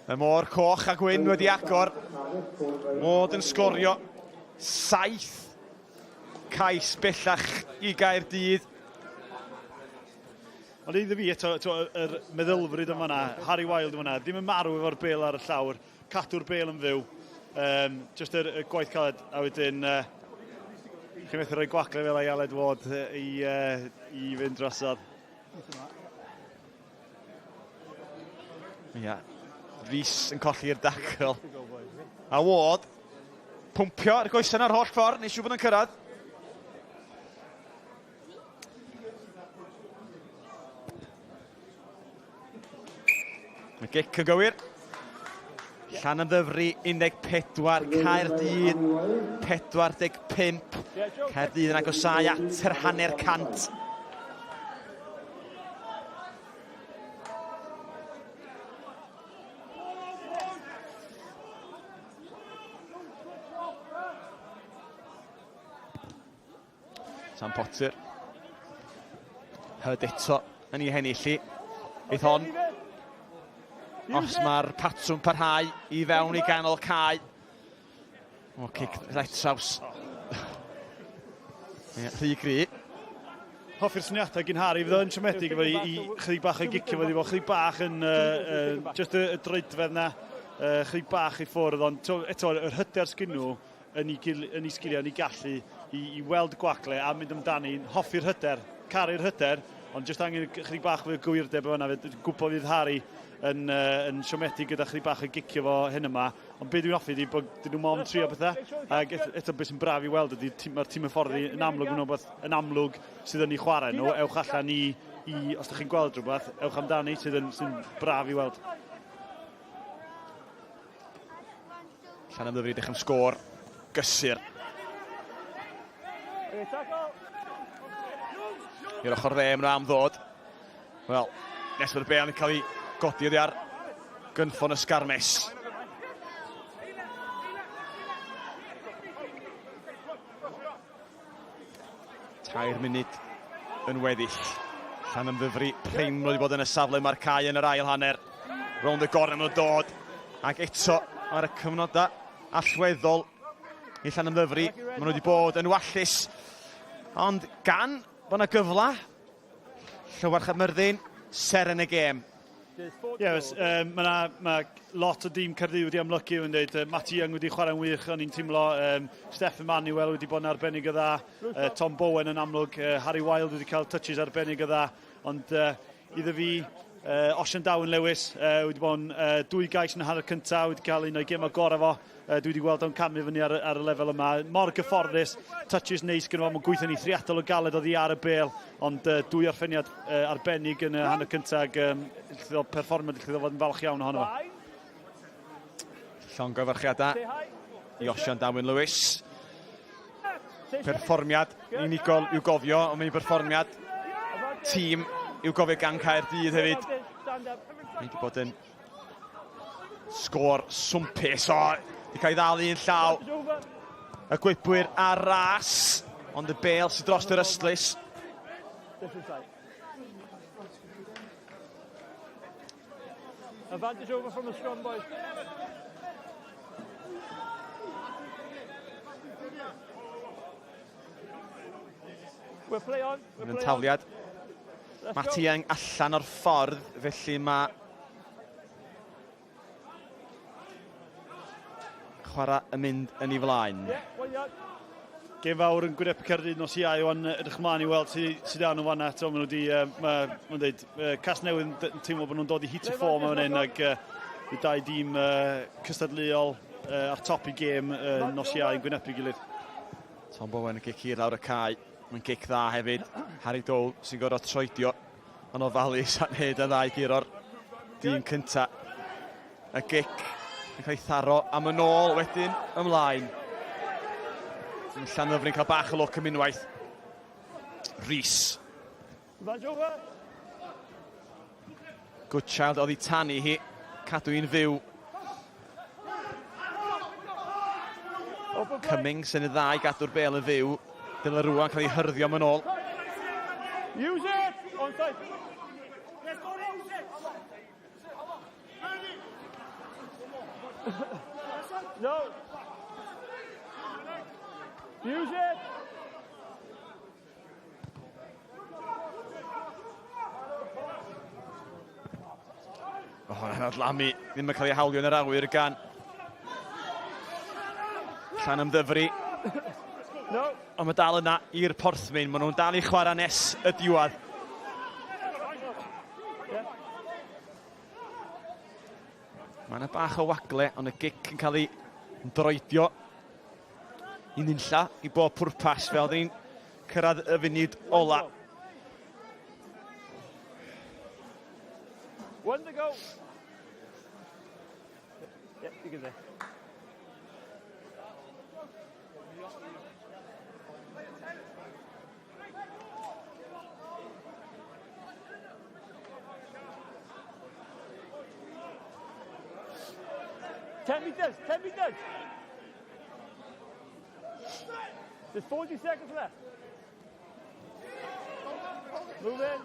Mae môr coch a gwyn wedi agor. Ward yn sgorio. 7 cais bellach i Gaerdydd. Ond iddo fi eto, yr meddylfryd yma yna, Harry Wild yma yna, ddim yn marw efo'r bel ar y llawr, cadw'r bel yn fyw. Just yr gwaith caled, a wedyn chi'n methu rhoi gwagle fel ei Aled Ward i fynd drosodd. Ia, Rhys yn colli'r dacl. A Ward, pwmpio ar goesau na'r holl ffordd, neu siŵr bod yn cyrraedd. Mae gic yn gywir. Llanymddyfri 14, Caerdydd 45. Caerdydd yn agosau at yr hanner cant. Sam Potter. Hyd eto yn ei hennill hi. Eith hon. Os mae'r patrwm parhau i fewn i ganol cae. O, cic right traws. Ie, rhy gry. Hoffi'r syniadau gyn Harry, fydd o'n siomedig efo i chydig bach o'i gicio fo, fod chydig bach yn just y droedfedd na, chydig bach i ffwrdd, ond eto, yr hyder sgyn nhw yn ei sgiliau, yn ei gallu i weld gwagle a mynd amdani, hoffi'r hyder, caru'r hyder, ond jyst angen chydig bach fwy o gywirdeb o fanna, gwybod fydd Harry yn siomedig gyda chydig bach o gicio fo hyn yma, ond be dwi'n hoffi ydi bod dyn nhw mond trio pethau, ac eto beth sy'n braf i weld ydy mae'r tîm hyfforddi yn amlwg yn rhywbeth yn amlwg sydd yn ei chwarae nhw, ewch allan i, os ydych chi'n gweld rhywbeth, ewch amdani sydd yn sy'n braf i weld. Llanymddyfri edrych am sgôr gysur. I'r ochr dde, maen nhw am ddod. Wel, nes bod y bel yn cael ei godi oddi ar gynffon y sgarmes. Tair munud yn weddill. Llanymddyfri prin wedi bod yn y safle mae'r cae yn yr ail hanner. Rownd y gornel maen nhw'n dod. Ac eto ar y cyfnodau allweddol i Llanymddyfri, maen nhw wedi bod yn wallus. Ond gan bod yna gyfle, Llywarch a Myrddin, seren y gêm. Ie, yeah, mae ma lot o dîm Caerdydd wedi amlygu, yn dweud, Matty Young wedi chwarae'n wych, o'n i'n teimlo, Steph Emanuel wedi bod yn arbennig o dda, Tom Bowen yn amlwg, Harry Wild wedi cael touches arbennig o dda, ond iddo fi, Osian Darwin Lewis wedi bod yn 2 gais yn y hanner cyntaf, wedi cael un o'i gemau gorau fo. Dwi wedi gweld o'n camu fyny ar, ar y lefel yma. Mor gyfforddus, touches neis gyda fo, mae'n gweithio'n eithriadol o galed oddi ar y bel, ond 2 orffeniad arbennig yn y hanner cyntaf, ac perfformiad lle fod yn falch iawn ohono fo. Llongyfarchiadau i Osian Darwin Lewis. Perfformiad unigol i'w gofio, ond mae'n berfformiad tîm i'w gofio gan Caerdydd hefyd. Mae wedi bod yn sgôr swmpus, o, di cael ei ddal un llaw. Y gwybwyr ar ras, ond y bel sydd dros yr ystlys. Advantage over from the scrum, boys. We'll play on. We'll play tafliad. Matty Young allan o'r ffordd, felly mae chwarae yn mynd yn ei flaen. Gêm fawr yn gwynebu Caerdydd nos Iau, wan edrych ymlaen i weld sydd dan nhw fanna eto. Maen nhw wedi, maen dweud, Casnewydd yn teimlo bod nhw'n dod i hit y form fan hyn, ac y dau dîm cystadleuol ar top i gêm nos Iau yn gwynebu gilydd. Tom Bowen yn gic hir lawr y cae. Mae'n gic dda hefyd. Harry Dole sy'n gorfod troedio yn ofalus a wneud y ddau guro'r dyn cynta. Y gic yn cael ei tharo am yn ôl wedyn ymlaen. Llanymddyfri'n cael bach o lwc am unwaith. Rhys. Goodchild oddi tani hi, cadw hi'n fyw. Cummings yn y ddau gadw'r bel yn fyw. Dyla rwan cael ei hyrddio am yn ôl. Use it! Onside. No. Use it! Angharad Lamy ddim yn cael ei hawlio yn yr awyr gan Llanymddyfri. No. Ond mae dal yna i'r Porthmyn. Maen nhw'n dal i chwarae nes y diwedd. Mae yna bach o wagle, ond y gic yn cael ei droedio i nunlla i bob pwrpas fel ni'n cyrraedd y funud ola. One to go. Yeah, you get there. Ten meters, 10 meters. There's 40 seconds left. Move in.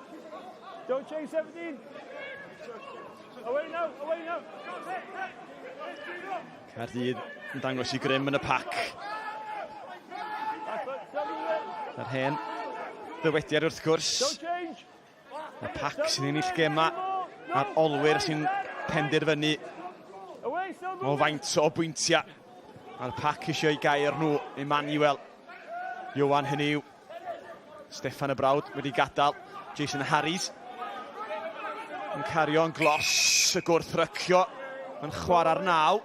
Don't change 17. Away now, away now. Caerdydd yn dangos i grym yn y pac. Yr hen ddywediad wrth gwrs. Y pac sy'n ennill gema a'r olwyr sy'n penderfynu o faint o bwyntiau. A'r pac eisiau ei gair nhw, Emmanuel. Iwan hynny yw. Steffan y Brawd wedi gadael. Jason Harries yn cario yn glos y gwrthrycio yn chwarae'r naw.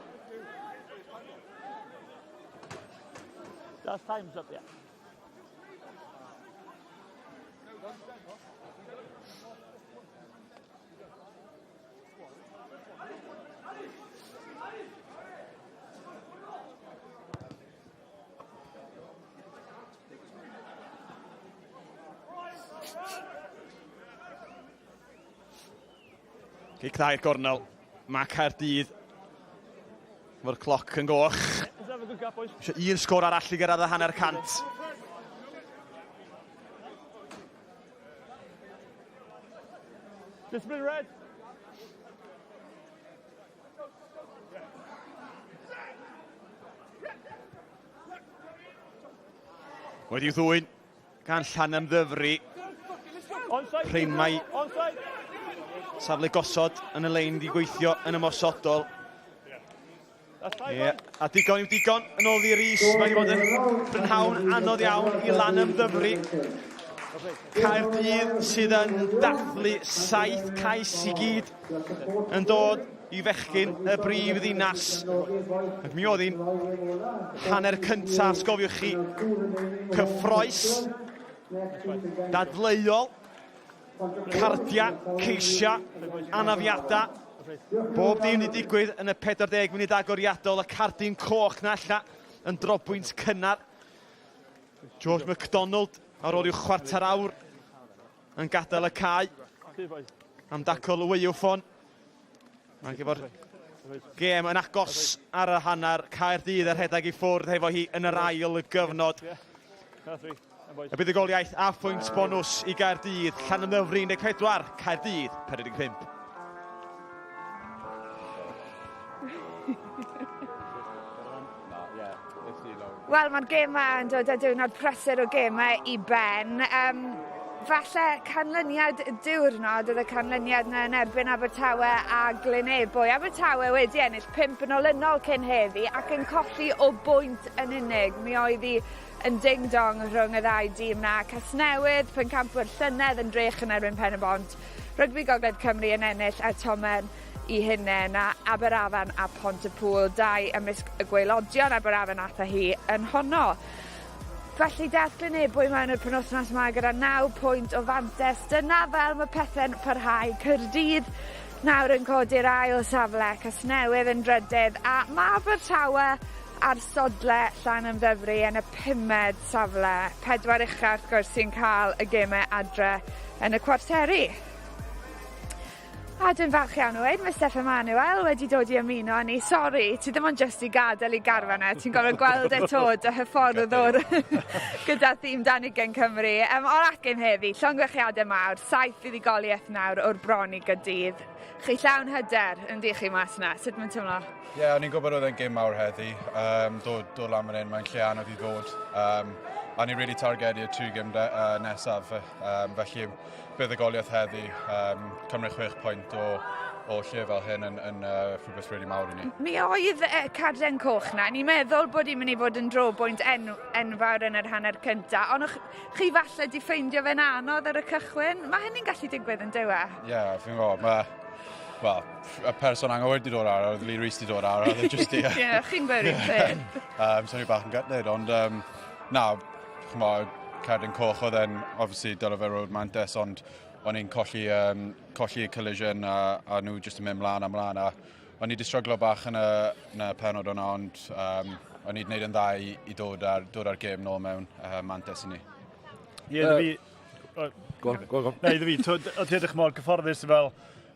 That's time's up, yeah. Cic dda i'r gornel. Mae Caerdydd efo'r cloc yn goch. Eisiau un sgôr arall i gyrraedd y hanner cant. Discipline red. Wedi ddwyn gan Llanymddyfri. Prin mae safle gosod yn y lein wedi gweithio yn ymosodol. Ie, a digon yw digon yn ôl i Rhys. Mae wedi bod yn brynhawn anodd iawn i Lanymddyfri. Caerdydd sydd yn dathlu saith cais i gyd yn dod i fechgyn y brif ddinas. Ac mi oedd hi'n hanner cyntaf, os gofiwch chi, cyffroes, dadleuol, cardiau, ceisiau, anafiadau. Bob dim wedi digwydd yn y 40 munud agoriadol, y cardyn coch na ella yn drobwynt cynnar. George MacDonald ar ôl i'w chwarter awr yn gadael y cae am dacl Weiwffon. Mae'n efo'r gêm yn agos ar y hanner. Caerdydd ar rhedeg i ffwrdd hefo hi yn yr ail gyfnod. Y buddugoliaeth a phwynt bonws i Gaerdydd. Llanymddyfri 14, Caerdydd 45. Wel, mae'r gemau yn dod â diwrnod prysur o gemau i ben. Um, falle canlyniad y diwrnod oedd y canlyniad yna yn erbyn Abertawe a Glynebwy. Abertawe wedi ennill pump yn olynol cyn heddi ac yn colli o bwynt yn unig. Mi oedd hi yn ding-dong rhwng y ddau dîm na. Casnewydd, pencampwyr llynedd yn drech yn erbyn Pen y Bont. Rygbi Gogledd Cymru yn ennill a Tomen i hunain a Aberafan a Pontypŵl, dau ymysg y gwaelodion Aberafan ath â hi yn honno. Felly daeth Glynebwy mewn i'r penwythnos yma gyda 9 pwynt o fantes. Dyna fel mae pethau'n parhau. Caerdydd nawr yn codi'r ail safle, Casnewydd yn drydydd a mae Abertawe ar sodle Llanymddyfri yn y pumed safle. Pedwar ucha wrth gwrs sy'n cael y gemau adre yn y cwarteri. A dwi'n falch iawn o weud, mae Steff Emanuel wedi dod i ymuno â ni. Sori, ti ddim ond jyst i gadael i garfan e, ti'n gorfod gweld e 'to, dy hyfforddwr gyda thîm dan ugain Cymru. Um, o'r acen heddi, llongyfarchiadau mawr, saith fuddugoliaeth nawr o'r bron i Gaerdydd. Chi llawn hyder yn di chi mas yna, sut mae'n teimlo? Ie, yeah, o'n i'n gwybod oedd e'n gêm mawr heddi. Um, dod, dod lan fan hyn, mae'n lle anodd i ddod. Um, a ni'n really targedu y tri gêm uh, nesaf, um, felly buddugoliaeth heddi, um, cymryd chwech pwynt o o lle fel hyn yn, yn uh, rhywbeth really mawr i ni. Mi oedd y carden coch na, ni'n meddwl bod hi'n mynd i fod yn drobwynt en, enfawr yn yr hanner cyntaf, ond chi falle di ffeindio fe'n anodd ar y cychwyn. Mae hynny'n gallu digwydd yn dyw e? Ie, yeah, fi'n gwybod. Mae, wel, y person anghywir di dod ar, oedd Lee Rees di dod ar, oedd e jyst i... Ie, chi'n gweud un peth. um, so ni bach yn gutted, ond um, na, chymod, cerdyn coch oedd e'n, obviously, dylai fe roed mantes, ond o'n i'n colli, um, colli y collision a, a nhw jyst yn mynd mlaen a mlaen. A o'n i wedi stryglo bach yn y, yn y penod o'na, ond um, o'n i wedi gwneud yn dda i, i dod ar, dod ar gêm nôl mewn uh, mantes i ni. Ie, yeah, fi... Go on, go on. Na, iddo fi, o ti edrych mor gyfforddus fel,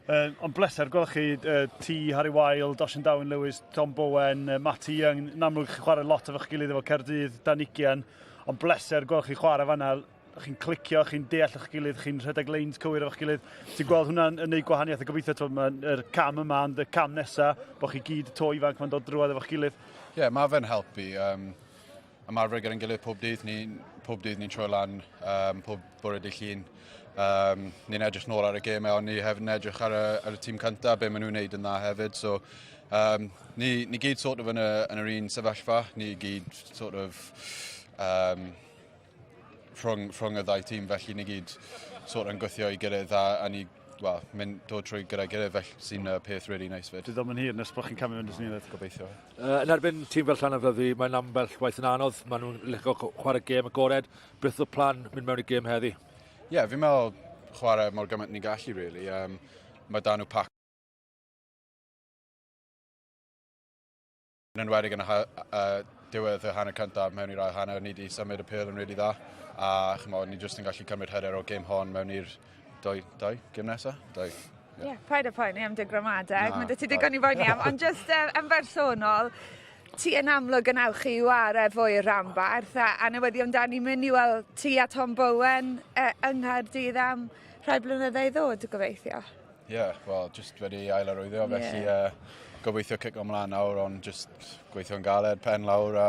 Uh, ond bleser, gwelwch chi uh, ti, Harry Wilde, Osian Darwin Lewis, Tom Bowen, uh, Matty Young, yn amlwg chi chwarae lot efo'ch gilydd efo Caerdydd, Dan Igian, ond bleser gwelwch chi chwarae fanna chi'n clicio, chi'n deall eich gilydd, chi'n rhedeg leins cywir efo'ch gilydd. Ti'n gweld hwnna'n yn neud gwahaniaeth a gobeithio t'mod ma' yr cam yma ond y cam nesa bod chi gyd to ifanc ma'n dod drwodd efo'ch gilydd. Ie, yeah, mae fe'n helpu. Um, ymarfer gyda'n gilydd pob dydd, ni, pob dydd ni'n troi lan, um, pob bore dydd llun. Um, ni'n edrych nôl ar y gemau, ond ni hefyd yn edrych ar y, ar y tîm cyntaf, be maen nhw'n neud yn dda hefyd. So, um, ni, ni gyd sort of yn, y, yn yr un sefyllfa, ni gyd sort of um, rhwng, rhwng y ddau tîm, felly ni gyd sort of yn gwythio i gilydd a, a ni well, mynd dod trwy gyda'i gilydd, felly sy'n uh, peth really nice fyd. Bydd o'm yn hir nes bod chi'n camu fynd ddweud. Gobeithio. Uh, yn erbyn tîm fel Llanymddyfri, mae'n ambell waith yn anodd. Maen nhw'n licio chwarae gêm agored. Beth oedd plan mynd mewn i gêm heddi? Ie, yeah, fi'n meddwl chwarae mor gymaint ni'n gallu, really. Um, mae dan nhw pac Yn enwedig yn y uh, diwedd y hanner cyntaf mewn i'r ail hanner, ni wedi symud y pêl yn really dda. A chymod, ni jyst yn gallu cymryd hyder o'r gêm hon mewn i'r doi, doi gêm nesaf? Doi. Ie, yeah, paid â poeni am dy gramadeg, mae dy ti digon i boeni am, ond jyst uh, yn bersonol, ti yn amlwg yn awchu i ware fwy i'r rhanbarth, a, a newyddion da ni'n mynd i weld ti a Tom Bowen uh, yng Nghaerdydd am rhai blynyddoedd i ddod, gobeithio. Ie, yeah, wel, jyst wedi ailarwyddio, felly yeah. uh, gobeithio cico ymlaen nawr, ond jyst gweithio'n galed, pen lawr a,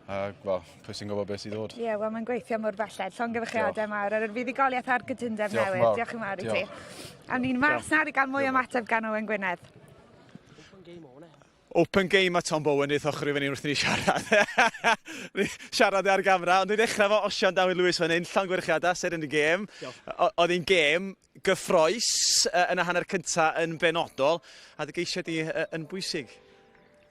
a wel, pwy sy'n gwybod beth sy'n ddod. Ie, yeah, wel, mae'n gweithio mor belled. Llongyfarchiadau mawr ar yr fuddugoliaeth a'r gytundeb newydd. Diolch yn fawr i ti. A ni'n mas nawr i gael mwy o ymateb gan Owen Gwynedd. Open game a Tom Bowen wrth ochr i fyny wrth i ni siarad. siarad ar gamera, ond dwi'n dechrau efo Osian Dafydd Lewis fan hyn, llongyfarchiadau, seren y gêm. Oedd hi'n gêm gyffroes yn y hanner cyntaf yn benodol, a dy geisiau di yn bwysig.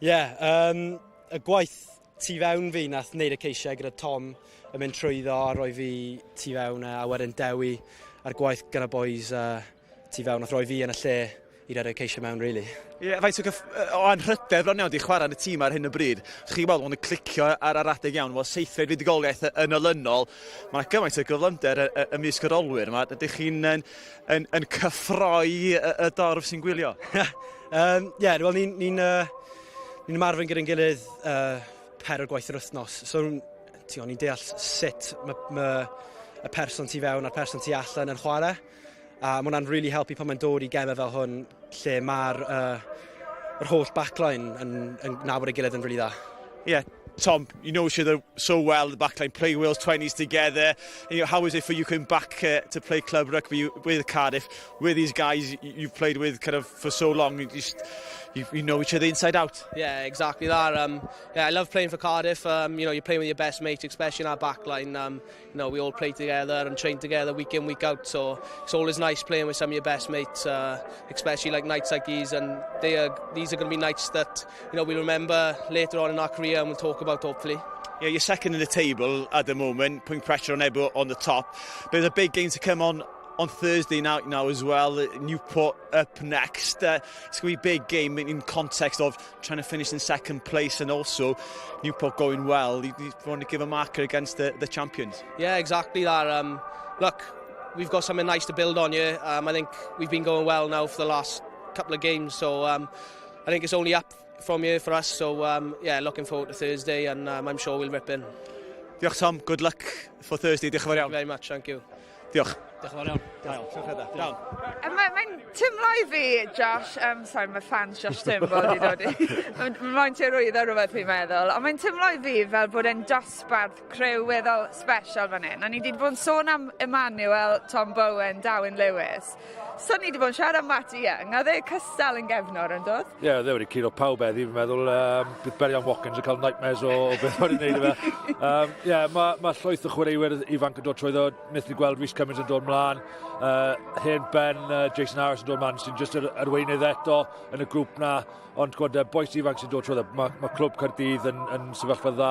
Ie, yeah, um, y gwaith tu fewn fi nath wneud y ceisiau gyda Tom yn mynd trwyddo a rhoi fi tu fewn a wedyn Dewi a'r gwaith gyda boys uh, tu fewn nath rhoi fi yn y lle i redeg ceisio mewn, really. Ie, yeah, faint o, gyff... o anrhydedd bron iawn di chwarae yn y tîm ar hyn o bryd. Chi'n gweld, mae'n clicio ar yr adeg iawn, wel seithfed fuddugoliaeth yn olynol. Mae yna gymaint o gyflymder ymysg yr olwyr yma. Ydych chi'n yn, yn, yn cyffroi y, y dorf sy'n gwylio? um, yeah, wel ni'n ni, uh, ni ymarfer gyda'n gilydd uh, per o'r gwaith yr wythnos. So, ti'n ni'n deall sut mae ma y person tu fewn a'r person tu allan yn chwarae. A mae hwnna'n really helpu pan mae'n dod i gemau fel hwn, lle mae'r uh, yr holl backline yn, yn nabod ei gilydd yn really dda. Yeah, Tom, you know each other so well, the backline, play Wales 20s together. You know, how is it for you coming back to play club rugby with Cardiff, with these guys you've played with kind of for so long, you just you, you know each other inside out. Yeah, exactly that. Um, yeah, I love playing for Cardiff. Um, you know, you're playing with your best mates, especially in our backline. Um, you know, we all play together and train together week in, week out. So it's always nice playing with some of your best mates, uh, especially like nights like these. And they are, these are going to be nights that, you know, we'll remember later on in our career and we'll talk about hopefully. Yeah, you're second in the table at the moment, putting pressure on Ebro on the top. But there's a big game to come on on Thursday night now as well. Newport up next. Uh, it's going to be a big game in, in context of trying to finish in second place and also Newport going well. You, you want to give a marker against the, the champions. Yeah, exactly that. Um, look, we've got something nice to build on here. Um, I think we've been going well now for the last couple of games, so um, I think it's only up from here for us. So um, yeah, looking forward to Thursday, and um, I'm sure we'll rip in. Diolch Tom, good luck for Thursday. Diolch yn fawr iawn. Thank you very much, thank you. Diolch. Diolch yn fawr iawn. Diolch. Iawn. Mae'n mae teimlo i fi, Josh, um, sorry, mae fans Josh Turnbull wedi dod i. Mae'n moyn ti arwyddo rhywbeth fi'n meddwl, ond mae'n teimlo i fi fel bod e'n dosbarth criw weddol special fan hyn. A ni wedi bod yn sôn am Emmanuel, Tom Bowen, Darwin Lewis. So ni wedi bod yn siarad am Matty Young, a dde cystal yn gefnor yn dod? Ie, yeah, dde wedi curo pawb heddi, fi'n meddwl. Bydd Berian Watkins yn cael nightmares o beth wedi gwneud i fe. Yeah, mae ma llwyth o chwaraewyr ifanc yn dod trwyddo. Wnaethon ni gweld Rhys Cummins yn dod mlaen. Hen Ben, Jason Harris yn dod mlaen, sy'n just yr arweinydd eto yn y grŵp na. Ond gweld, boys ifanc sy'n dod trwyddo, mae ma clwb Caerdydd yn sefyllfa dda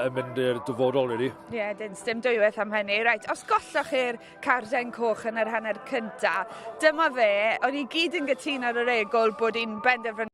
yn mynd i'r dyfodol, really. Ie, yeah, dim dwywaith am hynny. Right, os golloch chi'r carden coch yn yr hanner cynta, dyma fe, o'n i gyd yn gytuno ar yr egol bod hi'n benderfynu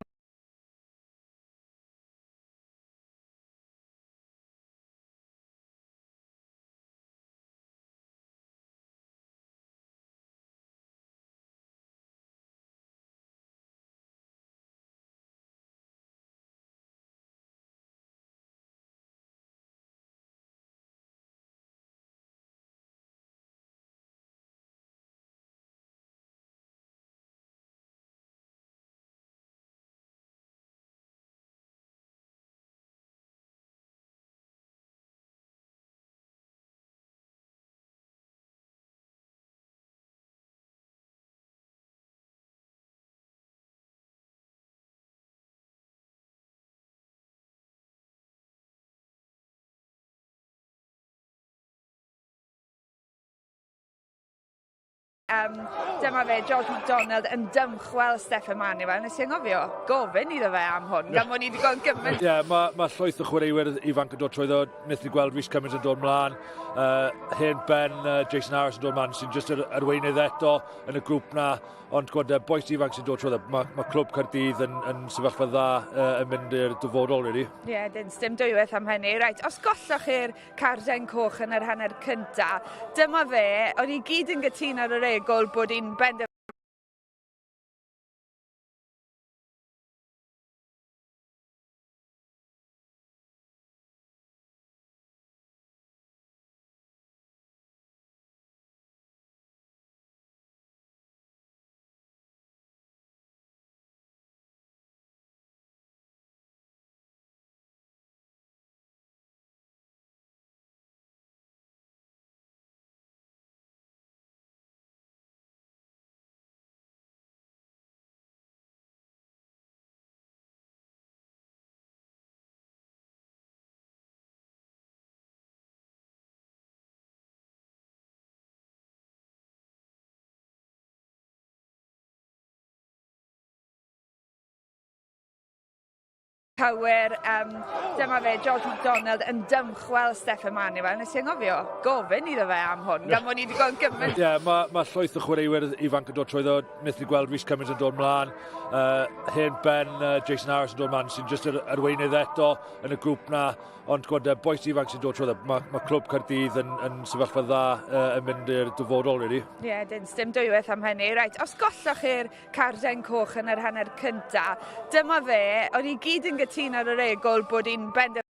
Dyma fe, George MacDonald yn dymchwel Steff Emanuel. Nes i anghofio gofyn iddo fe am hwn, gan bod ni wedi gweld gymaint. Ie, yeah, mae ma llwyth o chwaraewyr ifanc yn dod trwyddo. Wnaethon ni gweld Rhys Cummins yn dod mlaen. Hen Ben, Jason Harris yn dod mlaen, sy'n just yr arweinydd eto yn y grŵp na. Ond gweld, boys ifanc sy'n dod trwyddo, mae ma clwb Caerdydd yn sefyllfa dda yn mynd i'r dyfodol, really. Ie, yeah, dim dwywaith am hynny. Right, os golloch chi'r carden coch yn yr hanner cynta, dyma fe, o'n i gyd yn gytuno ar yr egol bod hi'n benderfynu cywir. Dyma fe, George MacDonald yn dymchwel Steff Emanuel. Nes i anghofio gofyn iddo fe am hwn, gan bod ni wedi gweld gymaint. Ie, yeah, mae ma llwyth o chwaraewyr ifanc yn dod trwyddo. Wnaethon ni gweld Rhys Cummins yn dod mlaen. Hen Ben, Jason Harris yn dod mlaen, sy'n just yr arweinydd eto yn y grŵp na. Ond gweld, boys ifanc sy'n dod trwyddo, mae ma clwb Caerdydd yn sefyllfa dda yn mynd i'r dyfodol, really. Ie, yeah, dim dwywaith am hynny. Right, os golloch chi'r carden coch yn yr hanner cynta, dyma fe, o'n i gyd yn gytuno ar yr egol bod hi'n benderfynu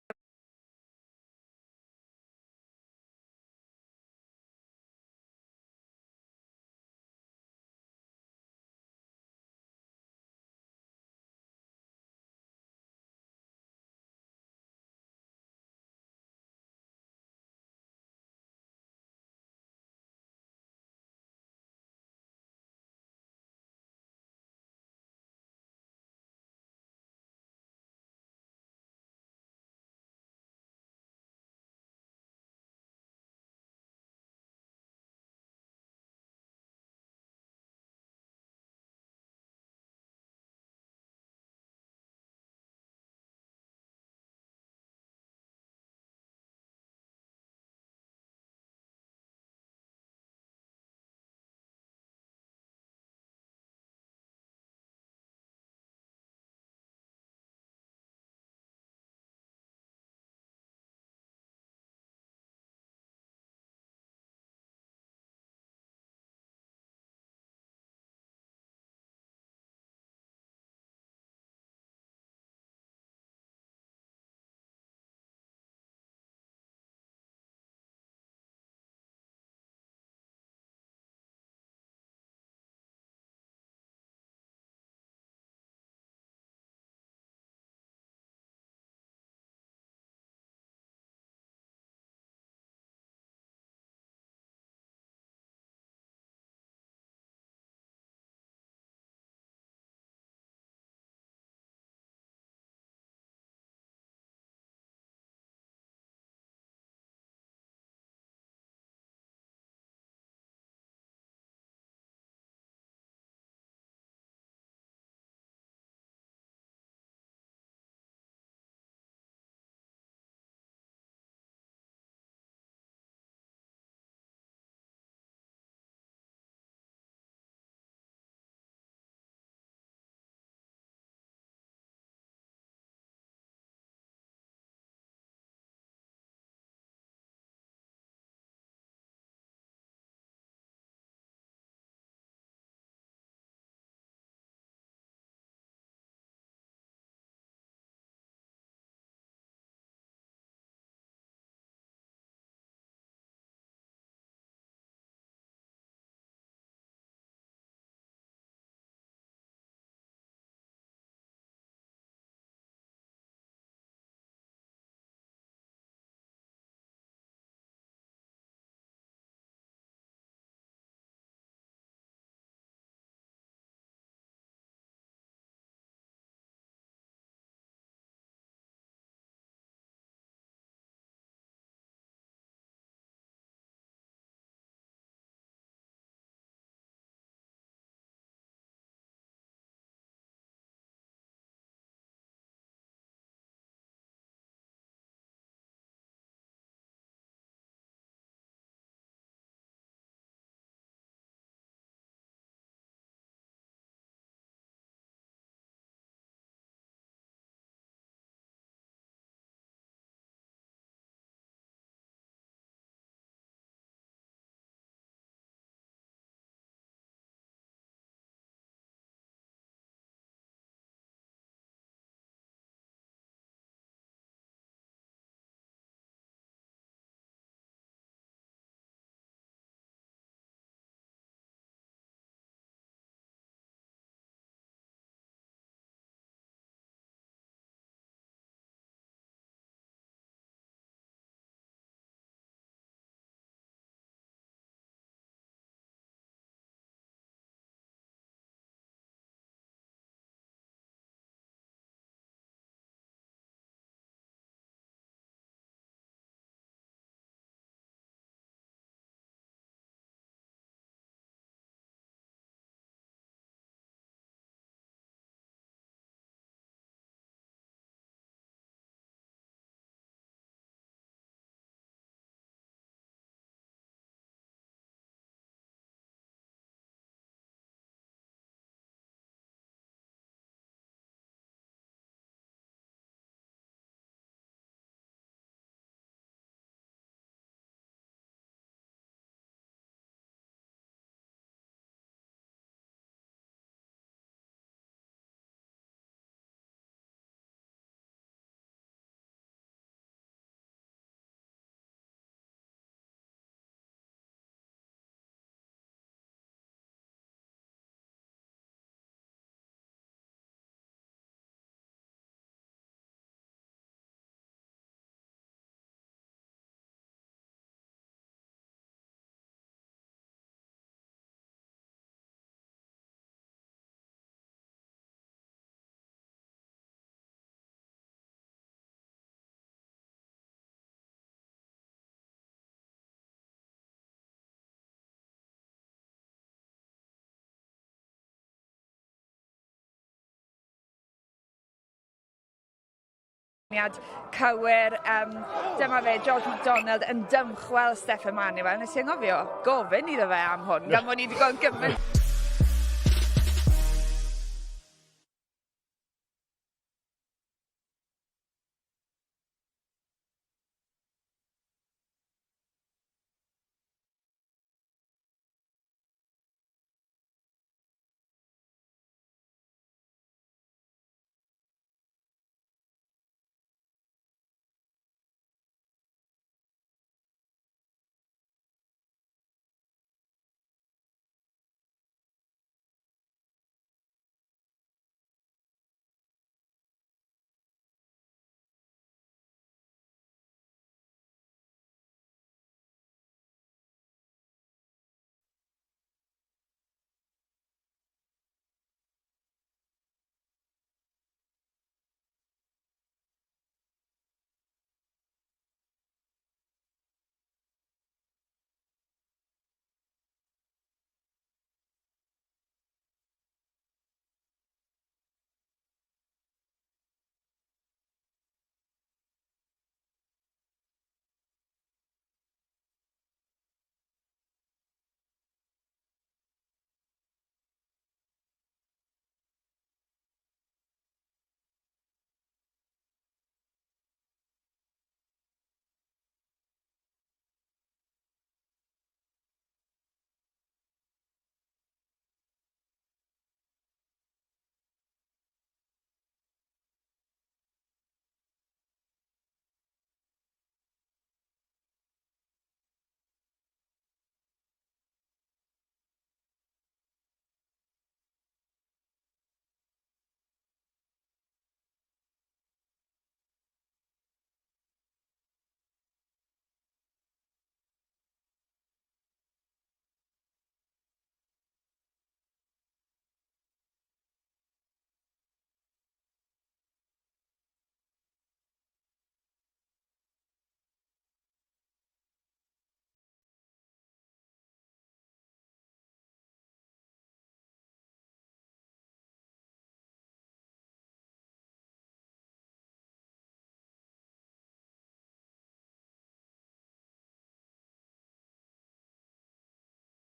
Cywir, um, dyma fe, George MacDonald yn dymchwel Steph Emanuel. Nes i anghofio gofyn iddo fe am hwn, gan bod ni wedi gweld gymaint.